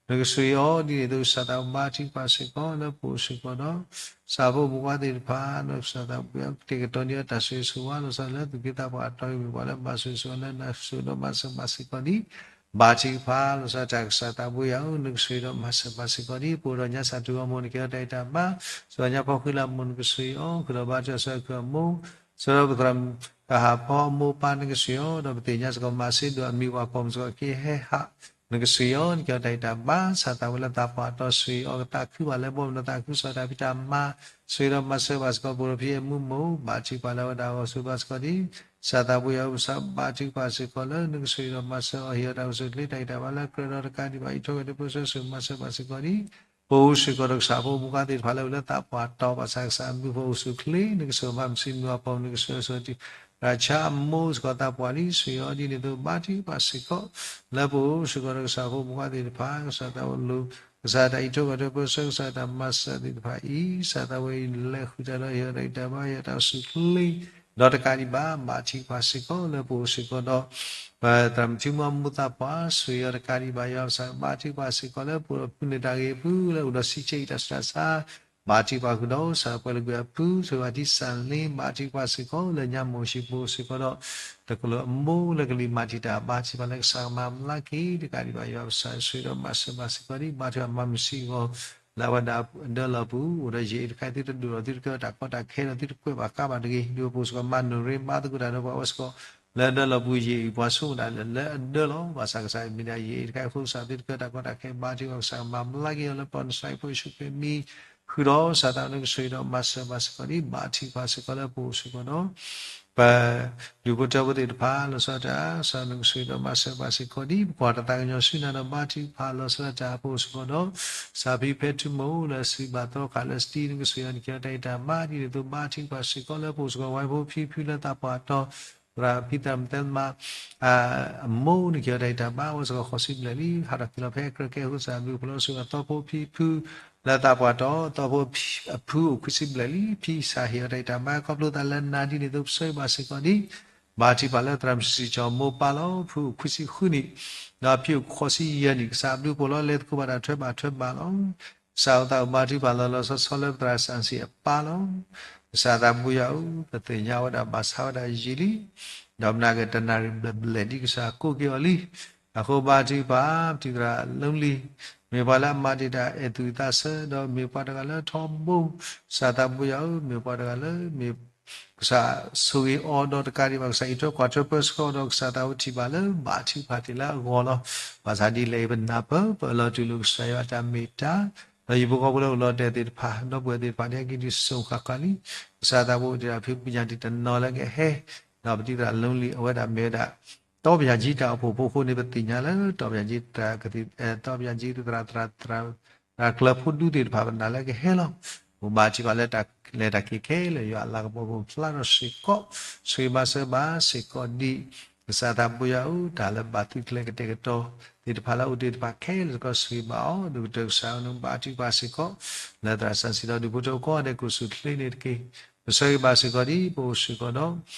နကဆိၣ်ဂ့ၤအီၤဒ်န့ၣ်အသိး ကစၢ်သးဘိဘါထုကဖၣ်စ့ၢ်ကီးလၢပအိၣ်စ့ၢ်ကီးဒီး ကစၢ်ဖိမုၣ်ဖိခွါသ့ၣ်တဖၣ် ဒီးကစၢ်သးဘိယွၤကတဲာ်ကတီၤန့ၢ်တၢ်ဆိၣ်ဂ့ၤဆိၣ်ဝါ လီၤဆီဒၣ်တၢ်လၢသူၣ်က့သးပှၢ်အတီအလိၤ မ့ၢ်ပှၤလၢမၤစၢၤဆိၣ်ဂ့ၤလၢနၤ ဆိၣ်ဂ့ၤဒီးမၤစၢၤဘၣ်စ့ၢ်ကီးဒ် ဘၣ်ထုကဖၣ် လီၤဆီဒၣ်တၢ်ကစၢ်သးဘိယွၤဧၢ နကဆိၣ်ဂ့ၤဒီးမၤစၢၤဘၣ်စ့ၢ်ကီးဒ် ပအိၣ်ဒီးညါစၢ်ထူၣ်ဂီၢ်မူ နကဟ့ၣ်အီၤတၢ်အံးတၢ်ဘါ ဆိၣ်ဂ့ၤညါဖီဃံလၤမူ နကဆိၣ်ဂ့ၤအီၤ ဃုာ်ဒီးဘါထုကဖၣ်စ့ၢ်ကီးအမိၢ် ဆိၣ်ဂ့ၤဒီးပသရၣ်မုၣ်ကဟၣ်ဖီအမိၢ်ပၢ် နကဆိၣ်ဂ့ၤအီၤ ဒီးပသ့ၣ်ညါစ့ၢ်ကီး မၤစ့ဒိၣ်အမံၤ ပှၤပိာ်မုၣ်စ့ၢ်ကီးကဟဲဟး နကဆိၣ်ဂ့ၤအီၤ နကဟ့ၣ်အီၤတၢ်အံးတၢ်ဘါ ကစၢ်သးဝဲလၢသးပှၢ်အတီ ဆိၣ်ဂ့ၤအီၤ ကသးခုဘၣ်လၢဘီမုၢ်ဒီးသးခုကစီၣ်တၢ်ဖံးတၢ်မၤ ဆိၣ်ဂ့ၤဒီးမၤစၢၤဘၣ်စ့ၢ်ကီး ပအိၣ်ဒီးဖံအဲၣ်မူမုၣ် ဘၣ်ထုကဖၣ်လၢအဝဲဒၣ်အဂီၢ် ဆိၣ်ဂ့ၤဘၣ်စ့ၢ်ကီးဒ် ကစၢ်သးဘိယွၤ ပကစၢ်ဘါထုကဖၣ်စ့ၢ်ကီးလၢ နကဆိၣ်ဂ့ၤဒီးမၤစၢၤအီၤ ဟ့ၣ်အီၤတၢ်အိၣ်ဆူၣ်ချ့ တၢ်ဂံၢ်တၢ်ဘါလၢကြၢးဒီးတကးဒံးဘၣ် အံးထွဲကွံာ်ဒီးပၢဆှၢ ဆိၣ်ဂ့ၤမၤစၢၤဘၣ်စ့ၢ်ကီးဒ် ပအိၣ်စ့ၢ်ကီးဒီးကစၢ်ဖိမုၣ်ဖိခွါသ့ၣ်တဖၣ်လၢအိၣ်လၢသးပှၢ်တီ ဘၣ်ဆၣ်ကစၢ်အဘျုးဖှိၣ်အိၣ်ဆူၣ်ချ့ နကဆိၣ်ဂ့ၤဘၣ်မုၢ်ဆ့ၣ်မုၢ်ဂီၤပိာ်မုၣ် နကဆိၣ်ဂ့ၤဆိၣ်ဂ့ၤ ရၣ်ဆါအမိၢ်စ့ၢ်ကီးသးပှၢ်လံ ဆိၣ်ဂ့ၤအီၤဒ်န့ၣ်အသိး ဘါထုကဖၣ်စ့ၢ်ကီး လၢပအိၣ်စ့ၢ်ကီးဒီးကစၢ်ဖိမုၣ်ဖိခွါသ့ၣ်တဖၣ် ကစၢ်သးဝဲလိၤ ကစၢ်တၢ်အံးထွဲကွၢ်ထွဲပၢဆှၢ ကစၢ်တၢ်မၤစၢၤသ့ၣ်တဖၣ်အံၤ ကစၢ်သးဝဲအံၤလဲၤဃုာ်တၢ်ဒီးဟ့ၣ်အီၤတၢ်အံးတၢ်ဘါ ဟ့ၣ်အီၤတၢ်အိၣ်ဆူၣ်ချ့ ဒီးတကးဒံးဘၣ် ဘါထုကဖၣ်စ့ၢ်ကီးလၢပအိၣ်စ့ၢ်ကီးဒီး ပသရၣ်မုၣ်ထံမွၢ်အမိၢ်သးပှၢ် ဆိၣ်ဂ့ၤအီၤတကးဒံးဘၣ် ယွၤကစၢ်ဘါထုကဖၣ်စ့ၢ်ကီးလၢပအိၣ်ဒီးဖုန့ၢ်တၢ်ဂ့ၤဖု လၢအိၣ်ဒီးစံးဆဲအံၤတၢ်ဆူးတၢ်ဆါ ဘါထုကဖၣ်ဃုာ်ဒီး ကစၢ်ပှဲၤလၢကွံာ်အဖု ဆိၣ်ဂ့ၤဘၣ်ထံစၢ်လ့ ဘါထုကဖၣ်စ့ၢ်ကီးလၢညါမိၢ်ဟံၣ်ပအိၣ်စ့ၢ်ကီးဒီး တကလုာ်အမိၢ်လၢကလံၤမၤတံာ်တာ် ဘါထုကဖၣ်လၢကစၢ်ကမၤဘျါက့ၤ တကးဒံးဘၣ် ယွၤကစၢ်ဆိၣ်ဂ့ၤဒီးမၤစၢၤဘၣ်စ့ၢ်ကီးဒ် ဘါထုကဖၣ်မၤမုၢ်ဆ့ၣ်ဂီၤ လၢအဝဲဒၣ်အဒၢလီၢ်ပူၤ အိၣ်ဒီးယဲၢ်အံၤတခါ သုတဒိၣ်ထီၣ် သုတကဲထီၣ်တၢ်ကီတၢ်ခဲဒီး သုတကွဲးဘၣ်ဃးဘၣ်တဂ့ၤ ဒ်ပအိၣ်စ့ၢ်ကီး မၤနိၣ်ရ့ မၤသကိးတၢ်ဒီးပှၤဝဲစ့ၢ်ကီး လၢအဒၢလီၢ်ပူၤ ယဲၢ်အံၤ ပှၤဆိကမိၣ်ဒၣ်လၢအဒၢလီၤ ဘၣ်ဆၣ်ကစၢ်အံၤမ့ၢ်ဒၣ်ယဲၢ်အံၤတခါအဃိ ကစၢ်သုတကဲထီၣ်တၢ်ကီတၢ်ခဲ ဘါထုကဖၣ် ကစၢ်ကမၤဘျါက့ၤအီၤလၢပှၤနစၤရ့းဖိယ့ၣ်ၡူးခရံာ်မံၤ ဃုာ်ဒီး ကစၢ်သးဝဲလၢကဆိၣ်ဂ့ၤဒီးမၤစၢၤဘၣ်စ့ၢ်ကီးဒ် ဘါထုကဖၣ်စ့ၢ်ကီးလၢပအိၣ်စ့ၢ်ကီးဒီး ပဒူၣ်ဖိထၢဖိသ့ၣ်တဖၣ် လီၤဆီဒၣ်တၢ် ကစၢ်နကဆိၣ်ဂ့ၤဒီးမၤစၢၤဘၣ်စ့ၢ်ကီးဒ် ပကွၢ်တၢ်သးကညီၤဆူနၤဒီး ဘါထုကဖၣ်လီၤဆီဒၣ်တၢ် ပအိၣ်စ့ၢ်ကီးဒီး ကစၢ်ဖံဖဲထူမိၢ်လၢစံးဘၣ်သီခါလၢစတံ နကဆိၣ်ဂ့ၤအီၤ နကဟ့ၣ်အီၤတၢ်အံးတၢ်ဘါ ဒ်န့ၣ်အသိး ဘါထုကဖၣ်စ့ၢ်ကီးလၢပအိၣ်စ့ၢ်ကီး ဝဲဖိဖံဖုလၢသးပှၢ်တီ သရၣ်ဖံသရၣ်မုၣ်သဲမါ အမိၢ် နကဟ့ၣ်အီၤတၢ်အံးတၢ်ဘါ အဝဲစ့ၢ်ကီးဃိးဆံဘျဲၣ်လံ ဟးထီၣ်က့ၤလီၤဖဲကြၢးကဲအဃိ ကစၢ်ဘျုးဖှိၣ်လီၤ ဆိၣ်ဂ့ၤအသီဖိဖံဖု လၢသးပှၢ်တီ သီဖိအဖုအိၣ်ခွံဆံဘျဲၣ်လံ ဖံစၢ်ဟ့ၣ်အီၤတၢ်အံးတၢ်ဘါ ခီဖျိသးလၢနၤ ဒ်န့ၣ်အသိး ပဆိၣ်ဂ့ၤဘၣ်စ့ၢ်ကီးဒ် ဘါထုကဖၣ်လၢသရၣ်မုၣ်စံၣ်ကၠီၣ်မိၢ်ပၢ်လီၤ ဖုအိၣ်ခွံဆံဃုနံၣ် ဒီးဖံအိၣ်ဃိးဆံယဲၢ်နံၣ် ကစၢ်အဘျုးဖှိၣ်လီၤ လဲၤသကိးဘၣ်တၢ်ထွဲဘၣ်ထွဲဘၣ်လီၤ ကစၢ်အသးအိၣ်ဘါထုကဖၣ်လီၤလီၤဆီဆီလၢပသရၣ်စၣ်စံၣ်အပၢ်လီၤ ကစၢ်သးဘိယွၤဧၢ ပသ့ၣ်ညါဝဲဒၣ်ဘၣ်ဆါဝဲဒၣ်ယံာ်လံ ဒီးပနာ်က့ၤတနၣ်ရံၣ်ဘျဲၣ်ဘျဲၣ်ဒ်ကစၢ်ကိးက့ၤအီၤလံ အဃိဘါထုကဖၣ် ပတံၤသရၣ် lonely မ့ၢ်ပှၤလၢအမၤတံာ်တာ်အဲၣ်သူၣ်အသးဆၢ ဒီးမ့ၢ်ပှၤတဂၤလၢထီဘိ ကစၢ်သးဘိယွၤဧၢ မ့ၢ်ပှၤတဂၤလၢ မ့ၢ် ကစၢ်ဆိၣ်ဂ့ၤအီၤဒီးတကးဒံးဘၣ် ကစၢ်အံးထွဲကွၢ်ထွဲပၢဆှၢအီၤဒီး ကစၢ်သးဝဲထံၣ်ဘၣ်လၢဘါထုကဖၣ်တ့ၢ်လၢအဂီၢ်လီၤ. ဘၣ်ဆၣ်ဒ်လဲၣ်အံၤ ပနၢ်ပၢၢ် ပအၢၣ်လီၤတူၢ်လိာ်ကစၢ်ယွၤအတၢ်မ့ၢ်တၢ် ဒီးယဖိဃီဖိလၢအိၣ်လီၤတဲာ်သ့ၣ်တဖၣ် ဒီပုၢ်ဝဲၢ်သ့ၣ်တဖၣ် ဒ်က့ၤဒုးစိာ်ဃၣ်ဃၣ်လံ ကစၢ်သးဘိအိၣ်တ့ၢ်ဒၣ်ဖံပညၣ်တံၢ်တနီၤလၢကဟဲ ဒီးပတံၤသရၣ် lonely အဝဲဒၣ်မ့ၢ်ဝဲဒၣ် တီပညၣ်ကၠံတၢ်အိၣ်ဖှိၣ်ဖိအဃိန့ၣ် ပသ့ၣ်ညါလၢ တီပညၣ်ကၠံတံၤသရၣ် သရၣ် သရၣ်ကျၢၤဖိဒူသ့ၣ်တဖၣ် ပနာ်လၢကဟဲလီၤ. ပဘါထုကဖၣ်လၢတၢ်လဲၤတၢ်က့ၤခဲလၢာ် ယွၤအလၤကပီၤကဖျါထီၣ်စ့ၢ်ကီး ဆိၣ်ဂ့ၤမၤစၢၤဘၣ်စ့ၢ်ကီးဒ် ကစၢ်သးပူၤယွၤဧၢ, တၢ်လၢဘၣ်သုးကျဲၤကတဲာ်ကတီၤသ့ၣ်တဖၣ်လၢအအိၣ်သ့ၣ်တဖၣ်ခဲလၢာ်စ့ၢ်ကီး ဆိၣ်ဂ့ၤဘၣ်အီၤ, ဒိၣ်ကတၢၢ်ကစၢ်ဧၢ, နဘၣ်ထုကဖၣ်စ့ၢ်ကီး လၢသရၣ်စီဆှံဒီး ဒူၣ်ဖိထၢဖိကိးဂၤဒဲး ကိၣ်ဆူၣ်ချ့န့ၣ်တက့ၢ်. ပဆၢဂ့ၤဘၣ်စ့ၢ်ကီးဒ် ပအိၣ်စ့ၢ်ကီးဒီး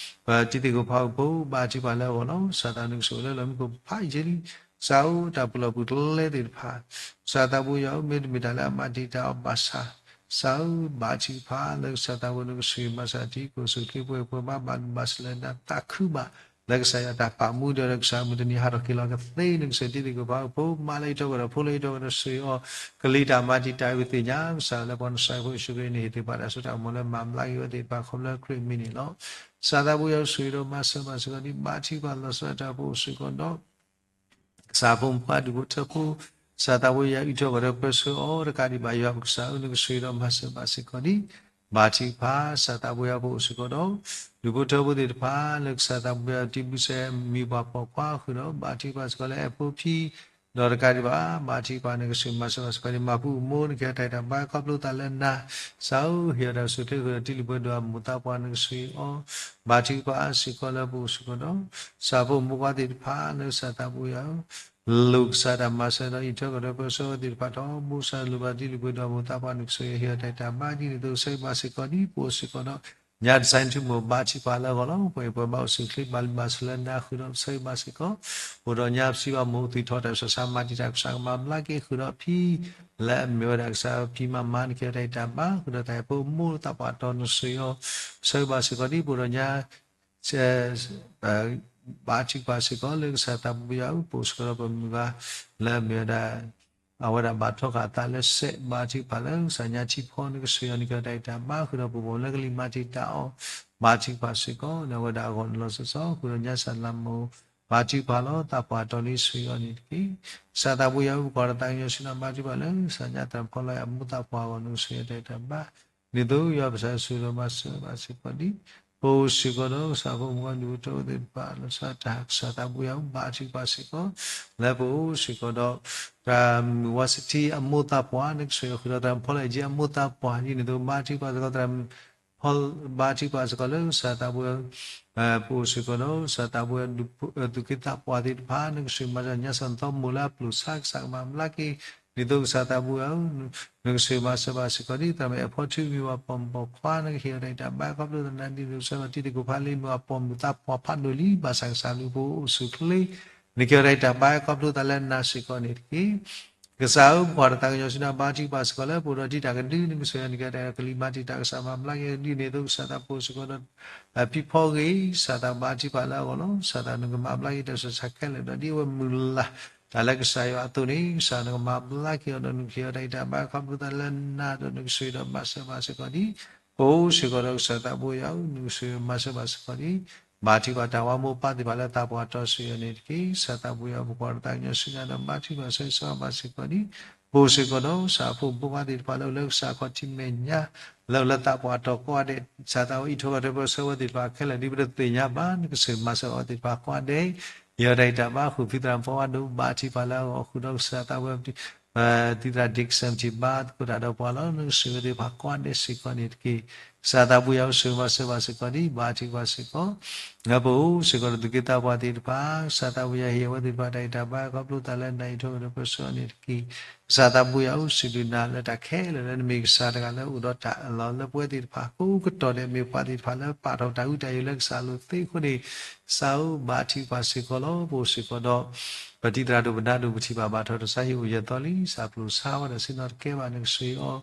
ပတံၤသကိးဖးအိၣ်ဖိ ဘၣ်ထုကဖၣ်လၢအဂီၢ်လီၤ. ကစၢ်သးနကဆိၣ်ဂ့ၤလၢလီၢ်မံခိၣ်ဖးယံာ်လံ. ကစၢ်ဧၢ, တၢ်ပူၤလီၢ်ပူၤကျဲသ့ၣ်တဖၣ် ကစၢ်သးပူၤယွၤဧၢ, မ့တမ့ၢ်တၢ်လၢအမၤတံာ်တာ်အီၤဘၣ်ဆၣ်, ကစၢ်ဧၢ, ဘၣ်ထုကဖၣ်လၢကစၢ်သးပူၤ နကဆိၣ်ဂ့ၤမၤစၢၤတံၤ ကိၣ်ဆူၣ်ချ့ ပှဲၤပှဲၤဘၣ်ဘၣ် ဘၣ်စၢၤလၢနၤ သးခုဘၣ် လၢကစၢ်ယွၤတၢ်ပာ်မူဒီး ကစၢ်မုၢ်တနံၤဟးထီၣ်က့ၤလီၤကသ့ နကစၢ်တံၤသကိးဖးအိၣ်ဖိ မၤလၢယထီၣ်ကဒီးဖိလၢယထီၣ်ကဒီး ဆိၣ်ဂ့ၤအီၤ ကလံၤတၢ်မၤတံာ်တာ်ဝံၤသ့ၣ်ညါ ကစၢ်လၢပှၤနစၢ်ဖိယ့ၣ်ၡူးခရံာ်န့ၣ် ဟ့ၣ်သ့ၣ်ပှၤတၢ်စိတၢ်ကမီၤလၢမၤဘျါက့ၤဝဲသ့ၣ်တဖၣ် ခီဖျိခရံာ်အမံၤန့ၣ်လီၤ. ကစၢ်သးပူၤယွၤဧၢ, ဆိၣ်ဂ့ၤဒီးမၤစၢၤဘၣ်စ့ၢ်ကီးဒ် ဘၣ်ထုကဖၣ်လီၤဆီဒၣ်တၢ် ပအိၣ်စ့ၢ်ကီးဒီး ကစၢ်ဖိမုၣ်ဖိဒူၣ်ဖိထၢဖိ, ကစၢ်သးပူၤယွၤအံးထွဲဃီၤဒီးပၢဆှၢအီၤတကးဒံးဘၣ် ယွၤပကစၢ်ဧၢ, နကဆိၣ်ဂ့ၤဒီးမၤစၢၤဘၣ်စ့ၢ်ကီးဒ် ဘၣ်ထုကဖၣ် ကစၢ်သးပူၤယွၤပအိၣ်စ့ၢ်ကီးဒီး ဒူၣ်ဖိထၢဖိသ့ၣ်တဖၣ် လၢကစၢ်သးပူၤယွၤတံၤဘုစဲးမံၤပှၢ်ပိာ်ခွါဃုာ်ဒီး ဘၣ်ထုကဖၣ်စ့ၢ်ကီးလၢအဲၣ်ဖိဖံ ဒီးတကးဒံးဘၣ် ဘၣ်ထုကဖၣ် နကဆိၣ်ဂ့ၤမၤစၢၤဘၣ်စ့ၢ်ကီးဒ် မၤပူၤမူနကဟဲတၢ်တၢ်ဘါခီဖျိသးလၢနၤ, ကစၢ်ဧၢ, ဟ့ၣ်အီၤတၢ်ဆိၣ်ချ့ဃုာ်ဒီး တံၤလုၢ်ပှဲၤဒိၣ်အမိၢ်သးပှၢ် နကဆိၣ်ဂ့ၤအီၤ ဘၣ်ထုကဖၣ်စ့ၢ်ကီးလၢပအိၣ်စ့ၢ်ကီးဒီး ကစၢ်ဖိမုၣ်ဖိခွါသ့ၣ်တဖၣ် လၢကစၢ်သးပူၤယွၤဧၢ, လိာ်ကစၢ်တၢ်မၤစၢၤဒီးအံးထွဲဃီၤဒီးပၢဆှၢဝဲသ့ၣ်တဖၣ်ထီဘိ ကစၢ်လိၣ်ဘၣ်တံၤလုၢ်ပှဲၤဒိၣ်အမိၢ်သးပှၢ် နကဆိၣ်ဂ့ၤဟ့ၣ်အီၤတၢ်တၢ်ဘါဒ်န့ၣ်အသိး ကစၢ်ဘၣ်စ့ၢ်ကီးဒ် ပအိၣ်စ့ၢ်ကီးဒီး ညါတစဲးနထူမိၢ် ဘၣ်ထုကဖၣ်လၢအဂီၢ်လီၤ. ပှၤအံၤပှၤဘၣ်အိၣ်ဆူၣ်ချ့ ဘၣ်လုၢ်ဘၣ်စၢၤလၢနၤဃုာ်ဒီး ကစၢ်ဘၣ်စ့ၢ်ကီး အိၣ်ဒီးညါပစံးဘၣ်မိၢ် အိၣ်သုးထီၣ်တၢ်ဆူးတၢ်ဆါ မၤတံာ်တာ် ကစၢ်ကမၤဘျါက့ၤဃုာ်ဒီးဖံ လၢအမ့ၢ်ဝဲဒၣ်ကစၢ်ဖံမၤမၤ နကဟ့ၣ်အီၤတၢ်တၢ်ဘါ ဃုာ်ဒီးတၢ်ဖိမိၢ်သးပှၢ်တီၤ နကဆိၣ်ဂ့ၤအီၤ ကစၢ်ဘၣ်စ့ၢ်ကီးဒ် ပအိၣ်ဒီးညါ ဘၣ်ထုကဖၣ်စ့ၢ်ကီးလၢကစၢ်သးပူၤယွၤဧၢ, ပအိၣ်စ့ၢ်ကီးဒီးပမုၢ်ဂၤ လၢအမ့ၢ်ဝဲဒၣ် အဝဲဒၣ်ဘၣ်ထီဃာ်အသးလၢစဲး ဘၣ်ထုကဖၣ်လၢကစၢ်ညါထံဖီ နကဆိၣ်ဂ့ၤအီၤ နကဟ့ၣ်အီၤတၢ်တၢ်ဘါ ဃုာ်ဒီးပပှၤလၢကလံၤမၤတံာ်တာ်အီၤ ဘၣ်ထုကဖၣ်စ့ၢ်ကီး လၢအဝဲဒၣ်အဂီၢ်န့ၣ်လီၤ. စီစီ ဃုာ်ဒီးညါစၢ်လၢမိၢ် ဘၣ်ထုကဖၣ်လီၤ သးပှၢ်တီၤလံ ဆိၣ်ဂ့ၤအီၤန့ၣ်တက့ၢ်. ကစၢ်သးပူၤယွၤဧၢ, ပကွၢ်ဒီးသးကညီၤဆူနၤ ဘၣ်ထုကဖၣ်လၢကစၢ်ညါတၢ်ဖီလီၤအမိၢ်သးပှၢ်အဂီၢ် နကဆိၣ်ဂ့ၤအီၤတၢ်တၢ်ဘါ ဒ်သိးယွၤပစံး ဆိၣ်ဂ့ၤဒီးမၤစၢၤဘၣ်စ့ၢ်ကီးဒ် ပအိၣ်စ့ၢ်ကီးဒီး ကစၢ်ဖိမုၣ်ဖိဒူၣ်ဖိထၢဖိသ့ၣ်တဖၣ် လီၤဆီဒၣ်တၢ် ကစၢ်သးပူၤယွၤဧၢ, ဘၣ်ထုကဖၣ်စ့ၢ်ကီး လၢပအိၣ်စ့ၢ်ကီးဒီး သရၣ်မုၣ်ဝါစထံအမိၢ်သးပှၢ် နကဆိၣ်ဂ့ၤအီၤဃုာ်ဒီးသရၣ်ဖီလီၤအယ့အမိၢ်သးပှၢ် ဒ်န့ၣ်အသိး ဘၣ်ထုကဖၣ်စ့ၢ်ကီးသရၣ် ဘၣ်ထုကဖၣ်စ့ၢ်ကီးလၢကစၢ်သးပူၤ ပအိၣ်စ့ၢ်ကီးဒီး ကစၢ်သးပူၤ သူၣ်က့သးပှၢ်သ့ၣ်တဖၣ် နကဆိၣ်ဂ့ၤမၤစၢၤညါ စီၤသီမိၢ်လၢအပျိာ်ဆါ ကစၢ်ကမၤဘျါက့ၤ ဒ်သိးကစၢ်သးပူၤဧၢ နကဆိၣ်ဂ့ၤမၤစၢၤဘၣ်စ့ၢ်ကီးဒ် သရၣ်မုၣ်အဲၣ်ဖီထွံမံၤပှၢ်ပိာ်ခွါ နကဟ့ၣ်အီၤတၢ်တၢ်ဘါ ခီဖျိသနၤ ဒ်သိးကစၢ်ယွၤတံၤသကိးဖးလံ မုၢ်အပိာ်မုၣ်သးပှၢ်ဖးဒိၣ်လံ ဘၣ်ဆၣ်ကစၢ်မုၣ်ဖိအိၣ်ဆူၣ်ချ့ နကဟ့ၣ်အီၤတၢ်တၢ်ဘါ ခီဖျိသးလၢနၤစ့ၢ်ကီးန့ၣ်တက့ၢ်. ကစၢ်ဧၢ, ပကွၢ်ဒီးသးကညီၤဆူနၤ ဘၣ်ထုကဖၣ်စ့ၢ်ကီးလၢပအိၣ်ဒီးတံၤတၢ်ကဒု နကဆိၣ်ဂ့ၤအီၤ နကဟ့ၣ်အီၤတၢ်ကလံၤမၤတံာ်တာ် ကစၢ်မၤဘျါက့ၤဒ်န့ၣ်အသိး ကစၢ်သးပူၤစ့ၢ်ကီးဒီး ဖံဖီဂ့ၤ ကစၢ်သးဘၣ်ထုကဖၣ်လၢအဂီၢ်လီၤ. ကစၢ်သးနကမၤဘျါက့ၤတၢ်ဆူးတၢ်ဆါခဲလၢာ်ဒီး ဒ်အဝဲမုၢ်လၢ်တၢ်လၢကစၢ်ယွၤအသိးန့ၣ် ကစၢ်နကမၤဘျါက့ၤအီၤဒီး နကဟ့ၣ်အီၤတၢ်တၢ်ဘါ ခီဖျိသးလၢနၤဒီး နကဆိၣ်ဂ့ၤဒီးမၤစၢၤဘၣ်စ့ၢ်ကီးဒ် ပအိၣ်စ့ၢ်ကီးဒီးကစၢ်သးပူၤယွၤဧၢ, နကဆိၣ်ဂ့ၤမၤစၢၤဘၣ်စ့ၢ်ကီးဒ် ဘၣ်ထုကဖၣ်တၢ်ဝါမိၢ်ပၢ်သ့ၣ်တဖၣ်လၢသးပှၢ်တီၤ ဆိၣ်ဂ့ၤအီၤန့ၣ်တက့ၢ်. ကစၢ်သးပူၤယွၤဧၢ, ပကွၢ်ဒီးသးကညီၤဆူနၤဒီး ဘၣ်ထုကဖၣ်ဆိၣ်ဂ့ၤဘၣ်စ့ၢ်ကီးဒ် ပအိၣ်စ့ၢ်ကီးဒီး ကစၢ်ဖိမုၣ်ဖိခွါသ့ၣ်တဖၣ်လၢအိၣ်လၢကစၢ်ခီၣ်ထံးမဲာ်ညါ လၢအိၣ်လၢသးပှၢ်တီၤကိးဂၤဒဲး ကစၢ်သးဝဲအံးထွဲကွၢ်ထွဲပၢဆှၢဝဲသ့ၣ်တဖၣ်ခဲလၢာ် ဒ်ပတသ့ၣ်ညါဘၣ် နကဆိၣ်ဂ့ၤမၤစၢၤအဝဲသ့ၣ်တဖၣ်ကိးဂၤဒဲး ဟ့ၣ်အီၤတၢ်ဂံၢ်တၢ်ဘါ ဃုာ်ဖံးသရၣ်မုၣ်ဖိခွါဒီး ဘၣ်ထုကဖၣ်လၢအဂီၢ် ဃုာ်ဒီးကစၢ်သးဝဲ သံသရၣ်ဒ့ကစၢၣ်မထံၣ်ဘါသကိးတၢ်ဒီးပှၤလီၤ. နကဆိၣ်ဂ့ၤဝဲသ့ၣ်တဖၣ်ကိးဂၤဒဲးစ့ၢ်ကီးန့ၣ်တက့ၢ်. ကစၢ်သးပူၤယွၤဧၢ, ဆိၣ်ဂ့ၤမၤစၢၤဘၣ်စ့ၢ်ကီးဒ် ဘၣ်ထုကဖၣ်စ့ၢ်ကီး ပအိၣ်စ့ၢ်ကီးဒီးသူၣ်က့သးပှၢ်သ့ၣ်တဖၣ် ကစၢ်သးပူၤယွၤဟ့ၣ်အဝဲသ့ၣ်တဖၣ်တၢ်ဂံၢ်တၢ်ဘါ ခီဖျိသးလၢနၤအံးထွဲကွၢ်ထွဲပၢဆှၢအီၤန့ၣ်တက့ၢ်. ကစၢ်သးပူၤယွၤဧၢ, စံးဘျုးနၤလၢတၢ်ခဲလၢာ်လၢနမ့ၢ်ကစၢ်တဂၤလၢအိၣ်ဒီးတၢ်အၢၣ်လီၤလၢပဝဲသ့ၣ်တဖၣ် ကိးကတီၢ်ဒဲး မ့ၢ်ပှၤသ့ၣ်တဖၣ်လၢပာ်ထီၣ်တၢ်ဟူးတၢ်ယိာ်လၢကစၢ်အလိၤသ့အဃိန့ၣ် ကစၢ်ဧၢ, ဘၣ်ထုကဖၣ်စ့ၢ်ကီးလီၤ. ပအိၣ်စ့ၢ်ကီးဒီး ပတံၤသရၣ်ဒိၣ်ပနါဒိၣ် ပထံၣ်ဘၣ်ဘၣ်ထီၣ်တၢ်ဆါဟံၣ်အိၣ်ယဲၢ်သီလံ ကစၢ်ပျိာ်ဆါဝဲဒၣ်ဆ့ၣ်နီၤတကဲဘၣ် နကဆိၣ်ဂ့ၤ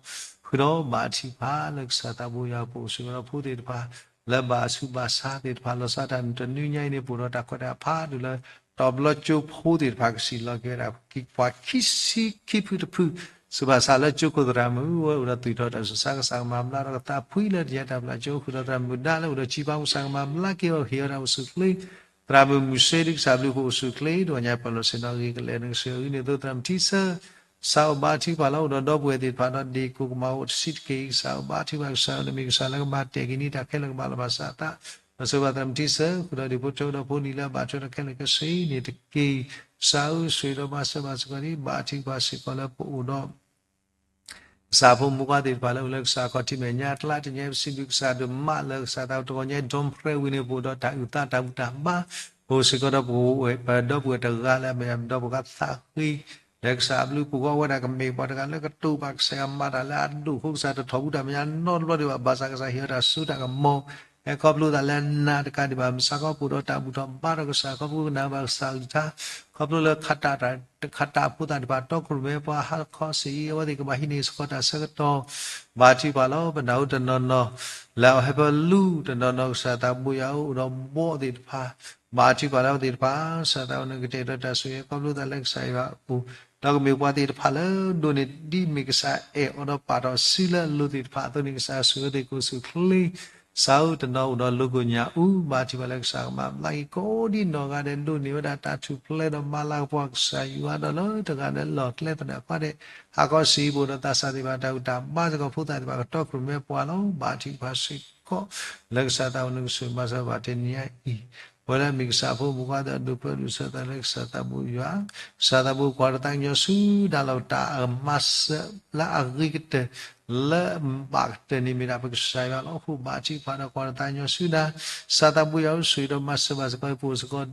အီၤ ဃုာ်ဒီးဘၣ်ထုကဖၣ်လၢကစၢ်သးပူၤယွၤ ပအိၣ်စ့ၢ်ကီးဒီးဖိသ့ၣ်တဖၣ် လၢဘၣ်ဆူးဘၣ်ဆါသ့ၣ်တဖၣ် လီၤဆီဒၣ်တၢ်တနွံညါအံၤန့ၣ် ပအိၣ်ဒီးတၢ်ခွဲးတၢ်ယာ်ဖးဒိၣ်လၢ တဘျီကၠိဖိသ့ၣ်တဖၣ်ကစံၣ်လီၤက့ၤဝဲဒၣ် ပှၤခံဆံခံဖုတဖု ဆူးဘၣ်ဆါလၢကၠိခိၣ်သရၣ်မုၣ်ဝဲအိၣ်ဒီးသူၣ်ထီၣ်တၢ်ဆူးတၢ်ဆါ ကစၢ်ကမၤဘျါဒီးကသးဖှံလၢတယဲတၢ်ဘျၣ်ကၠိ ဃုာ်ဒီးသရၣ်မုၣ်ဒါလၢအိၣ်ဒီးစံးပာ် ကစၢ်ကမၤဘျါက့ၤအီၤ ဟ့ၣ်အီၤတၢ်အိၣ်ဆူၣ်ချ့ သရၣ်မုၣ်မုၢ်စ့ဒုးကစၢ်ဘျုးဖှိၣ်အိၣ်ဆူၣ်ချ့ ဒိၣ်ညါပၢၢ်လီၤဆ့ၣ်နီၤဂ့ၤကလဲာ် နကဆိၣ်ဂ့ၤအီၤဒ်န့ၣ်အသိး သရၣ်မုၣ်ထံဆၢ ကစၢ်ဧၢဘၣ်ထုကဖၣ်လၢအိၣ်ဒီးဒီပုၢ်ဝဲၢ်သ့ၣ်တဖၣ်ဒီးဒ့ၣ်ကိၢ်ကမၤအိၣ်တဆံးတက့ၢ် ကစၢ်ဧၢဘၣ်ထုကဖၣ် ကစၢ်နမ့ၢ်ကစၢ်လၢကဘၣ်တဲာ်က့ၤနံၤတၢ်ခဲလၢာ်ကဘၣ်လီၤဘၣ်စးအသး ဒီးဆိၣ်ဂ့ၤဘၣ်သရၣ်မုၣ်ထံဆၢ ဃုာ်ဒီးဒ့ၣ်ဖိထၢဒီးဖိလံၤလၢအဘၣ်ထွဲဒီးခဲလၢာ်ခဲဆ့န့ၣ်တက့ၢ်. ကစၢ်ဧၢ ဆိၣ်ဂ့ၤဒီးမၤစၢၤဘၣ်စ့ၢ်ကီးဒ် ဘၣ်ထုကဖၣ်စ့ၢ်ကီးလၢပအိၣ်ဒီး ကစၢ်ဖိမုၣ်ဖိခွါသ့ၣ်တဖၣ်လၢအိၣ်လၢကစၢ်ခီၣ်ထံးမဲာ်ညါ ကျါတညါ ပစံးဘျုးကစၢ်ဒိၣ်မးလၢကစၢ်သးတဂီၤညါ ဒိၣ်ဖျဲးဝံၤန့ၣ် ပအိၣ်ဒီးတၢ်အုၣ်သးတၢ်ဘူၣ်တၢ်ဘါ ပအိၣ်စ့ၢ်ကီးဒီးပဝဲ ပဒီပုၢ်ဝဲၢ်တဂၤလၢအမ့ၢ်ပဒီပုၢ်ဝဲၢ်သးဂ့ၤ လၢကစၢ်အဘျုးပူၤဃီဝဲဒၣ် ကမ့ၢ်ပှၤတဂၤလၢကတိၤဘၣ်ကစၢ်ယွၤ မၤတၢ်လၢအဒိၣ်အဃိ ကစၢ်တထီၣ်ဘူးတၢ်မဲာ်ညါနီတဘျီဒံးဘၣ်. ဘၣ်ဆၣ်ကစၢ်ဟ့ၣ်အီၤတၢ်စိတၢ်ကမီၤ ဟဲခီဖျိသးလၢနၤတကးဒံးဘၣ်. မုၢ်ဆါခီပအိၣ်ဒီးတၢ်ဘူၣ်ထီၣ်ဘါထီၣ်ကစၢ် ခီဖျိကနၣ်ဘၣ်ကစၢ်အကလုၢ်ကထါ ခီဖျိလၢ ခးတၢ်ဖိသၣ်တဖၣ် တီခိၣ်ရိၣ်မဲပှၤဟါခီဆံးအံၤ အဝဲသ့ၣ်ကဘၣ်ဟံးန့ၢ်စ့ၢ်ကီးတၢ်ဆၢကတီၢ် ဘၣ်ထံးပှၤလီၤ. ပနၢ်ဟူတနီၤနီၤ လၢအဟဲဖၢလူၤတနီၤနီၤ ကစၢ်သးဘိယွၤအိၣ်ဒီးဘီသ့ၣ်တဖၣ် ဘၣ်ထံးပှၤလၢအဝဲသ့ၣ်တဖၣ် ကစၢ်သးဘိယွၤန့ၣ် ကတဲာ်ကတီၤတၢ်ဆိၣ်ဂ့ၤ ခီဖျိသးလၢကစၢ်ယွၤအပူၤ ဒီးကမ့ၢ်ပှၤသ့ၣ်တဖၣ်လၢအဒိးန့ၢ် ဒ်မ့ၢ်ကစၢ်အဲၣ်အီၤဒီးပာ်ထီၣ်စုလၢအလိၤသ့ၣ်တဖၣ်အသိးန့ၣ် ကစၢ်ဆိၣ်ဂ့ၤအဝဲသ့ၣ်ကိးဆူၣ်ချ့ ဆၢအူတနီၤအိၣ်ဒီးလိၤကိၣ်ညၣ်အူ ဘၣ်ထံးပှၤလၢကစၢ်ကမၤဘျါက့ၤ ကိးဒ်နီၢ်ဂၤဒဲး ဒိးန့ၢ်ဝဲဒၣ်တၢ်ထူၣ်ဖျဲးဒီးမၤလၤကပီၤကစၢ်ယွၤဒီးလၢတဂၤဒီး လီၢ်ကျဲသနၢၣ်ဖးဒဲး ဟါခီဆံးအံၤ ပအိၣ်ဒီးသးစၢ်သ့ၣ်တဖၣ် တၢ်ဘူၣ်တၢ်ဘါစ့ၢ်ကီး ဖိသၣ်သ့ၣ်တဖၣ် ကတီခိၣ်ရိၣ်မဲပှၤလီၤ. ဘၣ်ထံးပှၤစ့ၢ်ကီး လၢကစၢ်သးဘိယွၤန့ၣ် ကဆိၣ်ဂ့ၤမၤစၢၤဘၣ်တနံၤအံၤ ပဝဲလၢအမ့ၢ်ကစၢ်ဖိမုၣ်ဖိခွါသ့ၣ် ဒိးဖျၢဒိးဆှၢသးလၢကစၢ်သးဘိယွၤ ကစၢ်သးဘိယွၤ ပကွၢ်တၢ်သးကညီၤဆူဒၣ်လီၤ တၢ်မၤစၢၤလၢအဂ့ၤကတၢၢ် လၢဘၣ်ကတၢၢ်န့ၣ် မ့ၢ်ဒၣ်ပကစၢ်ယွၤလီၤ. အဃိဘၣ်ထံးပှၤဒီးကွၢ်တၢ်သးကညီၤဆူနၤ ကစၢ်သးဘိယွၤအိၣ်ဆိၣ်ဂ့ၤဒီးမၤစၢၤဘၣ်စ့ၢ်ကီး ပအိၣ်စ့ၢ်ကီး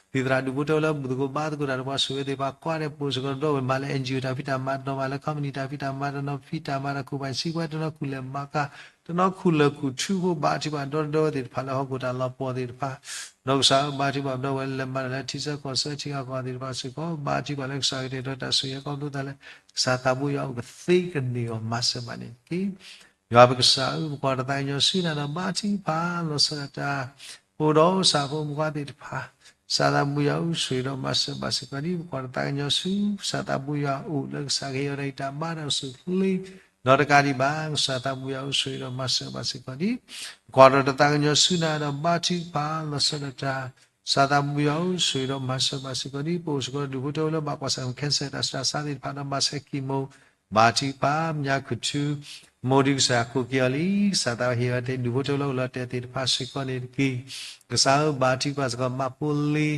ဒီး သံၣ်သရၣ်ဒူၣ်ဖိထၢဖိလၢဘူၣ်သကိးဘါသကိးတၢ်ဒီးပှၤဆိၣ်ဂ့ၤသ့ၣ်တဖၣ် ကွၢ်ဒီးပအိၣ်စ့ၢ်ကီးဒီးဝဲမၤလၢ NGO တၢ်ဖံးတၢ်မၤ တနီၤမၤလၢ company တၢ်ဖံးတၢ်မၤ တနီၤဖံးတၢ်မၤဒီး ကူၣ်ဘၣ်စံးဝဲ တနီၤကူၣ်လဲၤမၤကၤ တနီၤခူၣ်လၢၢ်ခူၣ်ထူအဃိ ဘၣ်ထံးပှၤဒီသဒၢဝဲသ့ၣ်တဖၣ်လၢဟီၣ်ခိၣ်တၢ်လီၤပှီၢ်သ့ၣ်တဖၣ် ဒီးကစၢ်ဧၢ ဘၣ်ထံးပှၤဒီးဝဲလၢမၤတၢ်လၢထံဆၢကီၢ်ဆၢထံဂၤကီၢ်ဂၤသ့ၣ်တဖၣ်စ့ၢ်ကီး ဘၣ်ထံးပှၤလၢကစၢ်ကတဲာ်ကတီၤတၢ်ဆိၣ်ဂ့ၤ ခီဖျိသးလၢ ကစၢ်သးဘိယွၤအိၣ်ကသ့ကန့ၢ်အီၤမၤစၢၤဘၣ်န့ၣ်တက့ၢ်. ယွၤပကစၢ်ဧၢ ပကွၢ်တၢ်သးကညီၤဆူနၤဒီးဘၣ်ထံးပှၤလီၤဆီဒၣ်တၢ် ပအိၣ်ဒီးကစၢ်ဖိမုၣ်ဖိခွါသ့ၣ်တဖၣ် ကစၢ်သးဘိယွၤအိၣ်ဆိၣ်ဂ့ၤဒီးမၤစၢၤဘၣ်စ့ၢ်ကီးဒ် ပကွၢ်တၢ်သးကညီၤဆူ ကစၢ်သးဘိယွၤအိၣ်လၢကစၢ်ကဟ့ၣ်အီၤတၢ်ဂံၢ်တၢ်ဘါဒီးကဆိၣ်ချ့ ဒီးတကးဒံးဘၣ် ကစၢ်သးဘိယွၤအိၣ်ဆိၣ်ဂ့ၤဒီးမၤစၢၤဘၣ်စ့ၢ်ကီးဒ် ပကွၢ်ဒီးတၢ်သးကညီၤဆူနၤဒီးဘၣ်ထံးပှၤလီၤဆီဒၣ်တၢ် ကစၢ်သးဘိယွၤအိၣ်ဆိၣ်ဂ့ၤဒီးမၤစၢၤဘၣ်စ့ၢ်ကီးဒ် ပအိၣ်စ့ၢ်ကီးဒီးဒူၣ်ဖိထၢဖိလၢဘၣ်ကွၢ်ဆၢၣ်မဲာ် cancer တၢ်ဆူးတၢ်ဆါသ့ၣ်တဖၣ်ဒီးမၤဆဲးကံၢ်မိၢ် ဘၣ်ထံးပှၤ မၠါခူၣ်ထူ မိၢ်ဒုးကစၢ်ကိးက့ၤအီၤလံ ကစၢ်သးဟ့ၣ်အီၤတၢ်ဒူၣ်ဖိထၢဖိလၢအိၣ်လီၤတဲာ်သ့ၣ်တဖၣ်စ့ၢ်ကီးန့ၣ်တက့ၢ်. ကစၢ်ဧၢ ဘၣ်ထံးပှၤစ့ၢ်ကီး မၤဖိလ့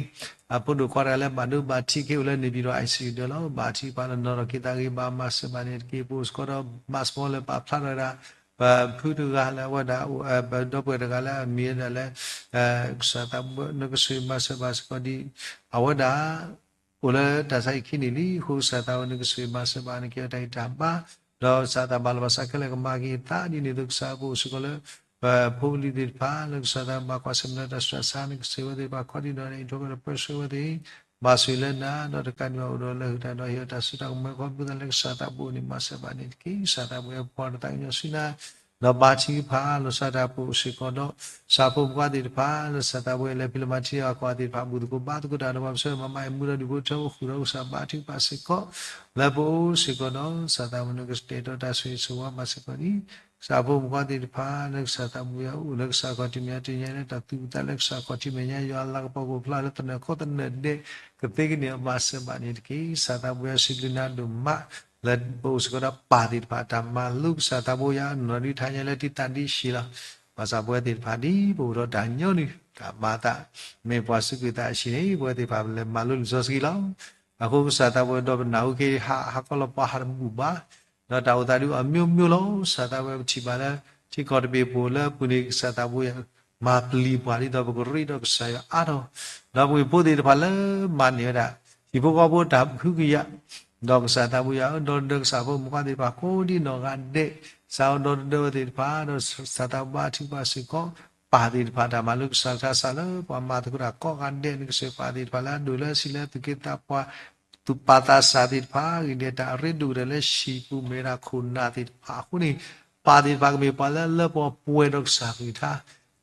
အဖိဒိၣ်ခွါတဂၤလၢဘၣ်ဒိဘၣ်ထံးက့ၤအိၣ်လၢ နေပြည်တော် ICU ဒၢးလီၤ ဘၣ်ထံးပှၤလၢနီၢ်ထီၣ်က့ၤသးဂ့ၤဘၣ်မၤစၢၤဘၣ်န့ၣ်တက့ၢ်. ပအိၣ်စ့ၢ်ကီးဒီး မၤစၢၤလၢပာ်ဖျါထီၣ်ဝဲဒၣ် ပဖုတဂၤလၢအဝဲဒၣ် ပဒီပုၢ်ဝဲၢ်တဂၤလၢအမံၤဝဲဒၣ်လၢ ကစၢ်သးဘိ နကဆိၣ်ဂ့ၤမၤစၢၤဘၣ်စ့ၢ်ကီးဒ် အဝဲဒၣ် အိၣ်လၢတၢ်ဆါဟံၣ်ခံနံၣ်လံ. အဃိကစၢ်သးဘိ နကဆိၣ်ဂ့ၤမၤစၢၤဘၣ် နကဟ့ၣ်အီၤတၢ်ဂံၢ်တၢ်ဘါ ဒီးကစၢ်သးဘၣ်လီၤဘၣ်စးခဲလၢာ်ကမၤက့ၤအသးဒ်န့ၣ်အသိး ကစၢ်ပအိၣ်စ့ၢ်ကီးလၢ ပဖိပလံၤသ့ၣ်တဖၣ် လၢကစၢ်သးဘၣ်ကွၢ်ဆၢၣ်မဲာ်ဒီးတၢ်ဆူးတၢ်ဆါ နကစၢ်ဝဲသ့ၣ်တဖၣ်ခီဒံးဒီး နအံးထွဲဝဲဒီးပၢဆှၢဝဲသ့ၣ် ဘၣ်ဆိၣ်လၢနၤ ဒီးတကးဒံးဘၣ်အိၣ်ဒီးလၢဟုၣ်တၢ်ဒီး ဟ့ၣ်အီၤတၢ်စိတၢ်ကမီၤခီဖျိသးလၢကစၢ်သးဘိန့ၣ် မၤစၢၤဘၣ်န့ၣ်တက့ၢ်. ကစၢ်သးဘိ ပကွၢ်တၢ်သးကညီၤဆူနၤ ဒီးဘၣ်ထံးပှၤလီၤဆီဒၣ်တၢ် ပအိၣ်စ့ၢ်ကီးဒီး ကစၢ်ဖိမုၣ်ဖိခွါသ့ၣ်တဖၣ် လၢကစၢ်သးဘိလၢဖံးလၢမၤထံအဂီၢ်သ့ၣ်တဖၣ် ဘူၣ်သကိးဘါသကိးတၢ်ဒီးပှၤ ပဆၢမၤမၤအဲၣ်မူဒီးဒူၣ်ဖိထၢဖိဃုာ်ဒီးကစၢ်ဘၣ်ထံးပှၤစ့ၢ်ကီး လၢပအိၣ်စ့ၢ်ကီးဒီး ကစၢ်သးဘိ နကတဲာ်ကတီၤတၢ်ဆိၣ်ဂ့ၤဆိၣ်ဝါဘၣ်စ့ၢ်ကီးန့ၣ် ကစၢ်ဖိမုၣ်ဖိခွါသ့ၣ်တဖၣ် လၢကစၢ်သးဘိယွၤအိၣ်လၢကစၢ်ခီၣ်ထံးမဲာ်ညါ တညါလၢတၢ်သူၣ်ပူၤသးလၢကစၢ်ခီၣ်ထံးမဲာ်ညါ ယွၤလၤကပီၤကအိၣ်ဖျါလၢသနၢၣ်ခိသနၢၣ်ဒဲး ကသ့ကန့ၢ်အမၤစၢၤဘၣ်န့ၣ်တက့ၢ်. ကစၢ်သးဘိယွၤစံးဘျုးနၤဒိၣ်မး လၢပအိၣ်စ့ၢ်ကီးဒီးပၢ်သ့ၣ်တဖၣ် တၢ်မၤလိကစၢ်သးဘိယွၤနီၢ်ဒုးထါညါလၢတံၢ်သးဒံးဆံးလီၤ. ဘၣ်ဆၣ်ပဝဲသ့ၣ်တဖၣ်ဒ်ပအိၣ်ဒီးတၢ်ညီနုၢ် တၢ်မၤအသး မ့ၢ်ပှၤစူးကွံာ်သးအဆံးန့ၣ် ပဝဲသ့ၣ်တဖၣ်ပလဲၤမၤလိလံာ်စီဆှံလီၤ. အဃိကစၢ်သးဘိဒီးပနၢ်ဟူက့ၤဟး ဟးကီလီၤပှၤဟးတဘူၣ်ဘၣ် ဒီးတၢ်အိၣ်သးဒုးအမျိုးမျိုးလီၤ. ကစၢ်သးဘိပထံၣ်ဘၣ်လၢ ထံကီၢ်တဘ့ၣ်ပူၤလၢအပူၤန့ၣ် ကစၢ်သးဘိယွၤ မၤပျံၤပှၤဒ်သိးပကရ့ဒီးကစၢ်ယွၤအါထီၣ် ဒီးပဝဲဖိသ့ၣ်တဖၣ်လၢမၤန့ၢ်ဝဲဒၣ် ဟံၣ်ဖိဃီဖိတၢ်ဟုကယာ် ဒီးကစၢ်သးဘိယွၤဧၢ ဒီသဒၢကစၢ်ဖိမုၣ်ဖိခွါသ့ၣ်တဖၣ်ကိးဒ်နီၢ်ဂၤဒဲး ကစၢ်ဧၢ ဒီသဒၢဝဲသ့ၣ်တဖၣ် ဒီးကစၢ်သးဘိဘၣ်ထံးပှၤစ့ၢ်ကီး ပၢ်သ့ၣ်တဖၣ် တၢ်မၤလိကစၢ်ကစၢ်စးလၢပှၤမၤသကိးတၢ်ကိးဂၤဒဲး နကစၢ်ပၢ်သ့ၣ်တဖၣ်လၢအဒိၣ်လၢအဆံးလၢသူၣ်က့သးပှၢ် သူၣ်ပာ်သးစၢ်သ့ၣ်တဖၣ် ဂ့ၤဒဲးတၢ်အရ့ဒိၣ်ကတၢၢ်လၢဟံၣ်ပူၤမ့ၢ်ဝဲဒၣ်ခိၣ်နၢ်သ့ၣ်တဖၣ်အဃိန့ၣ် ပၢ်သ့ၣ်တဖၣ်ကမ့ၢ်ပှၤလၢလၢပှဲၤပှဲၤဒီးကစၢ်ကလုၢ်ကထါ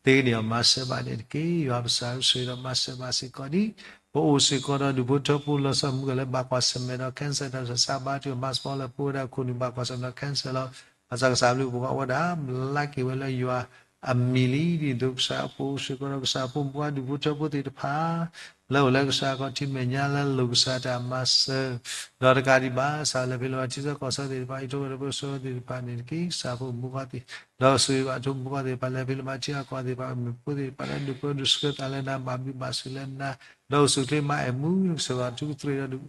သ့န့ၢ်အီၤမၤစၢၤဘၣ်န့ၣ်တက့ၢ်. ယွၤပစံးဆိၣ်ဂ့ၤဒီးမၤစၢၤဘၣ်စ့ၢ်ကီးဒ် ပအိၣ်စ့ၢ်ကီးဒီးဒူၣ်ဖိထၢဖိလီၤဆီမုၢ်ဂီၤလၢဘၣ်ကွၢ်ဆၢၣ်မဲာ်ဒီး cancer တၢ်ဆူးတၢ်ဆါဘါထုကဖၣ် မၤစၢၤပှၤလၢပအိၣ်ဝဲဒၣ်ခိၣ်နူာ်ဘၣ်ကွၢ်ဆၢၣ်မဲာ်ဒီး cancer လီၤ. ဘၣ်ဆၣ်ကစၢ်အဘျုးပူၤဃီဝဲဒၣ် ဘျါက့ၤဝဲလၢယွၤအမံၤလံ ဒ်သိးကစၢ်ပအိၣ်စ့ၢ်ကီးဒီးကစၢ်ဖိမုၣ်ဖိခွါ ဒူၣ်ဖိထၢဖိသ့ၣ်တဖၣ် လၢအိၣ်လၢကစၢ်ခီၣ်ထံးမဲာ်ညါလၢလိၣ်ကစၢ်တၢ်မၤစၢၤ ဒီးတကးဒံးဘၣ် ကစၢ်လၢဖံးလၢမၤထံဆၢကီၢ်ဆၢသ့ၣ်တဖၣ် အံးထွဲဝဲဒီးပၢဆှၢဝဲသ့ၣ်တဖၣ်န့ၣ်တက့ၢ်. ကစၢ်ဖိမုၣ်ဖိခွါသ့ၣ် ဒီးဆိၣ်ဂ့ၤဘၣ်ထိမုၣ်ဖိခွါသ့ၣ်တဖၣ်လၢဖံးလၢမၤထံအကီၢ်သ့ၣ်တဖၣ် မ့ၢ်ဖိသ့ၣ်တဖၣ်လၢဒိးပၢဒိးဆှၢသးလၢနၤ ဘၣ်ဘျုးဘၣ်ဆိၣ်လၢနၤ ဒီးအိၣ်ဆူၣ်ချ့မၤအဲၣ်မူ ကစၢ်ဘၣ်ထူကတြ့ၣ်ဒီး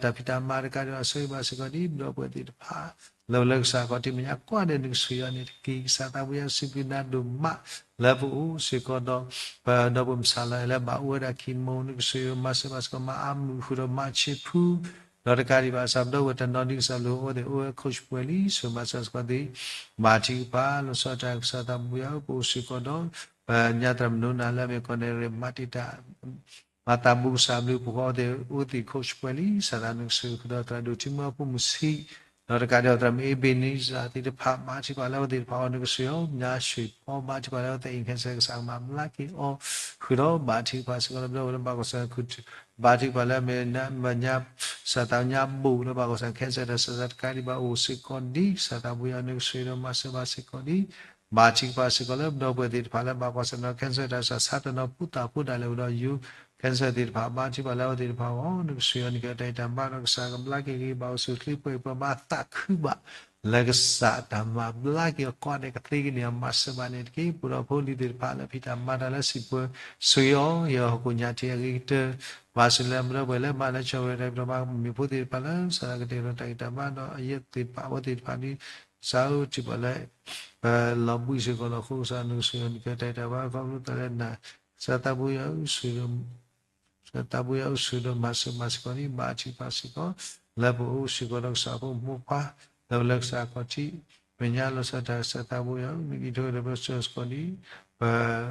တၢ်ဖံးတၢ်မၤတကးဒံးဘၣ် ဆိၣ်ဂ့ၤဘၣ်စ့ၢ်ကီးဒ်ဒီပုၢ်ဝဲၢ်သ့ၣ်တဖၣ် လၢပလၢကစၢ်အခီၣ်ထံးမဲာ်ညါကိးဂၤဒဲး နကဆိၣ်ဂ့ၤအီၤန့ၣ်တက့ၢ်. ကစၢ်သးပူၤယွၤစံးဘျုးနၤဒိၣ်မး လၢပအိၣ်စ့ၢ်ကီးဒီး ပဒီပုၢ်ဝဲၢ်မုၣ်ဆၣ်လီၤအဲၣ်လၢဘၣ်အိၣ်ဝဲဒၣ်ခံမံၤ နကဆိၣ်ဂ့ၤမၤစၢၤဘၣ်စ့ၢ်ကီး မၤအါမုာ်ဃုာ်ဒီးမၤဆံးဖု ဒီးတကးဒံးဘၣ် စးပဒီဝဲတနီၤဒ်ကစၢ်ဘျုးအိၣ်ဝဲသ့ၣ် အိၣ်ဝဲခိၣ်ဆူၣ်ပှဲၤလံ ဆိၣ်ဂ့ၤမၤစၢၤစ့ၢ်ကီးသ့ၣ် ဘၣ်ထံကပၤ လီၤဆီဒၣ်တၢ် ကစၢ်သးပူၤယွၤဧၢ ပအိၣ်စ့ၢ်ကီးဒီး ပညါသရၣ်မုၣ်နိနၤလၢအမ့ၢ်ကီၢ်နဲၣ်ရံၣ် မၤတံာ်တာ် မၤသးဘူးကစၢ်ဘျုးပဂီၢ်သ့ၣ် အိၣ်သ့ၣ်ခိၣ်ဆူၣ်ပှဲၤလံ စၢ်သးနကဆိၣ်ဂ့ၤဃုာ်ဒီးသရၣ်ဒိၣ်ထံမုၢ်အဖိမုၣ်ဆံး ဒီးတကးဒံးဘၣ်သရၣ်မုၣ်အ့ဘ့းနံစၢ်သ့ၣ်တဖၣ် ဘၣ်ထံကပၤလၢအဝဲသ့ၣ်တဖၣ်အီၤ နကဆိၣ်ဂ့ၤအီၤ ညါဆှံၣ်ဖီ ဘၣ်ထံကပၤလၢအဝဲသ့ၣ်အံၤ cancer ကစၢ်ကမၤဘျါက့ၤအီၤ ဃုာ်ဒီးဘၣ်ထံကပၤစ့ၢ်ကီးလၢပဒီပုၢ်ဝဲၢ်လၢဘၣ်ကွၢ်ဆၢၣ် ဘၣ်ထံကပၤလၢအမဲာ်ညါ စၢ်သးညါဘိၣ်လၢဘၣ်ကွၢ်ဆၢၣ် cancer ဒီးစၢ်သးတကးဒံးဘၣ်အိၣ်စ့ၢ်ကီးဒ် ကစၢ်သးပူၤယွၤနကဆိၣ်ဂ့ၤဒီးမၤစၢၤဘၣ်စ့ၢ်ကီးဒ် ဘၣ်ထံကပၤစ့ၢ်ကီးလၢပဒီပုၢ်ဝဲၢ်သ့ၣ်တဖၣ်လၢဘၣ်ကွၢ်ဆၢၣ်နီၤ cancer တၢ်ဆူးတၢ်ဆါတနီၤ ဖိသၣ်ဖိဒၣ်လဲာ်အိၣ်ဒီးယိၤ cancer သ့ၣ်တဖၣ် ဘၣ်ထံကပၤလၢအဝဲသ့ၣ်တဖၣ်အီၤ နကဆိၣ်ဂ့ၤအီၤ နကတၢ်အံၤတၢ်ဘါဒီးကစၢ်ကဘျါက့ၤဂ့ၤ ဘၣ်အိၣ်ဆူၣ်ချ့ပှဲၤအံၤ ပဘၣ်သးခုဘၣ် လၢကစၢ်တၢ်မၤဘျါက့ၤအီၤကိးဂၤဒဲး ကသ့ကန့ၢ်အီၤ မၤစၢၤဘၣ်န့ၣ်တက့ၢ်. ပအိၣ်ဒီးဖိလံၤသ့ၣ်တဖၣ်လၢဖံးတၢ်မၤတၢ်လၢစံာ်ပှဲၤ ဆိၣ်ဂ့ၤအီၤ ဟ့ၣ်အီၤဟီၣ်ခိၣ်ညၣ်ထံးအဂ့ၤကတၢၢ် ဘၣ်ဆိၣ်လၢပဒီပုၢ်ဝဲၢ်လၢမၤလၢဆၢဝဲတၢ်ဖံးတၢ်မၤ မ့ၢ်ဖိသ့ၣ်တဖၣ်လၢ စၢ်သးကတဲာ်ကတီၤတၢ်ဂံၢ်တၢ်ဘါဒီးအယဲၢ်သ့ၣ်တဖၣ် အဝဲသ့ၣ်တဖၣ်န့ၣ် ကစၢ်ဧၢ ထံၣ်ပှၤလၢ ပလီၤဘှံးစ့ၢ်ကီးလီၤ အဃိကစၢ်နကဆိၣ်ဂ့ၤအီၤ နကတၢ်အံၤတၢ်ဘါ ခီဖျိသးလၢနၤ ကစၢ်သးပူၤယွၤ ကစၢ်သးပူၤယွၤအိၣ်ဆိၣ်ဂ့ၤဒီးမၤစၢၤဘၣ်စ့ၢ်ကီးန့ၣ် ဘၣ်ထံကပၤစ့ၢ်ကီး လၢပအိၣ်စ့ၢ်ကီးဒီးကစၢ်ဖိမုၣ်ဖိခွါ လၢပလၢကစၢ်အခီၣ်ထံး မဲာ်ညါလီၤဆီဒၣ်တၢ် ကစၢ်သးပူၤယွၤဧၢ နကဒိၣ်ထီၣ်ဒီးပၢဆှၢစ့ၢ်ကီးန့ၣ် ပ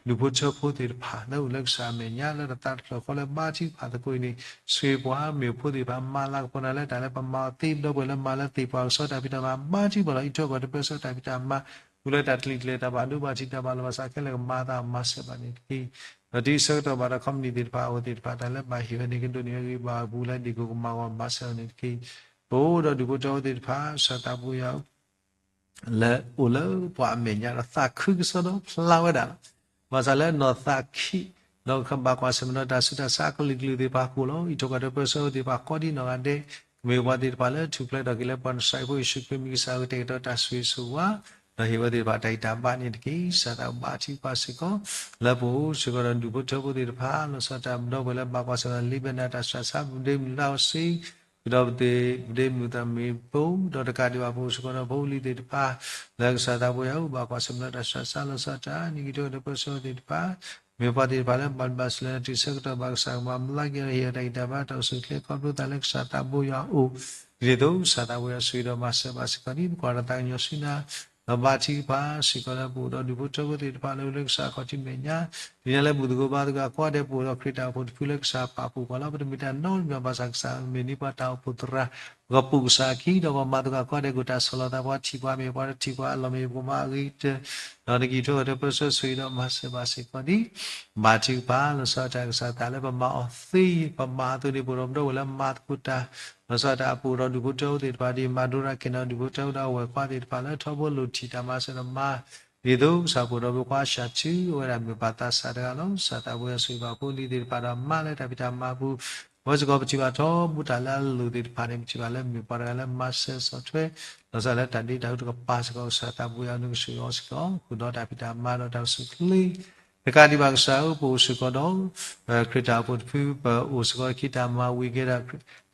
ဒူၣ်ဖိထၢဖိသ့ၣ်တဖၣ် လၢအိၣ်လၢကစၢ်အမဲာ်ညါ လၢတသးတဖျၢၣ်ဃီလၢဘၣ်ထံကပၤသကိးအံၤန့ၣ် ဆိၣ်ဂ့ၤပှၤမ့ၢ်ဖိသ့ၣ်တဖၣ် မၤလၤကပီၤနၤလၢတၢ်လၢပမၤအီၤသ့ ပဒီပုၢ်ဝဲၢ်လၢမၤလၢသ့ၣ်ပှၤကဆီတၢ်ဖံးတၢ်မၤ ဘၣ်ထံကပၤလီၤ အံးထွဲကွၢ်တပၢဆှၢတၢ်ဖံးတၢ်မၤ ဃုလၢတၢ်တလံၤကျဲၤတၢ်ဘၣ်ဒိဘၣ်ထံးတၢ်ဘၣ်လီၤဘၣ်စးခဲလၢာ်ကမၤသးမၤစၢၤဘၣ်န့ၣ်တက့ၢ်. ဒီးတုၤဆၢကတီၢ်ဘၣ်ဒီး ခီပနံၣ်သ့ၣ်တဖၣ် အဝဲသ့ၣ်တဖၣ် တၢ်လၢဘၣ်ဟ့ၣ်ဝဲန့ၣ် ကဒိးန့ၢ်ဝဲဂ့ၤဘၣ်အပူၤလၢဒ့ၣ်ကိၣ်ကမၤဂီၤမၤစၢၤအီၤန့ၣ်တက့ၢ်. ပအိၣ်ဒီးဒူၣ်ဖိထၢဖိသ့ၣ်တဖၣ် ကစၢ်သးပူၤယွၤ လၢအိၣ်လၢပှၤအမဲာ်ညါဒီးသးခုကစီၣ်ဒီးဖျါဝဲဒၣ်လီၤ. ဘၣ်ဆၣ်လၢနီၢ်သးခံ ဒီးကဘၣ်ကွၢ်ဆၢၣ်မဲာ်ဒီးတၢ်ဆူးတၢ်ဆါအကလုာ်ကလုာ်သ့ၣ်တဖၣ်အဃိလီၤ. အံးထွဲကွၢ်တပၢဆှၢဝဲသ့ၣ်တဖၣ်ကိးဒ်နီၢ်ဂၤဒဲး ကမ့ၢ်ပှၤသ့ၣ်တဖၣ်လၢထူၣ်ဖျဲးထီၣ်က့ၤလၢပှၤနစၤရ့းဖိယ့ၣ်ၡူးခရံာ်မံၤကစၢ်ဧၢ ကတဲာ်ကတီၤတၢ်ဆိၣ်ဂ့ၤဆိၣ်ဝါ ဒီးဟ့ၣ်ဝဲသ့ၣ်တဖၣ်တၢ်ဂံၢ်တၢ်ဘါန့ၣ်တက့ၢ်. စၢ်သးဘၣ်ထံကပၤစ့ၢ်ကီး လၢပအိၣ်စ့ၢ်ကီးဒီးဒူၣ်ဖိထၢဖိသ့ၣ်တဖၣ် လီၤဆီဒၣ်တၢ် ပဒီပုၢ်ဝဲၢ်လၢဘၣ်ကွၢ်ဆၢၣ်မဲာ်လံဘဲနၤတၢ်ဆူးတၢ်ဆါ ပဒ့မုၣ်လါအီၤစ့ ဃုာ်ဒီးပဒ့မုၣ်သရၣ်မုၣ်ဖိ ဒီးတကးဒံးဘၣ်ပအိၣ်စ့ၢ်ကီးဒီးဖိလံၤသ့ၣ်တဖၣ် လၢကစၢ်သးပူၤယွၤဧၢ ဘၣ်ကွၢ်ဆၢၣ်မဲာ်ဒီးတၢ်ဆူးတၢ်ဆါ လီၤဆီဒၣ်တၢ် နကံးထီၣ်ဒီးပၢဆှၢသ့ၣ်တဖၣ် မ့ၢ်ပှၤသ့ၣ်တဖၣ်လၢဘၣ်ဘၣ်စၢၤလၢတုၤဆၢကတီၢ်ဘၣ် ကစၢ်ကမၤဘျါက့ၤဒီးဟ့ၣ်အီၤတၢ်ဂံၢ်တၢ်ဘါတၢ်အိၣ်ဆူၣ်အိၣ်ချ့ခီဖျိသးလၢကစၢ်သးပူၤယွၤအအိၣ် ဒ်န့ၣ်အသိး ကစၢ်သးပူၤယွၤဆိၣ်ဂ့ၤဒီးမၤစၢၤဘၣ်စ့ၢ်ကီးန့ၣ် ပကွၢ်ဒီးသးကညီၤဆူနၤ ဒီးဘၣ်ထံကပၤစ့ၢ်ကီးလၢပအိၣ်ဒီးဒူၣ်ဖိထၢဖိသ့ၣ်တဖၣ်လၢအိၣ်လၢကစၢ်အခီၣ်ထံးမဲာ်ညါ ဒ်န့ၣ်လၢဘူၣ်သကိးဘါသကိးကိးဂၤဒဲး ပအိၣ်ဒီးခရံာ်တၢ်အိၣ်ဖှိၣ်တဖုလၢကစၢ်ပာ်ဖှိၣ်ပှၤလီၤ. ပတမ့ၢ်တၢ်နီတမံၤဘၣ်ဆၣ် ကစၢ်မ့ၢ်န့ၢ်ပှၤတၢ်အိၣ်ဖှိၣ်သရၣ် ပကပိာ်ကစၢ်အခံ ဒီးပှၤမၤသကိးကိးဂၤဒဲး ကအိၣ်တၢ်ဆီၣ်လီၤသး ပှၤထံၣ်ပှၤ မ့ၢ်ပှၤတထံၣ်ပှၤ အလီၢ်မ့ၢ်ပကမၤအဂ့ၤကတၢၢ် ဒီးနကံးထီၣ်ဒီးပၢဆှၢဆိၣ်ဂ့ၤဒီးမၤစၢၤဘၣ်စ့ၢ်ကီးန့ၣ် ဘၣ်ထံကပၤ လီၤဆီဒၣ်တၢ် ကစၢ်သးလၢပမၤအီၤသ့ ပမၤအသိးန့ၣ် ပအိၣ်ဒီးပဒီပုၢ်ဝဲၢ်လၢမၤသကိးတၢ် လီၤဆီဒၣ်တၢ် ပအိၣ်ဒီးဒူၣ်ဖိထၢဖိသ့ၣ်တဖၣ် ဒ်မၤဒိရၣ်က့ၤနီၣ်ဒူၣ်ဖိထၢဖိဒီးအဝဲၢ်ခွါသ့ၣ်တဖၣ်လၢထီဘိလိၣ်ထံၣ်တၢ်မၤစၢၤဒီးမၤ ဒ်သိးကစၢ်ပအိၣ်ဒီးပှၤ ကစၢ်ထုအဝဲဒၣ်မ့ၢ်ပှၤသးစၢ်တဂၤလီၤ. ကစၢ်သးပူၤယွၤဆိၣ်ဂ့ၤဘၣ်ဖိလံၤသ့ၣ်တဖၣ်ဒီးမၤလၢတၢ်ဖံးတၢ်မၤအပူၤ အဝဲစ့ၢ်ကီးပထံၣ်ဘၣ်ထီဘိတၢ်လၢအလိၣ်သ့ၣ်တဖၣ်န့ၣ် ပထံၣ်ဘၣ်လၢမ့ၢ်ပှၤတဂၤလၢမၤစၢၤဆီၣ်ထွဲ လီၤဆီလၢတၢ်ဒ့တၢ်အူတကပၤစ့ၢ်ကီး ကစၢ်သးပူၤယွၤနကဆိၣ်ဂ့ၤအီၤစ့ၢ်ကီး ဃုာ်ဒီးတၢ်ဖံးတၢ်မၤဒီးတၢ်အိၣ်ဆူၣ်အိၣ်ချ့ တကးဒံးဘၣ်ကစၢ်ဧၢ ပအိၣ်စ့ၢ်ကီးဒီး ခရံာ်တၢ်အိၣ်ဖှိၣ်တဖု ပအိၣ်စ့ၢ်ကီးခံတၢ်မၤဝံၤကဲဒၣ်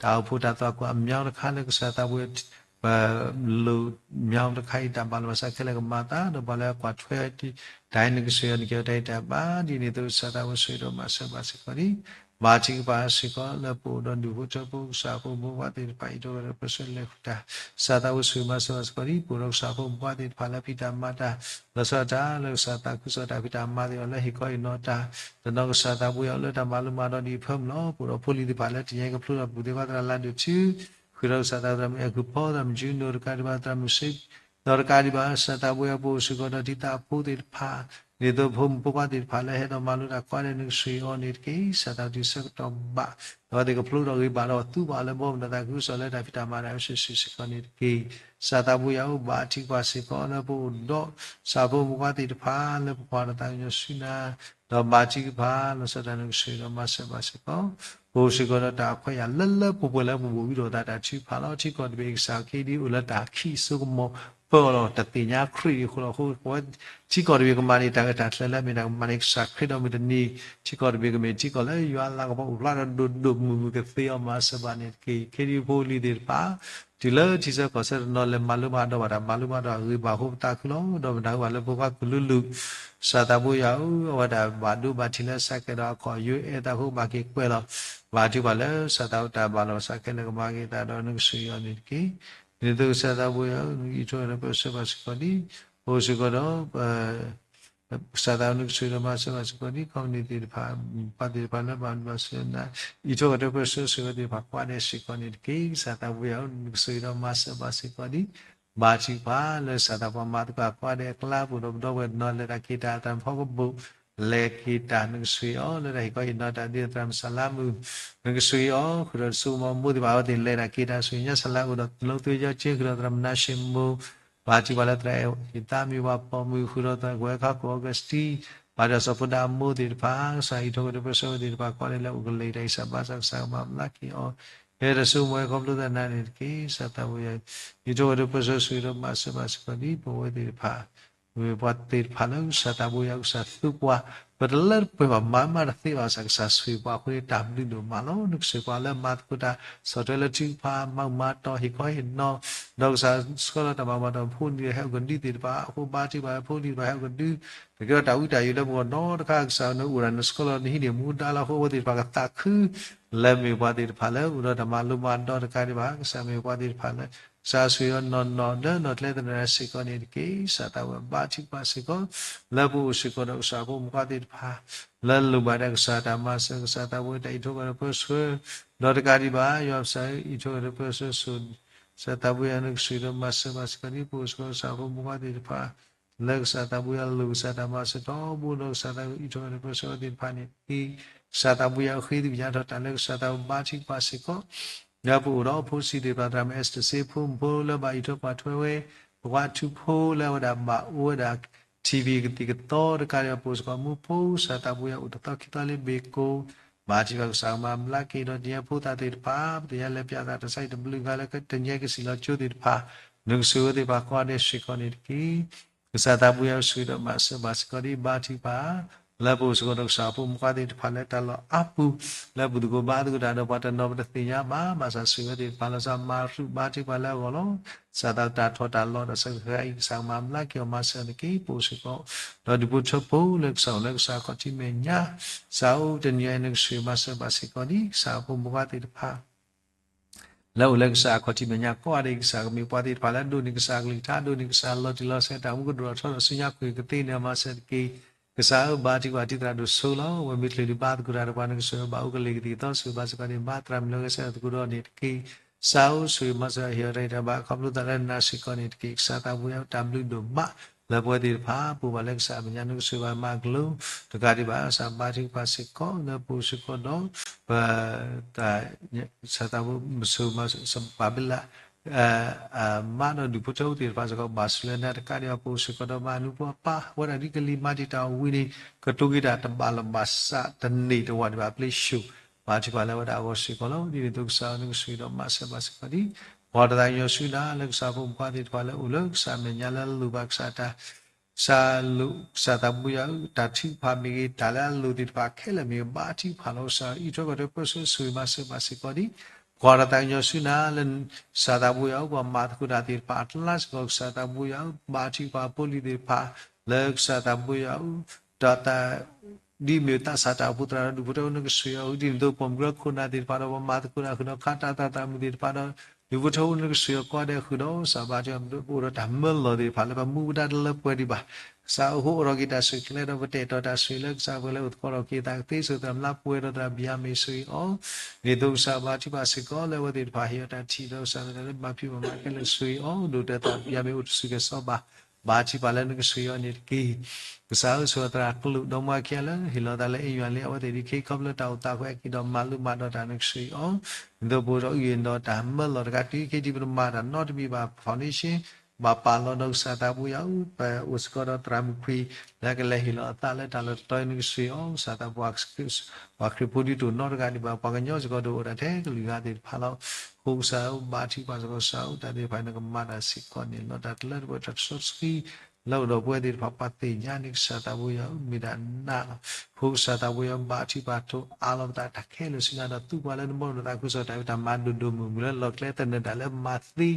တၢ်အိၣ်ဖှိၣ်တၢ်သွၣ်ခိၣ်အမြောင်းတခါလၢကစၢ်သးပူၤ ပလိၣ်မြောင်းတခါအံၤ တၢ်ဘၣ်လီၤဘၣ်စးခဲလၢာ်ကမၤသး ဒီးပှၤလၢအကွၢ်ထွဲ တၢ်အံၤနကဆိၣ်ဂ့ၤအီၤ နကဲအီၤတၢ်ဂံၢ်တၢ်ဘါ ဒ်န့ၣ်အသိး ကစၢ်သးပူၤဆိၣ်ဂ့ၤဒီးမၤစၢၤဘၣ်စ့ၢ်ကီးန့ၣ် ဘၣ်ထံကပၤစ့ၢ်ကီးလၢပအိၣ်ဒီးဒူၣ်ဖိထၢဖိ ကစၢ်ဖိမုၣ်ဖိခွါသ့ၣ်တဖၣ်အံၤ ဒီးပၢဆှၢလဲၤဃုာ်တၢ် ကစၢ်သးပူၤဆိၣ်ဂ့ၤမၤစၢၤဘၣ်စ့ၢ်ကီးန့ၣ် ပအိၣ်ဒီးကစၢ်ဖိမုၣ်ဖိခွါသ့ၣ်တဖၣ်လၢဖံးတၢ်မၤတၢ် လီၤဆီဒၣ်တၢ်လၢကစၢ်သးခုကစီၣ်တၢ်ဖံးတၢ်မၤသ့ၣ်တဖၣ်လၢဟ့ၣ်ခီဟ့ၣ်နီၤတၢ် တနီၤကစၢ်သးပူၤယွၤအိၣ်လၢတၢ်မၤလိမၤဒိးဒ်အဖၢမုၢ်လီၤ. ပအိၣ်ဒီးဖိလံၤသ့ၣ်တဖၣ်လၢတယဲၢ်ကဖျိဒီးဘူၣ်သ့ၣ်တဖၣ် သရၣ်လါဒိၣ်ထူ ဃုာ်ဒီးကစၢ်သးပူၤ သရၣ်မုၣ်အဲၣ်ကူၣ်ဖီ သရၣ်မုၣ်ကၠူနိၣ် တကးဒံးဘၣ်သရၣ်မုၣ်စ့ ဒီးတကးဒံးဘၣ် ကစၢ်သးပူၤယွၤပအိၣ်စ့ၢ်ကီးဒီးဒ်သးအဖိသ့ၣ်တဖၣ် ဒ်သိးဖိမုၣ်ဖိခွါသ့ၣ်တဖၣ်လၢဟဲဒီးမၤလိတၢ်ကိးဂၤဒဲး နကဆိၣ်ဂ့ၤအီၤန့ၣ်တက့ၢ်. ကစၢ်သးပူၤတုၤဆၢကတီၢ်ဘၣ် ဒီးအဝဲသ့ၣ်ကဖျိထီၣ်ဂ့ၤဘၣ်ဒီးသူဘၣ်လၢဘီမုၢ်ဒီးသးခုကစီၣ်လၢတၢ်ဖံးတၢ်မၤတၢ်အိၣ်ဆူၣ်အိၣ်ချ့စ့ၢ်ကီးန့ၣ်တက့ၢ်. ကစၢ်သးပူၤယွၤအိၣ်ဘၣ်ထံကပၤစ့ၢ်ကီးလၢပအိၣ်ဒီး ကစၢ်ဖိမုၣ်ဖိခွါသ့ၣ်တဖၣ်လၢပကွၢ်ဒီးသးကညီၤဆူနၤ ဒီးဘၣ်ထံကပၤ လီၤဆီဒၣ်တၢ်နကဆိၣ်ဂ့ၤဒီးမၤစၢၤဘၣ်စ့ၢ်ကီး ပအိၣ်စ့ၢ်ကီးဒီးတၢ်ခွဲးယာ်လၢလၢပှဲၤပှဲၤလၢပဘိၣ်ဘံဒီးသးတၢ်ထုကဖၣ်လီၤ. ထံကီၢ်တဘ့ၣ်အံၤ ကစၢ်ခ့ဒံးအိၣ်လၢတၢ်ခံးစိကမီၤ ပၢအီၤလီၤ, တသ့ၣ်ညါခရံာ်အဃိလီၤ. အဃိ ပဝဲထံကီၢ်တဘ့ၣ်ကမၤန့ၢ်တၢ်ဂ့ၢ်တၢ်ကျၢၤလၢအမ့ၢ်တၢ်ကမၤန့ၢ်ကစၢ်ခရံာ်ဒီးမုၢ်တနံၤ, ထံကီၢ်တဘ့ၣ်ကမ့ၢ်ထံကီၢ်လၢယွၤလၤကပီၤအိၣ်ဖျါဒီး ဒိၣ်ဒိၣ်မုၢ်မုၢ်ကသ့အီၤမၤစၢၤဘၣ်န့ၣ်တက့ၢ်. ခ့ဒံဖိလံၤသ့ၣ်တဖၣ် တုၤလၢထံဆၢကီၢ်ဆၢတနီၤလဲၤမၤလိမၤဒိးဘၣ်တၢ်မၤလိမၤဒိးအဂ့ၢ်ဘၣ်အဃိ ပသးခုလီၤ. ဒီးပနၢ်ဟူဘၣ်လၢဖိခွါကလုာ်လုာ် ကစၢ်သးဘိယွၤဧၢ, အဝဲဒၣ်ဘၣ်ဒိဘၣ်ထံးလၢအစးကဲဒီးအခီၣ်ယွဲအဲၣ်သးအဃိ ဘၣ်က့ၤကွဲးလီၤ. ဘါထုကဖၣ်လၢကစၢ်သးဘိယွၤတၢ်ဘၣ်လီၤ ကစၢ်ခဲလၢာ်ကမၤက့ၤအသးဒီးနကဆိၣ်ဂ့ၤအီၤန့ၣ်တက့ၢ်. ဒ်န့ၣ်အသိးကစၢ်သးဘိယွၤဧၢ, နကအံးထွဲဒီးပၢဆှၢဘၣ်စ့ၢ်ကီးဒံး, ပအိၣ်စ့ၢ်ကီးဒီး ကစၢ်သးဘိယွၤနကဆိၣ်ဂ့ၤဒီးမၤစၢၤဘၣ်စ့ၢ်ကီးဒံး companyသ့ၣ်တဖၣ်, ပှၤသ့ၣ်တဖၣ်လၢဘၣ်မၤစၢၤနၤ, အံးထွဲဒီးပၢဆှၢဆိၣ်ဂ့ၤသ့ၣ်တဖၣ်ကိးဂၤဒဲးစ့ၢ်ကီးန့ၣ်တက့ၢ်. ကစၢ်သးဘိယွၤဧၢ, နကဆိၣ်ဂ့ၤဒီးမၤစၢၤဘၣ်စ့ၢ်ကီးဒံး, ဘါထုကဖၣ်လၢကစၢ်သးဘိယွၤမၤသကိးကိးဂၤဒဲးအကျါ ပအိၣ်ဒီးပဒီပုၢ်ဝဲၢ်တနီၤလဲၤတၢ်က့ၤတၢ်သးဖီကပိာ် လဲၤက့ၤတၢ် နကဆိၣ်ဂ့ၤအီၤလၢတၢ်ဟ့ၣ်ခီဟ့ၣ်နီၤတၢ်ဒ်သရၣ်မုၣ်စၤလါမုၣ်, နကဆိၣ်ဂ့ၤအီၤ ဃုာ်ဒီးတစိကမီၤမိၢ်သ့ၣ်တဖၣ် အဝဲသ့ၣ်လဲၤတၢ်က့ၤတၢ် ဆိၣ်ဂ့ၤညါစၤလါ အိၣ်ဒီးလီသုယီက့ ဃုာ်ဒီးသရၣ်မုၣ်နါၡ့မိၢ်, ဘါထုကဖၣ်လၢသရၣ်အဲၣ်သးမံၤ ပှၤပိာ်မုၣ် ဃုာ်ဒီးသရၣ်ကွဲးခါခိၣ် Augustine, ဘါထုကဖၣ်စီၤဖိဒါအမိၢ်သ့ၣ်တဖၣ် ကစၢ်အံးထွဲက့ၤဒီးပၢဆှၢဝဲသ့ၣ်တဖၣ် ကိးဂၤဒဲးလၢအအိၣ်ကလဲၤတၢ်အံၤ ကစၢ်ဘါစၢ်ကစၢ်ကမၤဘျါက့ၤအီၤ ဟဲတၢ်စိကမီၤ ဟဲခီဖျိသးနၤန့ၣ်တက့ၢ်. ကစၢ်သးဘိယွၤ အံးထွဲက့ၤဒီးပၢဆှၢဆိၣ်ဂ့ၤဒီးမၤစၢၤဘၣ်စ့ၢ်ကီးဒံး ပဝဲသ့ၣ်တဖၣ် မ့ၢ်ပှၤသ့ၣ်တဖၣ်လၢကစၢ်သးဘိယွၤ ကစၢ်သူပှၤ, ပတလၢတပှဲၤဘၣ် မၤမးတသ့ဘၣ် ကစၢ်ကစၢ်ဆိၣ်ဂ့ၤပှၤအဃိန့ၣ် တၢ်ဘျုးဒိၣ်မးလီၤ. နကဆိၣ်ဂ့ၤပှၤလၢမၤသကိးတၢ် ဆီၣ်ထွဲလၢထုကဖၣ် မၤမၤတီၢ် ဟ့ၣ်ခီဟ့ၣ်နီၤ, ဒီးကစၢ်ဆှၢလီၤတၢ်မၤမၤတီၢ် ဖိလံၤဟဲအိၣ်ကဒုသ့ၣ်တဖၣ်အဃိ ဘါထုကဖၣ်ဖိလံၤတဖၣ်ဟဲအိၣ်ကဒု, ကကဲထီၣ်တၢ်ဝံတၢ်ယိာ်လၢပဂီၢ်နီတခါ ကစၢ်နအိၣ်ဒၣ်နဆှၢလီၤနဟံးန့ၢ်မူဒါလီၤအဃိ အဝဲသ့ၣ်တဖၣ်ကသးခု လၢမ့ၢ်ပှၤသ့ၣ်တဖၣ်လၢအိၣ်ဒီးတၢ်မၤလိမၤဒိးတကးဒံးဘၣ် ကစၢ်မ့ၢ်ပှၤသ့ၣ်တဖၣ်လၢ ကစၢ်ဆိၣ်ဂ့ၤအီၤနီၢ်နီၢ်လၢနီၢ်ကျဲသနၢၣ်စ့ၢ်ကီးန့ၣ်တက့ၢ်. ကစၢ်သးဘိယွၤဘါထုကဖၣ်စ့ၢ်ကီး လၢပအိၣ်စ့ၢ်ကီးဒီးကစၢ်ဖိမုၣ်ဖိသ့ၣ်တဖၣ် လၢလိၣ်ဘၣ်တၢ်ကစၢ်တၢ်မၤစၢၤ ကစၢ်သးဘိယွၤတၢ်အံးထွဲက့ၤဒီးပၢဆှၢ ဒီးတကးဒံးဘၣ် ယွၤကစၢ်အံးထွဲက့ၤဒီးပၢဆှၢဆိၣ် ကစၢ်သးဘိယွၤနကဆိၣ်ဂ့ၤဒီးမၤစၢၤဘၣ်စ့ၢ်ကီး ဒ်ပအိၣ်စ့ၢ်ကီးကစၢ်ဖိမုၣ်ဖိသ့ၣ်တဖၣ် လၢကစၢ်သးဘိယွၤလိၣ်ကစၢ်တၢ်မၤစၢၤထီဘိဒီး ကစၢ်သးဘိယွၤအံးထွဲက့ၤဒီးပၢဆှၢဝဲသ့ၣ်တဖၣ်န့ၣ်တက့ၢ်. ကစၢ်သးဘိယွၤဃ့သ့ၣ်ညါထီၣ်တၢ်လၢ ကစၢ်သးဘိဘါထုကဖၣ်စ့ၢ်ကီး လၢပအိၣ်ဒီးဖိဆံးသ့ၣ်တဖၣ် သရၣ်မုၣ်အဲစတၢၣ်စ့ဖိ မုၣ်ဖိလၢဘၣ်အံးထွဲကွၢ်ထွဲဝဲ ပှၤထူဖိလၢအဝဲဒၣ်ဘၣ်အိၣ်ဝဲဒၣ် ထံၣ်ဘံၣ်ကသံၣ်ကသီတကးဒံး ပအိၣ်စ့ၢ်ကီးမူဖိ ကစၢ်သးဘိယွၤအိၣ်တသီခံသီလၢဘ့ၣ်ကိ ဘါထုကဖၣ်ကစၢ်ကမၤဘျါက့ၤဒီး တနံၤဖိသၣ်သ့ၣ်တဖၣ် ပသ့ၣ်ညါလဲၤပၠးသးတၢ်ဆါဟံၣ်တဘျုးဂၤလၢကတနံၤကစံၣ်လီၤကၠိသ့ၣ်တဖၣ် နကဆိၣ်ဂ့ၤဝဲသ့ၣ်တဖၣ်ကိးဂၤဒဲးစ့ၢ်ကီးန့ၣ်တက့ၢ်. ကစၢ်သးဘိယွၤဆိၣ်ဂ့ၤဒီးမၤစၢၤဘၣ်စ့ၢ်ကီးဒ်ဘါထုကဖၣ် လၢပအိၣ်စ့ၢ်ကီးဒီးကစၢ်ဖိမုၣ်ဖိသ့ၣ်တဖၣ်လၢတၢ်လီၢ်အါပူၤ လၢပသးကဘါသကိးတၢ်ဒီးပှၤတနီၤပတသ့ၣ်ညါဘၣ် ဘၣ်ဆၣ်ဆိၣ်ဂ့ၤဝဲသ့ၣ်တဖၣ်လၢကစၢ်မၤရူးဘါထုကဖၣ်လၢအဂီၢ်လီၤ. ကစၢ်သးတၢ်ထီၣ်တၢ်လီၤတၢ်ဆၢကတီၢ်အံၤ ကစၢ်ကမၤဘျါက့ၤအီၤမၤစၢၤန့ၣ်တက့ၢ်. ပအိၣ်စ့ၢ်ကီး ဒီးဒူၣ်ဖိထၢဖိလၢကစၢ်အိၣ်လၢကစၢ်အခီၣ်ထံးမဲာ်ညါ ကစၢ်အိၣ်တနံၤအံၤနကဆိၣ်ဂ့ၤမၤစၢၤဘၣ်စ့ၢ်ကီးဒ် ကစၢ်ဖိမုၣ်ဖိသ့ၣ်တဖၣ် လၢအိၣ်လၢကစၢ်အခီၣ်ထံးမဲာ်ညါကိးဂၤဒဲး ကစၢ်ကမ့ၢ်ပှၤသ့ၣ်တဖၣ်လၢအဒိးန့ၢ်ကစၢ်အကလုၢ်ကထါ ဒိးန့ၢ်ကစၢ်လီၤတံၢ်လီၤဆဲးတၢ်မူကဒိၣ်ထီၣ်ထီထီၣ်ဆူညါကွံာ်ကသ့န့ၣ် မၤစၢၤတက့ၢ်. ကစၢ်ဧၢ ဘါထုကဖၣ်တံၤသရၣ်ဒိၣ်စိလီၤ အဝဲမ့ၢ်ချုးဒံးဘါသကိးတၢ်ဒီးပှၤ နကဆိၣ်ဂ့ၤဘၣ်အိၣ်ကလဲာ်ကသံၣ်ကသီ ဆိၣ်ဂ့ၤဘၣ်စ့ၢ်ကီးန့ၣ် ဘါသရၣ်မုၣ်လၢဂဲၤဆၢထၢၣ်သကိးဒီးန့ၣ်တက့ၢ်. ကစၢ်ဧၢ ဆိၣ်ဂ့ၤမၤစၢၤဟ့ၣ်အီၤတၢ်ဂံၢ်တၢ်ဘါ ခီဖျိသးလၢနၤစ့ၢ်ကီးန့ၣ်တက့ၢ်. ကစၢ်သးဘိယွၤတၢ်ဘျုးဒိၣ်မး လၢပဝဲသ့ၣ်တဖၣ် ပအိၣ်ဘၣ်လၢကစၢ်အမဲာ်ညါ နကဆိၣ်ဂ့ၤဘၣ်မၤကလိ တကးဒံးဘၣ် ကစၢ်ဘါထုကဖၣ်စ့ၢ်ကီး လၢပအိၣ်စ့ၢ်ကီးဒီး ပ ကစၢ်သးဘိမၤစၢၤ ပၢ်ဘ့လး မးဒီးဒူၣ်ဖိထၢဖိသ့ၣ်တဖၣ်စ့ၢ်ကီး ဘၣ်ဆိၣ်လၢနၤတကးဒံးဘၣ် ပအိၣ်စ့ၢ်ကီးဒီးမၤနူဖိအပၢ် အဝဲဒၣ်ဒ်ကလံၤမၤတံာ်တာ်ဝံၤန့ၣ် ကတိၤက့ၤတၢ်တဘၣ်လီၢ်ဘၣ်စးတန့ၢ်တဝီဒံးဘၣ် ပျ့ၤဆူၣ် ဘါထုကဖၣ်လၢအဝဲဒၣ်အဂီၢ်စ့ၢ်ကီးလီၤ. ဒ်န့ၣ်အသိးကစၢ်ဧၢ နကဆိၣ်ဂ့ၤဒီးမၤစၢၤဘၣ်စ့ၢ်ကီးဒ် ပှၤတၢ်သးကညီၤဆူနၤ လၢကစၢ်ဖိမုၣ်ဖိသ့ၣ်တဖၣ်လၢအိၣ်လၢကစၢ်အမဲာ်ညါလၢအလိၣ်ဘၣ်ကစၢ်တၢ် ကစၢ်လိၣ် ကစၢ်သးဘိယွၤဧၢ တၢ်ထုကဖၣ်မ့ၢ်ဂ့ၤ တၢ်လၢအလိၣ်သ့ၣ်တဖၣ်ခဲလၢာ်မ့ၢ်ဂ့ၤ ဘါထုကဖၣ်လီၤ. ကစၢ်အံးထွဲကွၢ်ထွဲပၢဆှၢဆိၣ်ဂ့ၤမၤစၢၤဘၣ်စ့ၢ်ကီးဒ် ပှၤတၢ်သးကညီၤဆူနၤလၢ ကစၢ်သးဘိယွၤဧၢ ပှၤမၤသကိးတၢ်သ့ၣ်တဖၣ်အကျါစ့ၢ်ကီး ကစၢ်သးဘိယွၤဧၢ ဘါထုကဖၣ်ဖိလံၤသ့ၣ်တဖၣ် လၢကစၢ်သးဘိယွၤဧၢ တၢ်သး ဒ်မ့ၢ်သးစၢ်တၢ်အိၣ်ဖှိၣ်သရၣ်ဒီးဒူၣ်ဖိထၢဖိ နကဆိၣ်ဂ့ၤအီၤ ဒ်န့ၣ်အသိး ပိာ်မုၣ်ကရၢခိၣ်နၢ်သ့ၣ်တဖၣ်ဒီး ပှၤမၤသကိးတၢ်ဃုာ်ဒီးခါတၢ်သးသရၣ်မုၣ်သ့ၣ်တဖၣ်ဒီး ဒူၣ်ဖိထၢဖိ နကဆိၣ်ဂ့ၤအီၤကိးဂၤဒဲးဃုာ်ဒီး ကစၢ်ဘါထုကဖၣ် ပအိၣ်ဒီးတၢ်မၢလီၤသ့ၣ်တဖၣ်လၢပမူပဒါတလၢပှဲၤဒံးဘၣ် ကစၢ်အိၣ်ဃိအိၣ်ထီၣ်က့ၤတၢ်ဆူၣ်ချ့ဒီး ပတၢ်အဲၣ်တီတၢ်ဆိၣ်ဂ့ၤလၢကစၢ်ပှဲၤလၢအိၣ်သကိးထီၣ်က့ၤသးကသ့ ဆိၣ်သရၣ်မုၣ်လါပှဲၤဒီးသရၣ်ဘံၣ်ယါမ့ၢ်ဆိၣ်ဂ့ၤအီၤ ဒ်န့ၣ်အသိးကစၢ်ဘါထုကဖၣ်စ့ၢ်ကီးလၢအဝဲသ့ၣ်တဖၣ်ဟ့ၣ်အီၤတၢ်ထံၣ်ဒီးကစၢ်သရၣ်လၢမၤဖံးမၤမၤခဲလၢာ်ဆိၣ်ဂ့ၤအီၤ ဒိၣ်တဲာ်သရၣ်ဘံၣ်ယါမ့ၢ်အိၣ်တဆူၣ်ကဲၤစီၤဘၣ် ဘါထုကဖၣ်လၢနကဆိၣ်ဂ့ၤအီၤန့ၣ်တက့ၢ်. ကစၢ်ဧၢ ဆိၣ်သရၣ်ကလုာ်ဒီမါခံဂၤလၢ ဟ့ၣ်လီၤသးလၢအဲၣ်ယွၤလံ အဝဲသ့ၣ်ဒ်ခ့ခီဖျိတၢ်အိၣ်သးဃဲက့ၤဒီးမၤလိမၤဒိးတၢ် နကဆိၣ်ဂ့ၤအီၤ ဒ်သိးပအိၣ်ဒီးအုၣ်ယံၤဒီးတၢ်မၢလီၤတဂၤ တုၤခဲအံၤဒ်ပတမၤတၢ်နီတမံၤဘၣ် foundation ဘၣ်ပာ်လီၤဒီးကစၢ်သးဘိယွၤဧၢ ပအိၣ်စ့ၢ်ကီးဒီးသရၣ်မုၣ်ခွံ လၢကလဲၤဟ့ၣ်လီၤအသးလၢတၢ်လီၢ်တတီၤအံၤ နကဆိၣ်ဂ့ၤအီၤ ကစၢ်သးဘိ ပှၤခရံာ်ဖိဒ်တအိၣ်နီတဂၤဒံးဘၣ် ပှၤကညီစ့ၢ်ကီးဒိၣ်အိၣ်ဒၣ်ထဲကလုာ်ဂၤသ့ၣ်တဖၣ်လီၤ. ဖိကစၢ်ဧၢ, ဘါထုကဖၣ်စ့ၢ်ကီးကစၢ်ဧၢ, တၢ်သ့ၣ်တဖၣ်နကမၤတၢ်စ့ၢ်ကီးန့ၣ်လီၤ. တၢ်တလၢတပှဲၤ တၢ်တစီတဆှံ လၢအိၣ်ဒီးပဝဲသ့ၣ်တဖၣ် ပှၤသ့ၣ်ညါန့ၣ် ကစၢ်သးဘိယွၤဧၢ, မ့ၢ်ဒၣ်နးလီၤ. ဖိကစၢ်သးဘိယွၤဧၢ, ဘါထုကဖၣ်ထိးအးလီၤပသးတၢ်ခဲလၢာ်ဆူနၤဒီး သူပှၤလၢနဘီနသးခုကစီၣ်တၢ်ဖံးတၢ်မၤဒိၣ်ဒိၣ်မုၢ်မုၢ်လၢလီၢ်ကျဲသနၢၣ်တၢ်လၢမၤသ့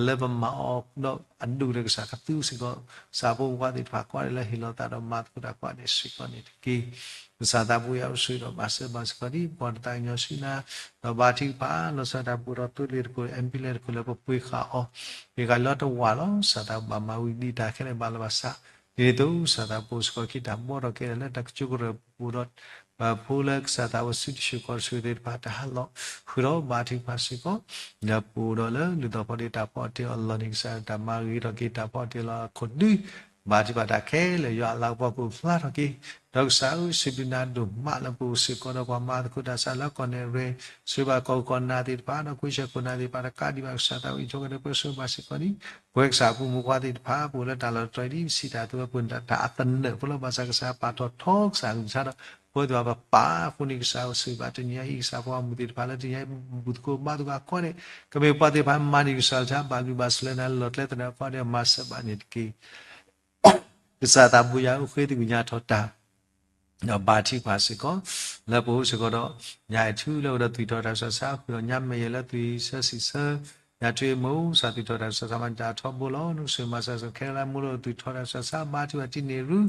လၢပမၤအီၤဒီးအဒိၣ်ဒီး ကစၢ်ကသူစ့ၢ်ကီး ကစၢ်ဖိမုၣ်ဖိခွါသ့ၣ်တဖၣ်ကိးဂၤဒဲးလၢဟ့ၣ်လီၤသးဒီးမၤသကိးတၢ်ကိးဂၤဒဲးစ့ၢ်ကီးန့ၣ်တက့ၢ်. ကစၢ်သးဘိယွၤဧၢ, ဆိၣ်ဂ့ၤဒီးမၤစၢၤဘၣ်စ့ၢ်ကီးဒံး ပှၤတသးကညီၤဆူနၤ, ဒီးဘါထုကဖၣ် လီၤဆီဒၣ်တၢ်ပူၤဒီးသိလ့ၣ်တခိၣ် အမ်ပံလဲၣ်တခိၣ်လၢပပှ့ၤဃာ်အီၤ, မ့ၢ်ဂၤလီၤတဝၢ်လီၤ. ကစၢ်သးဘိယွၤ မၤဝံၤဒံးတၢ်ခဲလၢာ်ဘၣ်လီၤဘၣ်စး, ဒ်န့ၣ်အသိး ကစၢ်သးဘိယွၤ စ့ၢ်ကီးဟ့ၣ်တၢ်ဘှီထီၣ်က့ၤဒၣ်လၢတၢ်ကစိကရၢၢ်ပူၤဒီး ပဖိလၢကစၢ်သးဘိယွၤ စုတဆူၣ်ကီၢ်တဆူၣ်သ့ၣ်တဖၣ် တၢ်ဟးလီၤဃုာ်ဒီးဘါထုကဖၣ်စ့ၢ်ကီး, လၢပအိၣ်ဒီးလၢလုၢ်သီဖီဒ့တၢ်ဖီအီၣ်တ့ၢ်အီလီၢ်န့ၣ် ကစၢ်တၢ်မၤဂ့ၤထီၣ်က့ၤတၢ်ဖီအီၣ်တ့ၢ်အီလီၢ်အခိၣ်ဒု ဘါထုကဖၣ်တၢ်ခဲလၢာ် ယွၤအလၤကပီၤကအိၣ်ဖျါထီၣ်က့ၤ, ဒီးကစၢ်ဧၢ, စံးဘျုးနၤဒိၣ်မးလၢပအိၣ်စ့ၢ်ကီးဒီးပှၤမၤသကိးတၢ်စးလၢကီၢ်နဲၣ်ရွဲၣ်, ဆိၣ်ဂ့ၤဘၣ်ကီၢ်ကီၢ်နၢ်သ့ၣ်တဖၣ် ဒီးကွ့ဆၢခိၣ်နၢ်သ့ၣ်တဖၣ် တကးဒံးဘၣ် ကစၢ်သးဘိယွၤ အံးထွဲကွၢ်ထွဲပၢဆှၢဘၣ်စ့ၢ်ကီးန့ၣ်, ပဝဲကစၢ်ဖိမုၣ်ဖိခွါသ့ၣ်တဖၣ် ပအိၣ်လၢတၢ်လီၢ်တတီၤအံၤဒ် ပစံးတၢ်အသိး ပတၢ်အသနၢၣ်ဖိလီၤ. ဘၣ်ဆၣ်ကစၢ်ပာ်ထီၣ်ထီကစၢ်အကလုၢ်ကထါဒီး ပဝဲသ့ၣ်တဖၣ်ပပာ်အဃိန့ၣ် ကစၢ်ဧၢ, ဆိၣ်ဂ့ၤဘၣ်တနံၤအံၤ ကစၢ်ဖိအမုၢ်သ့ၣ်တဖၣ်လၢတနံၤအံၤ ဘူၣ်သကိးဘါသကိးအကိးဂၤဒဲး, ကမ့ၢ်ပှၤသ့ၣ်တဖၣ်မၤန့ၢ်ကစၢ်လၢကစၢ် ဘၣ်ဘျုးဘၣ်ဆိၣ်လၢနၤလၢလီၢ်ကျဲသနၢၣ်အပူၤဒီး မၤစၢၤဘၣ်န့ၣ်တက့ၢ်. ကစၢ်သးဘိယွၤဧၢ, ဃ့သကွံာ်ညါထီၣ်တၢ် ဒီးဘါထုကဖၣ်စ့ၢ်ကီး လၢပအိၣ်စ့ၢ်ကီးဒီး ညၣ်အထူလၢအိၣ်ဒီးသွံၣ်ထီၣ်တၢ်ဆူးတၢ်ဆါ ဃုာ်ဒီးညၣ်မဲာ်ယဲၢ်လၢသွံၣ်ဆၢစံးဆၢ, ညၣ်ထွ့မိၢ်စၢ်သွံၣ်ထီၣ်တၢ်ဆူးတၢ်ဆါ မၤတၢ်ထီဘိလီၤ. နကဆိၣ်ဂ့ၤမၤစၢၤခဲလၢာ် မိၢ်လၢအိၣ်ဒီးသွံၣ်ထီၣ်တၢ်ဆူးတၢ်ဆါ ဘါထုကဖၣ်တံၢ်န့ၢ်ရူ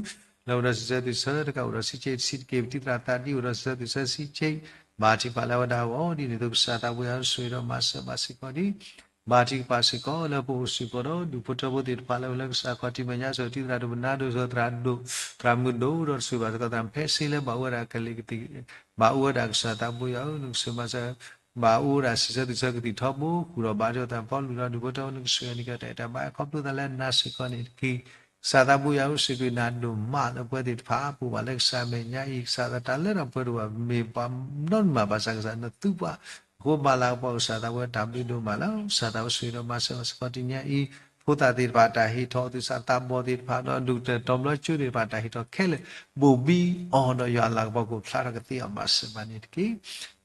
လၢအိၣ်ဒီးစံးဆၢသွံၣ်ဆၢ တကးအိၣ်ဒီးစံးဆၢသွံၣ်ဆၢတက့ၢ် ပတံၤသရၣ်သးဒ်အိၣ်ဒီးစံးဆၢသွံၣ်ဆၢစံးဆၢ ဘါထုကဖၣ်လၢအဝဲဒၣ်အဂီၢ် ဒ်န့ၣ်အသိး ကစၢ်သးဘိယွၤဧၢ, ဆိၣ်ဂ့ၤဒီးမၤစၢၤဘၣ်စ့ၢ်ကီးဒံး ဘါထုကဖၣ်စ့ၢ်ကီး လၢပအိၣ်စ့ၢ်ကီးဒီး ဒူၣ်ဖိထၢဖိသ့ၣ်တဖၣ်လၢ လၢကစၢ်ခီၣ်ထံးမဲာ်ညါ ဆိၣ်ဂ့ၤတံၤသရၣ်ဒိၣ် ပနၢ်ဒိၣ် ဆိၣ်ဂ့ၤသရၣ်ဒိၣ် သရၣ်မုၣ်ဒိၣ် ဒီးတစိၤဘၣ်စ့ၢ်ကီး သရၣ်ဖဲစ့လၢ ဘၣ်အူဝဲဒၣ်ကလံၤကသံၣ် ဘၣ်အူဝဲဒၣ် ကစၢ်သးဘိယွၤဧၢ, နကဆိၣ်ဂ့ၤမၤစၢၤ ဘၣ်အူဝဲဒၣ်စံးဆၢသွံၣ်ဆၢကသံၣ်ထီဘိ ဃုာ်ဒီးဘါထုကဖၣ်သးဖီလူၤဒီး ဒူၣ်ဖိထၢဖိ နကဆိၣ်ဂ့ၤန့ၢ်က့ၤတၢ်အဲၣ်တၢ်ဘၣ် ခီဖျိသးလၢနၤစ့ၢ်ကီးန့ၣ်တက့ၢ်. ကစၢ်သးဘိယွၤဧၢ, စံးဘျုးနၤဒိၣ်မးလၢပဝဲသ့ၣ်တဖၣ် ပအိၣ်ဘၣ်လၢကစၢ်မဲာ်ညါအံၤ ကစၢ်သးတၢ်လၢတၢ်ပှဲၤတအိၣ်ဘၣ် မ့ၢ်ပှၤနီတမံၤဘၣ် ဘၣ်ဆၣ်ကစၢ်နသူပှၤ အဃိမၤလၤကပီၤကစၢ်သးဝဲတၢ်ဘျုးဒိၣ်မးလီၤ. ကစၢ်သးဝဲဆိၣ်ဂ့ၤဒီးမၤစၢၤဘၣ်စ့ၢ်ကီးတနံၤအံၤ ဖိသၣ်သ့ၣ်တဖၣ်တၢ်ဟ့ၣ်ထီၣ် သူၣ်စၢ်သးဘီၣ်သ့ၣ်တဖၣ် ဒီးဒူၣ်တၢၢ်တီၤဘျီကၠိသ့ၣ်တဖၣ် တၢ်ဟ့ၣ်ထီၣ်ခဲလၢာ် ဘိၣ်ဘံအီၤဒီးယွၤအလၤကပီၤကအိၣ်ဖျါထီၣ်ကသ့အီၤ မၤစၢၤဘၣ်န့ၣ်တက့ၢ်.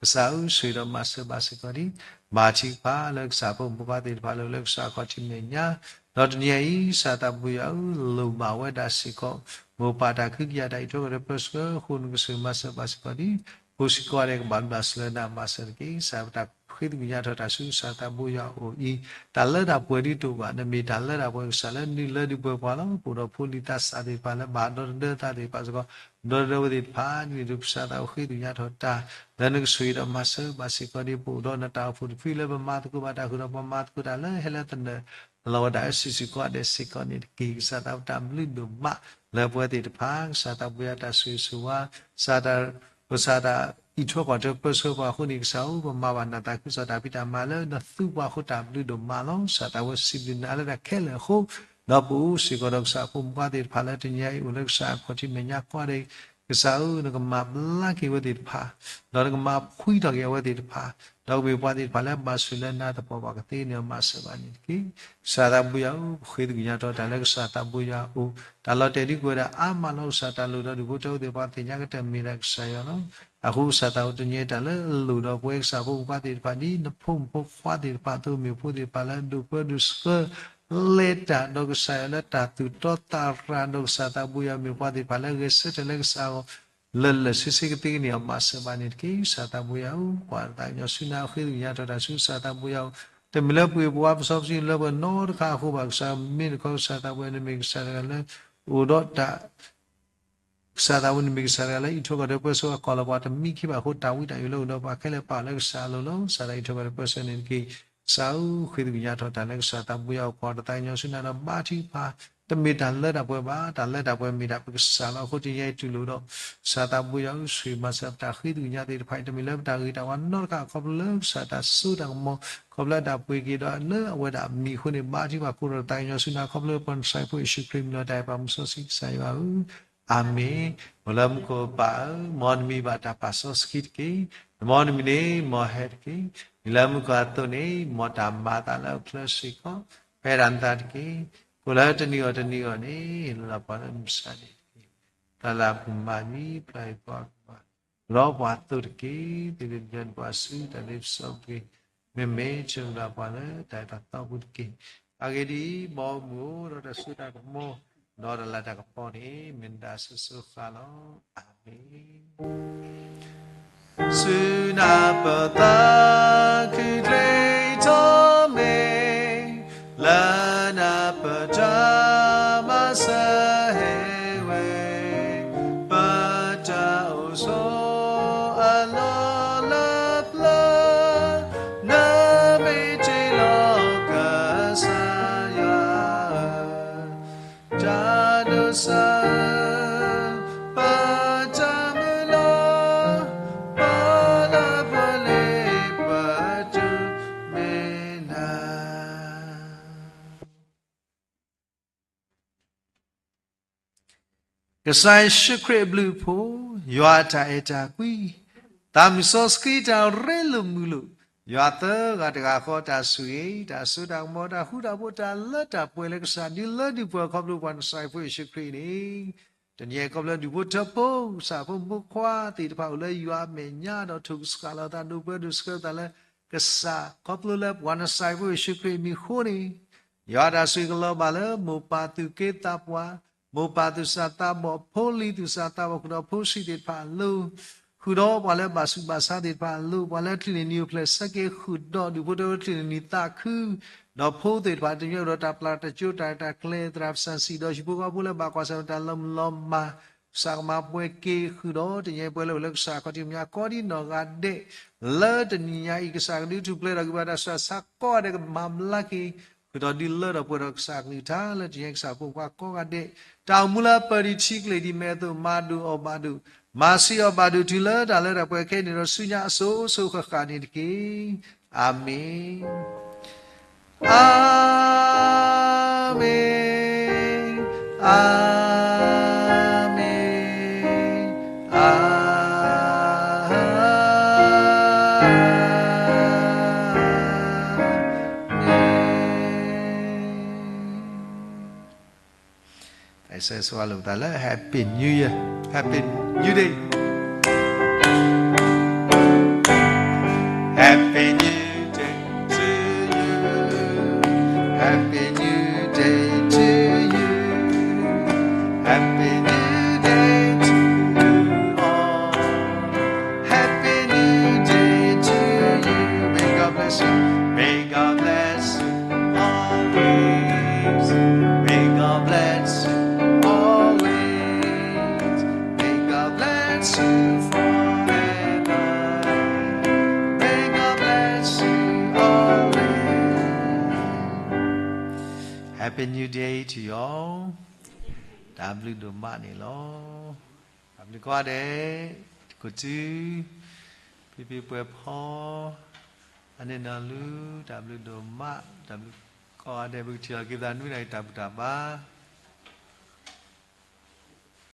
ကစၢ်ဧၢ, ဆိၣ်ဂ့ၤဒီးမၤစၢၤဘၣ်စ့ၢ်ကီးဒံး ဘါထုကဖၣ်လၢကစၢ်ဖိမုၣ်ဖိခွါသ့ၣ်တဖၣ်လၢ လၢကစၢ်ခီၣ်ထံးမဲာ်ညါ ဒီးတနံၤအံၤ ကစၢ်သးဘိယွၤဧၢ, လိၣ်ဘၣ်ဝဲဒၣ်စ့ၢ်ကီး မိၢ်ပၢ်တၢ်ခွဲးတၢ်ယာ်တၢ်အံးထွဲကွၢ်ထွဲပၢဆှၢအဃိ နကဆိၣ်ဂ့ၤမၤစၢၤဘၣ်စ့ၢ်ကီးဒံး ဖိစ့ၢ်ကီးဒဲး ကဘၣ်ဘျုးဘၣ်ဆိၣ်လၢနၤ မၤစၢၤတက့ၢ်. ကစၢ်ပတၢ်ဃ့သကွံာ်ညါထီၣ်တၢ်ဆူကစၢ်သးဘိယွၤအအိၣ်အံၤ တၢ်လၢတၢ်ပှဲၤဒ်တအိၣ်ဘၣ် နမ့ၢ်တၢ်လၢတၢ်ပှဲၤကစၢ်လၢနုာ်လၢဒုးပှဲၤပှၤလီၤ. ပအိၣ်ဒီးဖိလံၤသးစၢ်သ့ၣ်တဖၣ်လၢဘၣ်ဒီသဒၢသးသ့ၣ်တဖၣ်စ့ၢ်ကီး ဒီသဒၢဝဲသ့ၣ်တဖၣ် ဒ်န့ၣ်အသိး ကစၢ်သးဘိဃ့သကွံာ်ညါထီၣ်တၢ် လၢနကဆိၣ်ဂ့ၤဒီးမၤစၢၤဘၣ်စ့ၢ်ကီးဒံး ပအိၣ်ဒီးနတၢ်အိၣ်ဖှိၣ်တဖုလၢပမၤသကိးဘၣ်တၢ်ဃုာ်ဒီးပှၤမၤသကိးတၢ်လၢဟဲလၢသနၢၣ် လီၤဝဲဒၣ်အစုစုကီးဒဲးစ့ၢ်ကီးန့ၣ်တက့ၢ်. ကစၢ်သးဘိတၢ်ဘျုးဒိၣ်မးလၢပဝဲသ့ၣ်တဖၣ် ကစၢ်သးဘိယွၤတၢ်ဆိၣ်ဂ့ၤဆိၣ်ဝါ ကစၢ်တၢ် ကစၢ်တၢ်အံးထွဲကွၢ်ထွဲပၢဆှၢပှၤအဃိန့ၣ် ကစၢ်ဧၢ ပမၤဘၣ်နသးခုကစီၣ်တၢ်ဖံးတၢ်မၤလၢနသူပှၤအဃိ တၢ်ဘျုးဒိၣ်မးလီၤ. ကစၢ်သးဘိစံးဘျုးနၤလၢတၢ်ခဲလၢာ်အဃိ ဒီးပအိၣ်စ့ၢ်ကီးဒီးကစၢ်ဖိမုၣ်ဖိခွါသ့ၣ်တဖၣ်လၢတနံၤအံၤအိၣ်လၢကစၢ်အခီၣ်ထံးမဲာ်ညါကိးဂၤဒဲး ကစၢ်ဧၢ နကမၤဘျါက့ၤဝဲသ့ၣ်တဖၣ် ဒီးနကမၤဖှံထီၣ်က့ၤအဝဲသ့ၣ်တဖၣ် ဒီးကမ့ၢ်ပှၤသ့ၣ်တဖၣ်လၢအဘၣ်ဆိၣ်လၢနၤသပှၢ်ပှၢ်ကသ့န့ၣ် မၤစၢၤဘၣ်န့ၣ်တက့ၢ်. ကစၢ်သးဘိယွၤဧၢ, ပဃ့သကွံာ်ညါထီၣ်တၢ်လၢကစၢ်သးဘိယွၤအအိၣ် တၢ်လီၤတဲာ်ဒ်ကွဲးဒၣ်အါမးလီၤ. ကစၢ်တၢ်လိၣ်ဒီးဒူၣ်ဖိထၢဖိသ့ၣ်တဖၣ် သ့ၣ်ညါကတၢၢ်မ့ၢ်ဒၣ်ကစၢ်ယွၤလီၤ. အဃိကစၢ်သးဘိတနံၤအံၤတၢ်လၢအလိၣ်ဒီးပဝဲကစၢ်ဖိမုၣ်ဖိခွါသ့ၣ်တဖၣ် ဒ်နဖိမုၣ်ဖိခွါသ့ၣ်တဖၣ်အသိး မ့ၢ်ဖိသ့ၣ်တဖၣ်လၢဒိၣ်ပၢဒိၣ်ဆှၢ လဲၤတၢ်ဒီးကစၢ်ယွၤလၢတၢ်သူၣ်တီသးရၤဒီးကစၢ်သးဘိယွၤ မ့ၢ်ပှၤသ့ၣ်တဖၣ်လၢဂဲၤဆၢထၢၣ်လၢကစၢ်အဂီၢ် လၢာ်လၢာ်ဆ့ဆ့ကသ့ကန့ၢ်အီၤ မၤစၢၤဘၣ်န့ၣ်တက့ၢ်. ကစၢ်သးဘိယွၤဧၢ, ပှၤသးကညီၤဆူနၤ ဃ့သကွံာ်ညါထီၣ်တၢ်ဆူကစၢ်သးဘိယွၤအအိၣ် တမ့ၢ်လၢပှၤပဝါပစီပစံလၢပနီတခါအဃိဘၣ်. ကစၢ်မ့ၢ်တခီကစၢ်သးဘိယွၤ နမ့ၢ်ကစၢ်တဂၤလၢ အိၣ်ဒီးတၢ် ကစၢ်သးဘိ နမ့ၢ်ကစၢ်တဂၤလၢအံးထွဲကွၢ်ထွဲပၢဆှၢအကီၢ်လီၤပှၤတမံၤခံဘၣ်အဃိ တၢ်ဝံတၢ်ယိးလၢအိၣ်ဒီးပှၤခဲလၢာ်ပာ်လၢကစၢ်အလိၤလီၤ. ကစၢ်တၢ်အံးထွဲကွၢ်ထွဲပၢဆှၢန့ၣ်တက့ၢ်. ကစၢ်ဧၢ, ဃ့သကွံာ်ညါထီၣ်တၢ်လၢကစၢ်သးဘိယွၤအအိၣ် ပှၤတသးကညီၤဆူနၤဒီးဘါထုကဖၣ် တမ့ၢ်တၢ်လၢတၢ်ပှဲၤဘၣ်. တၢ်လၢတၢ်ပှဲၤမ့ၢ်ဒၣ်ပကစၢ်လီၤ. အဃိတနံၤအံၤတူၢ်လိာ်ဒီး ကစၢ်သးဘိယွၤဧၢ, ဆိၣ်ဂ့ၤမၤစၢၤပတၢ်ဃ့သကွံာ်ညါသ့ၣ်တဖၣ်အံၤ တမ့ၢ်လၢပတၢ်ဂ့ၤတၢ်ဝါနီတခါ ခီဖျိလၢကစၢ်တၢ်စိတၢ်ကမီၤ ခီဖျိလၢတၢ်ပှ့ၤက့ၤဒီးလၢအဝဲဒၣ်အမံၤအဃိန့ၣ် ဘါထုကဖၣ်ကိးဒီးတၢ်သးကညီၤဆူနၤ ခီဖျိလၢပှၤနစၢ်ဖိယ့ၣ်ၡူးခရံာ်မံၤလီၤ တၢ်အဲၣ်ပာ်မူစီဆှံကစၢ်ယွၤဧၢ အၤမ့ၣ်. အိၣ်လၢမူခိၣ်ပၢ်ဧၢ, မ်နမံၤဘၣ်တၢ်ပာ်စီဆှံတက့ၢ်. မ်နမံၤန့ၣ် မ်ဟဲတက့ၢ်. မ့ၢ်လၢမူခိၣ်အသိးန့ၣ် မ်တၢ်မၤအသးလၢအချၢစ့ၢ်ကီး ဖဲဒၣ်နသးတက့ၢ်. ကိးလၢတနံၤအီၤတနံၤအီၤန့ၣ် လၢပှၤလၢမုၢ်ဆါန့ၣ်တက့ၢ်. တၢ်လၢပမၤန့ၣ် ပျၢ်ယွၤပှၤကမၤ ဒီးပှၤသိးတက့ၢ်. သ့ၣ်လၢပှၤဆူတၢ်လ့ပစီပှ့ၤ မ့မ့ၢ်ဆိၣ်ဂ့ၤပှၤလၢတၢ်အဲၣ်တၢ်သီပူၤတက့ၢ်. အဂ့ၢ်ဒ်အံၤ, ဘီမုၢ်ဧၢ, ဒီးတၢ်စိတၢ်ကမီၤ, ဒီးတၢ်လၤတၢ်ကပီၤန့ၣ် မ့ၢ်နဒၣ်အစိၤစိၤအဃၣ်လီၤ. အၤမ့ၣ်. ဆူနၢ်ပၢၢ်သးခုချ့ထီၣ်မ့ၢ်, လၢနၢ်ပၢၢ်တၢ်မၤစၢၤဟဲဝဲ, ပတၢ်အိၣ်ဆိးအလီၢ်လၢပျၢၤ, နမ့ၢ်တ့ၢ်လီၤကစၢ်ယွၤ တၢ်ဒိးစၢၤ, ပတၢ်မုၢ်လၢ်, ပလၢပှဲၤလၢပတုၤမ့ၢ်နၤ. ကစၢ်ယ့ၣ်ၡူးခရံာ်အဘျုးအဖှိၣ်, ယွၤအတၢ်အဲၣ်တၢ်ကွံ, သးမုၢ်စီဆှံတၢ်ရ့လိာ်မုာ်လိာ်, ယွၤသၢဂၤတဂၤဃီတၢ်ဆိၣ်ဂ့ၤ, တၢ်စိတၢ်ကမီၤ, တၢ်ဃူတၢ်ဖိး, တၢ်လၢတၢ်ပှဲၤလၢကစၢ်ဒုးလၢဒုးပှဲၤခီဖျိပှၤနၣ်စၤရ့းဖိယ့ၣ်ၡူးခရံာ်န့ၣ်, တနံၤအံၤခီဖျိဒူၣ်ဖိထၢဖိ, ကစၢ်ဖိမုၣ်ခွါသ့ၣ်တဖၣ်အိၣ်လၢယွၤအမဲာ်ညါဒီးထိၣ်ကစှၤလီၤသးဒိးပှဲၤဒိးဆှၢသးလၢ ကစၢ်ခီဖျိလၢပှၤနၣ်စၤရ့းဖိယ့ၣ်ၡူးခရံာ်အမံၤအဃိန့ၣ်, ယွၤတၢ်ဆိၣ်ဂ့ၤကလီၤဘၣ်လၢ မိၢ်ပၢ်သူၣ်က့သးပှၢ်, မိၢ်ပၢ်သူၣ်စၢ်သးဘီၣ်, ဖိလံၤသူၣ်စၢ်သးဘီၣ်, ဃုာ်ဒီးဖိဆံးသ့ၣ်တဖၣ်အလိၤ, ဃုာ်ဒီးပှၤလၢဘၣ်ဆူးဘၣ်ဆါသ့ၣ်တဖၣ်အလိၤ, ပှၤလၢချုးန့ၢ်နံၤအိၣ်ဖျဲၣ်ဆၢက့ၤ ဃုာ်ဒီးဒူၣ်ဖိထၢဖိချုးန့ၢ်နံၤသးခု, ဒီးဖိသ့ၣ်တဖၣ်တညီဒီးတၢ်ပျၢ်တၢ်ကၠိတၢ်ရဲၣ်တၢ်ကျဲၤသရၣ်စၢ်စံၣ်ဒီးဟံၣ်ဖိဃီဖိလၢဘၣ်ကွၢ်ဆၢၣ်မဲာ်တၢ်လီၤမုၢ်လီၤမၢ်, ကစၢ်ကမၤပှဲၤက့ၤ ဃုာ်ဒီးတနံၤအံၤပှဲၤလၢအိၣ်လၢကစၢ်အခီၣ်ထံးမဲာ်ညါကိးဒံနီၢ်ဂၤဒဲး, လၢတနံၤညါအံၤ ကစၢ်ကဒုးထူၣ်ဖျဲးဒီးဂံၢ်ဘါတၢ်ဆူးတၢ်ဆါကိးဂၤဒဲးကမၤဘျါက့ၤ, ဃုာ်ဒီးဒုးလၢဒီးပှဲၤဒီးကစၢ်အကလုၢ်ကထါလၢတနံၤအံၤ ကစၢ်ဖိခွါကိးဂၤဒဲး, တၢ်အိၣ်မူလၢအပၢၢ်ဒံးထံကျိၣ်ဒံးမဲာ်အသိး မၤဒိၣ်အီၣ်ဘၣ်ဒိၣ်, မၤဆံးအီၣ်ဘၣ်ဒိၣ်တုၤလၢတၢ်လၢတၢ်ပှဲၤခဲအံၤန့ၣ်ဒီးဆူညါအစိၤစိၤဃၣ်ဃၣ်န့ၣ်တက့ၢ်. အၤမ့ၣ်. အၤမ့ၣ်, အၤမ့ၣ်, အၤမ့ၣ်. တၢ်ဆၢဂ့ၤဆၢဝါလိာ်ပသးလၢ Happy New Year, Happy New Day. Happy New Day to you. Happy New Day to you. Happy New Day to you all. Happy New Day to you. May God bless you. May God bless you always. May God bless you always. May God bless you forever. May God bless you always. Happy New Day to you all. တၢ်ဘျုးဒိၣ်မးန့ၣ်လီၤ. တၢ်ဘျုးကိးဂၤဒဲး, တံၤသကိးစု, ဖံဖံပှဲၤဖီ, အန့ၣ်နီၢ်လူ, တၢ်ဘျုးဒိၣ်မး, တၢ်ဘျုးကိးဂၤဒဲး, ပကထံၣ်လိာ်က့ၤသးနွံနၣ်ရံၣ်တၢ်ဘူၣ်တၢ်ဘါ